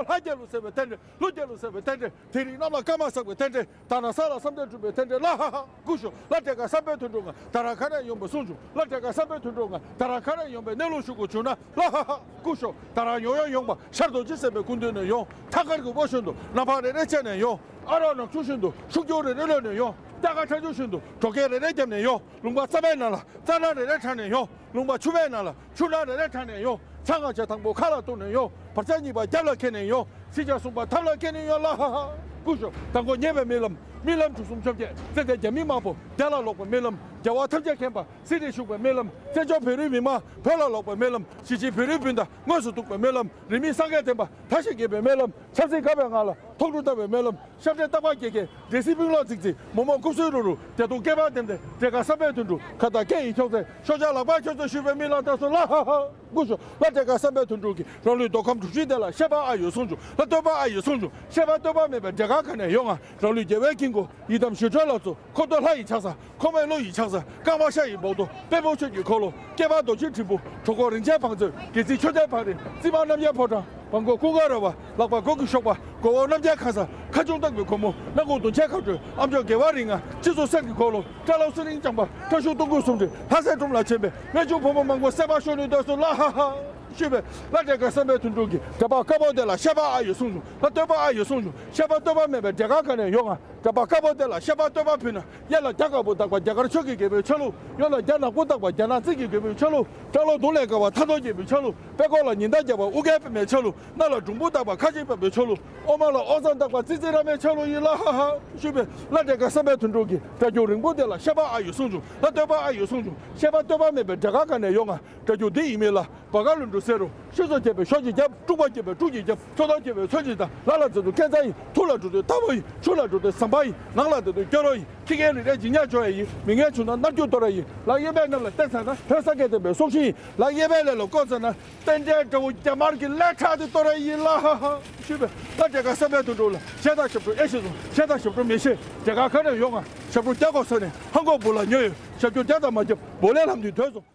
ལྷ་རྒྱལ་ལོ། ལྷ་རྒྱལ་ལོ་ཟེར་བའི་རྟེན་འབྲེལ། ལྷ་རྒྱལ་ལོ་ཟེར་བའི་རྟེན་འབྲེལ། དེ་རིང་གནམ་ལ་སྐར་མ་བསགས་པའི་རྟེན་འབྲེལ། ད་ནངས་ལ་བསམ་དོན་འགྲུབ་པའི་རྟེན་འབྲེལ། ལ་ཧ་ཧ་ཀུ་ཤོ། ལ་འབྲས་དཀར་བསམ་འཕེལ་དོན་གྲུབ་ང་ད་ར་ཁ་ནས་ཡོང་བའི་གསུང་བྱུང་། ལ་འབྲས་དཀར་བསམ་འཕེལ་དོན་གྲུབ་ང་ད་ར་ཁ་ནས་ཡོང་བའི་གནས་ལུགས་ཞུ་དགོས་བྱུང་ན། ལ་ཧ་ཧ་ཀུ་ཤོ། ད་ར་ཡོང་ཡང་ཡོང་པ་ཤར་རྡོ་རྗེ་སེམས་དཔའི་སྐུ་མདུན་ནས་ཡོང་། ཐང་དཀར་གྱི་འོད་ཞོན་དུ་ནམ་ཕག་རེ་རེ་བཅད་ནས་ཡོང་། ཨ་རོག་ནག་ཆུ་ཞོན་དུ་ཤུགས་རྒྱུག་རེ་རེ་གློད་ནས་ཡོང་། རྟ་ཁ་ཁྲ་ཆུ་ཞོན་དུ་གྲོགས་སྐད་རེ་རེ་བརྒྱབ་ནས་ཡོང་། ལུང་པ་རྩ་བའི་ནང་ལ་རྩྭ་ནག་རེ་རེ་གྲགས་ནས་ཡོང་། ལུང་པ་ཆུ་བའི་ནང་ལ་ཆུ་ནག་རེ་རེ་གྲགས་ནས་ཡོང་། ཆང་ང་ཆ་དང་པོ་ཁ་ལ་གཏུགས་ནས་ཡོང་། བར་ཆ་གཉིས་པ་རྒྱབ་ལ་འཁྱེར་ནས་ཡོང་། སྲིད་ཆ་གསུམ་པ་ཐབ་ལ་འཁྱེར་ནས་ཡོང་། ལ་ཧ་ཧ་ཀུ་ཤོ། དང་པོ་ཉེ་བའི་རྨི་ལམ། རྨི་ལམ་གྲུ་གསུམ་བཅོ་བརྒྱད། ཙན་དན་རྒྱ་མིའི་དམག་དཔུང་རྒྱ་ལ་ལོག་པའི་རྨི་ལམ། རྒྱལ་བ་ཐམས་ཅད་མཁྱེན་པ་སྲིད་དེ་བཞུགས་པའི་རྨི་ལམ། བཙན་བྱོལ་བོད་རིགས་མི་མང་བོད་ལ་ལོག་པའི་རྨི་ལམ། གཞིས་བྱེས་བོད་རིགས་སྤུན་ཟླ་དངོས་སུ་ཐུག་པའི་རྨི་ལམ། རིས་མེད་སངས་རྒྱས་བསྟན་པ་མཐའ་བཞི་རྒྱས་པའི་རྨི་ལམ། ཆབ་སྲིད་དགའ་བའི་ངང་ལ་ཐོག་འབྲུ་བཏབ་པའི་རྨི་ལམ། ཤ་བཀྲེས་རྟག་པར་སྐྱེ་མཁན་འདྲེ་སྲིན་སྤུན་ལོག་ཚིག་ཚིག་མོག་མོག་ཁུ་སུའི་རུ་རུ་བདེ་སྟོང་སྐེད་པར་ལྡེམ་ལྡེམ་འབྲས་དཀར་བསམ་འཕེལ་དོན་གྲུབ་ཁ་བཏགས་སྐེ་ཡི་ཁྱོག་ཚད་ཤོག་བྱ་ལག་པར་ཁྱོག་ཚད་ཞུས་པའི་རྨི་ལམ་དག་སོང་། ལ་ཧ་ཧ་ཀུ་ཤོ། ལ་འབྲས་དཀར་བསམ་འཕེལ་དོན་གྲུབ་ཀྱིས་རང་ལུས་མདོ་ཁམས་འབྲུག་ཆུའི་གཏེར་ལ་བཤད་པ་ཨ་ཡོད་གསུང་བྱུང་། ལ་བསྟོད་པ་ཨ་ཡོད་གསུང་བྱུང་། བཤད་པ་བསྟོད་པ་མེད་པའི་འབྲས་དཀར་ག་ནས་ཡོང་ང་། རང་ལུས་རྒྱལ་བའི་དཀྱིལ་འཁོར་ཡི་དམ་ཞི་ཁྲོའི་ལྷ་ཚོགས། འཁོར་འདས་ལྷ་ཡི་ཕྱག་ས། འཁོར་བའི་ཀླུ་ཡི་ཕྱག་ས། རྐང་པ་ཤ་ཡི་སྦོག་ཏོ། དཔལ་ཕོ་ཆོས་ཀྱི་འཁོར་ལོ། སྐེད་པ་རྡོ་རྗེ་འཕང་མཛོད། གྲོགས་མགོ་རིན་ཆེན་བང་མཛོད། སྒལ་ཚིགས་ཆོས་རྟེན་བང་རིམ། རྩིབས་མ་རྣམ་རྒྱལ་ཕོ་བྲང་། བང་མགོ་ཀུན་དགའ་ར་བ། ལག་པ་གོས་ཀྱི་གཤོག་པ། མགོ་འོག་རྣམ་རྒྱལ་ཁ་ས། ཁ་ཆུང་སྟག་གི་གོར་མོ། སྣ་ཁུང་བདུན་ཆའི་ཁ་སྤྲོད། ཨ་མཆོག་རྒྱལ་བ་རིགས་ལྔ། སྤྱི་གཙུག་གསེར་གྱི་འཁོར་ལོ། སྐྲ་ལོ་གསེར་གླིང་ལྕང་པ། ཁྲ་ཤུག་སྟོང་སྐུད་གསུམ་སྒྲིལ། ལྷ་སྲས་སྒྲོམ་ལ་བྱོན་པའི་རྨད་བྱུང་བུ་མོ་མང་པོ་བསད་པར་ཤོག་ནུས་འདོད་སོང་། ལ་ཧ་ཧ་ཞུས་པས། ལ་འབྲས་དཀར་བསམ་འཕེལ་དོན་གྲུབ་ཀྱིས་འབྲས་དཀར་དཀར་པོ་དེ་ལ་བཤད་པ་ཨ་ཡོད་གསུང་བྱུང་། ལ་བསྟོད་པ་ཨ་ཡོད་གསུང་བྱུང་། བཤད་པ་བསྟོད་པ་མེད་པའི་འབྲས་དཀར་ག་ནས་ཡོང་ང་། འབྲས་དཀར་དཀར་པོ་དེ་ལ་བཤད་པ་བསྟོད་པ་ཕུལ་ན། གཡས་ལ་རྒྱ་དཀར་པོ་དག་པ་རྒྱ་གར་ཆོས་ཀྱི་རྒྱལ་པོའི་ཆ་ལུགས། གཡོན་ལ་རྒྱ་ནག་པོ་དག་པ་རྒྱ་ནག་རྩིས་ཀྱི་རྒྱལ་པོའི་ཆ་ལུགས། སྐྲ་ལོ་གདོང་ལས་དཀར་བ་ཐ་དོ་རྒྱལ་པོའི་ཆ་ལུགས། པད་ཀོག་ལ་ཉི་ཟླ་རྒྱལ་བ་ཨུ་རྒྱན་པདྨའི་ཆ་ལུགས། སྣ་ལ་འབྲོང་བུ་དག་པ་ཁ་ཆེ་པདྨའི་ཆ་ལུགས། ཨོ་མ་ལ་ཨོ་བཟང་དག་པ་ཙི་ཙི་ར་མའི་ཆ་ལུགས་ཡིན། ལ་ཧ་ཧ་ཞུས་པས། ལ་འབྲས་དཀར་བསམ་འཕེལ་དོན་གྲུབ་ཀྱིས་སྒྲ་སྒྱུར་རིང་པོ་དེ་ལ་བཤད་པ་ཨ་ཡོད་གསུང་བྱུང་། ལ་བསྟོད་པ་ཨ་ཡོད་གསུང་བྱུང་། བཤད་པ་བསྟོད་པ་མེད་པའི་འབྲས་དཀར་ག་ནས་ཡོང་ང་། སྒྲ་སྒྱུར་འདི་ཡིན་མིན་ལ། བ་ག་ལུ་འགྲོ་ཟེར་རོ། ཤི་སོགས་བྱས་པའི་ཤོག་ཅིག་བརྒྱབ། དཀྲུག་པ་བྱས་པའི་དཀྲུག་ཅིག་བརྒྱབ། ཚོ་ཐོག་བྱས་པའི་ཚོན་ཅིག་བཏང་། ལ་ལ་འཛིན་དུས་ཁེ་ཚ་ཡིན། ཐུགས་ལ་འགྲོ་དུས་ཐབ་པོ་ཡིན། ཆུ་ལ་འགྲོ་དུས་ཟམ་པ་ཡིན། ངང་ལ་འཛིན་དུས་སྐྱོ་རོགས་ཡིན། ཁྱི་རྒན་རི་རས་འཇིགས་ཉག་བྱོ་ཡ་ཡིན། མི་ངན་བྱུང་ན་མནར་གཅོད་གཏོར་ར་ཡིན། ལག་གཡས་པའི་གནམ་ལ་བསྟན་ཚར་ན་བོད་ས་སྐལ་ལྡན་པའི་སྲོག་ཤིང་ཡིན། ལག་གཡས་པའི་ལས་ལ་བཀོལ་ཚར་ན་རྟེན་འབྲེལ་འདྲ་བོ་རྒྱ་དམར་གྱི་ཀླད་ཁྲག་དེ་གཏོར་ར་ཡིན་ལ་ཧ་ཧ། ཞུས་པས་ད་དེ་ག་བསམ་པའི་དུད་འགྲོ་ལ་གཞས་དང་ཞབས་བྲོ་ཨེ་ཤེས་སོང་། གཞས་དང་ཞབས་བྲོ་མི་ཤེས། དེ་ག་ག་ནས་ཡོང་ང་། ཞབས་བྲོ་རྒྱག་དགོས་ས་ནས་ཧང་གོ་བུ་ལ་ཉོས་ཡོད། ཞབས་བྲོ་རྒྱག་དང་མ་རྒྱབ་བོ་ལས་ལྷམ་དུས་དོད་སོང་།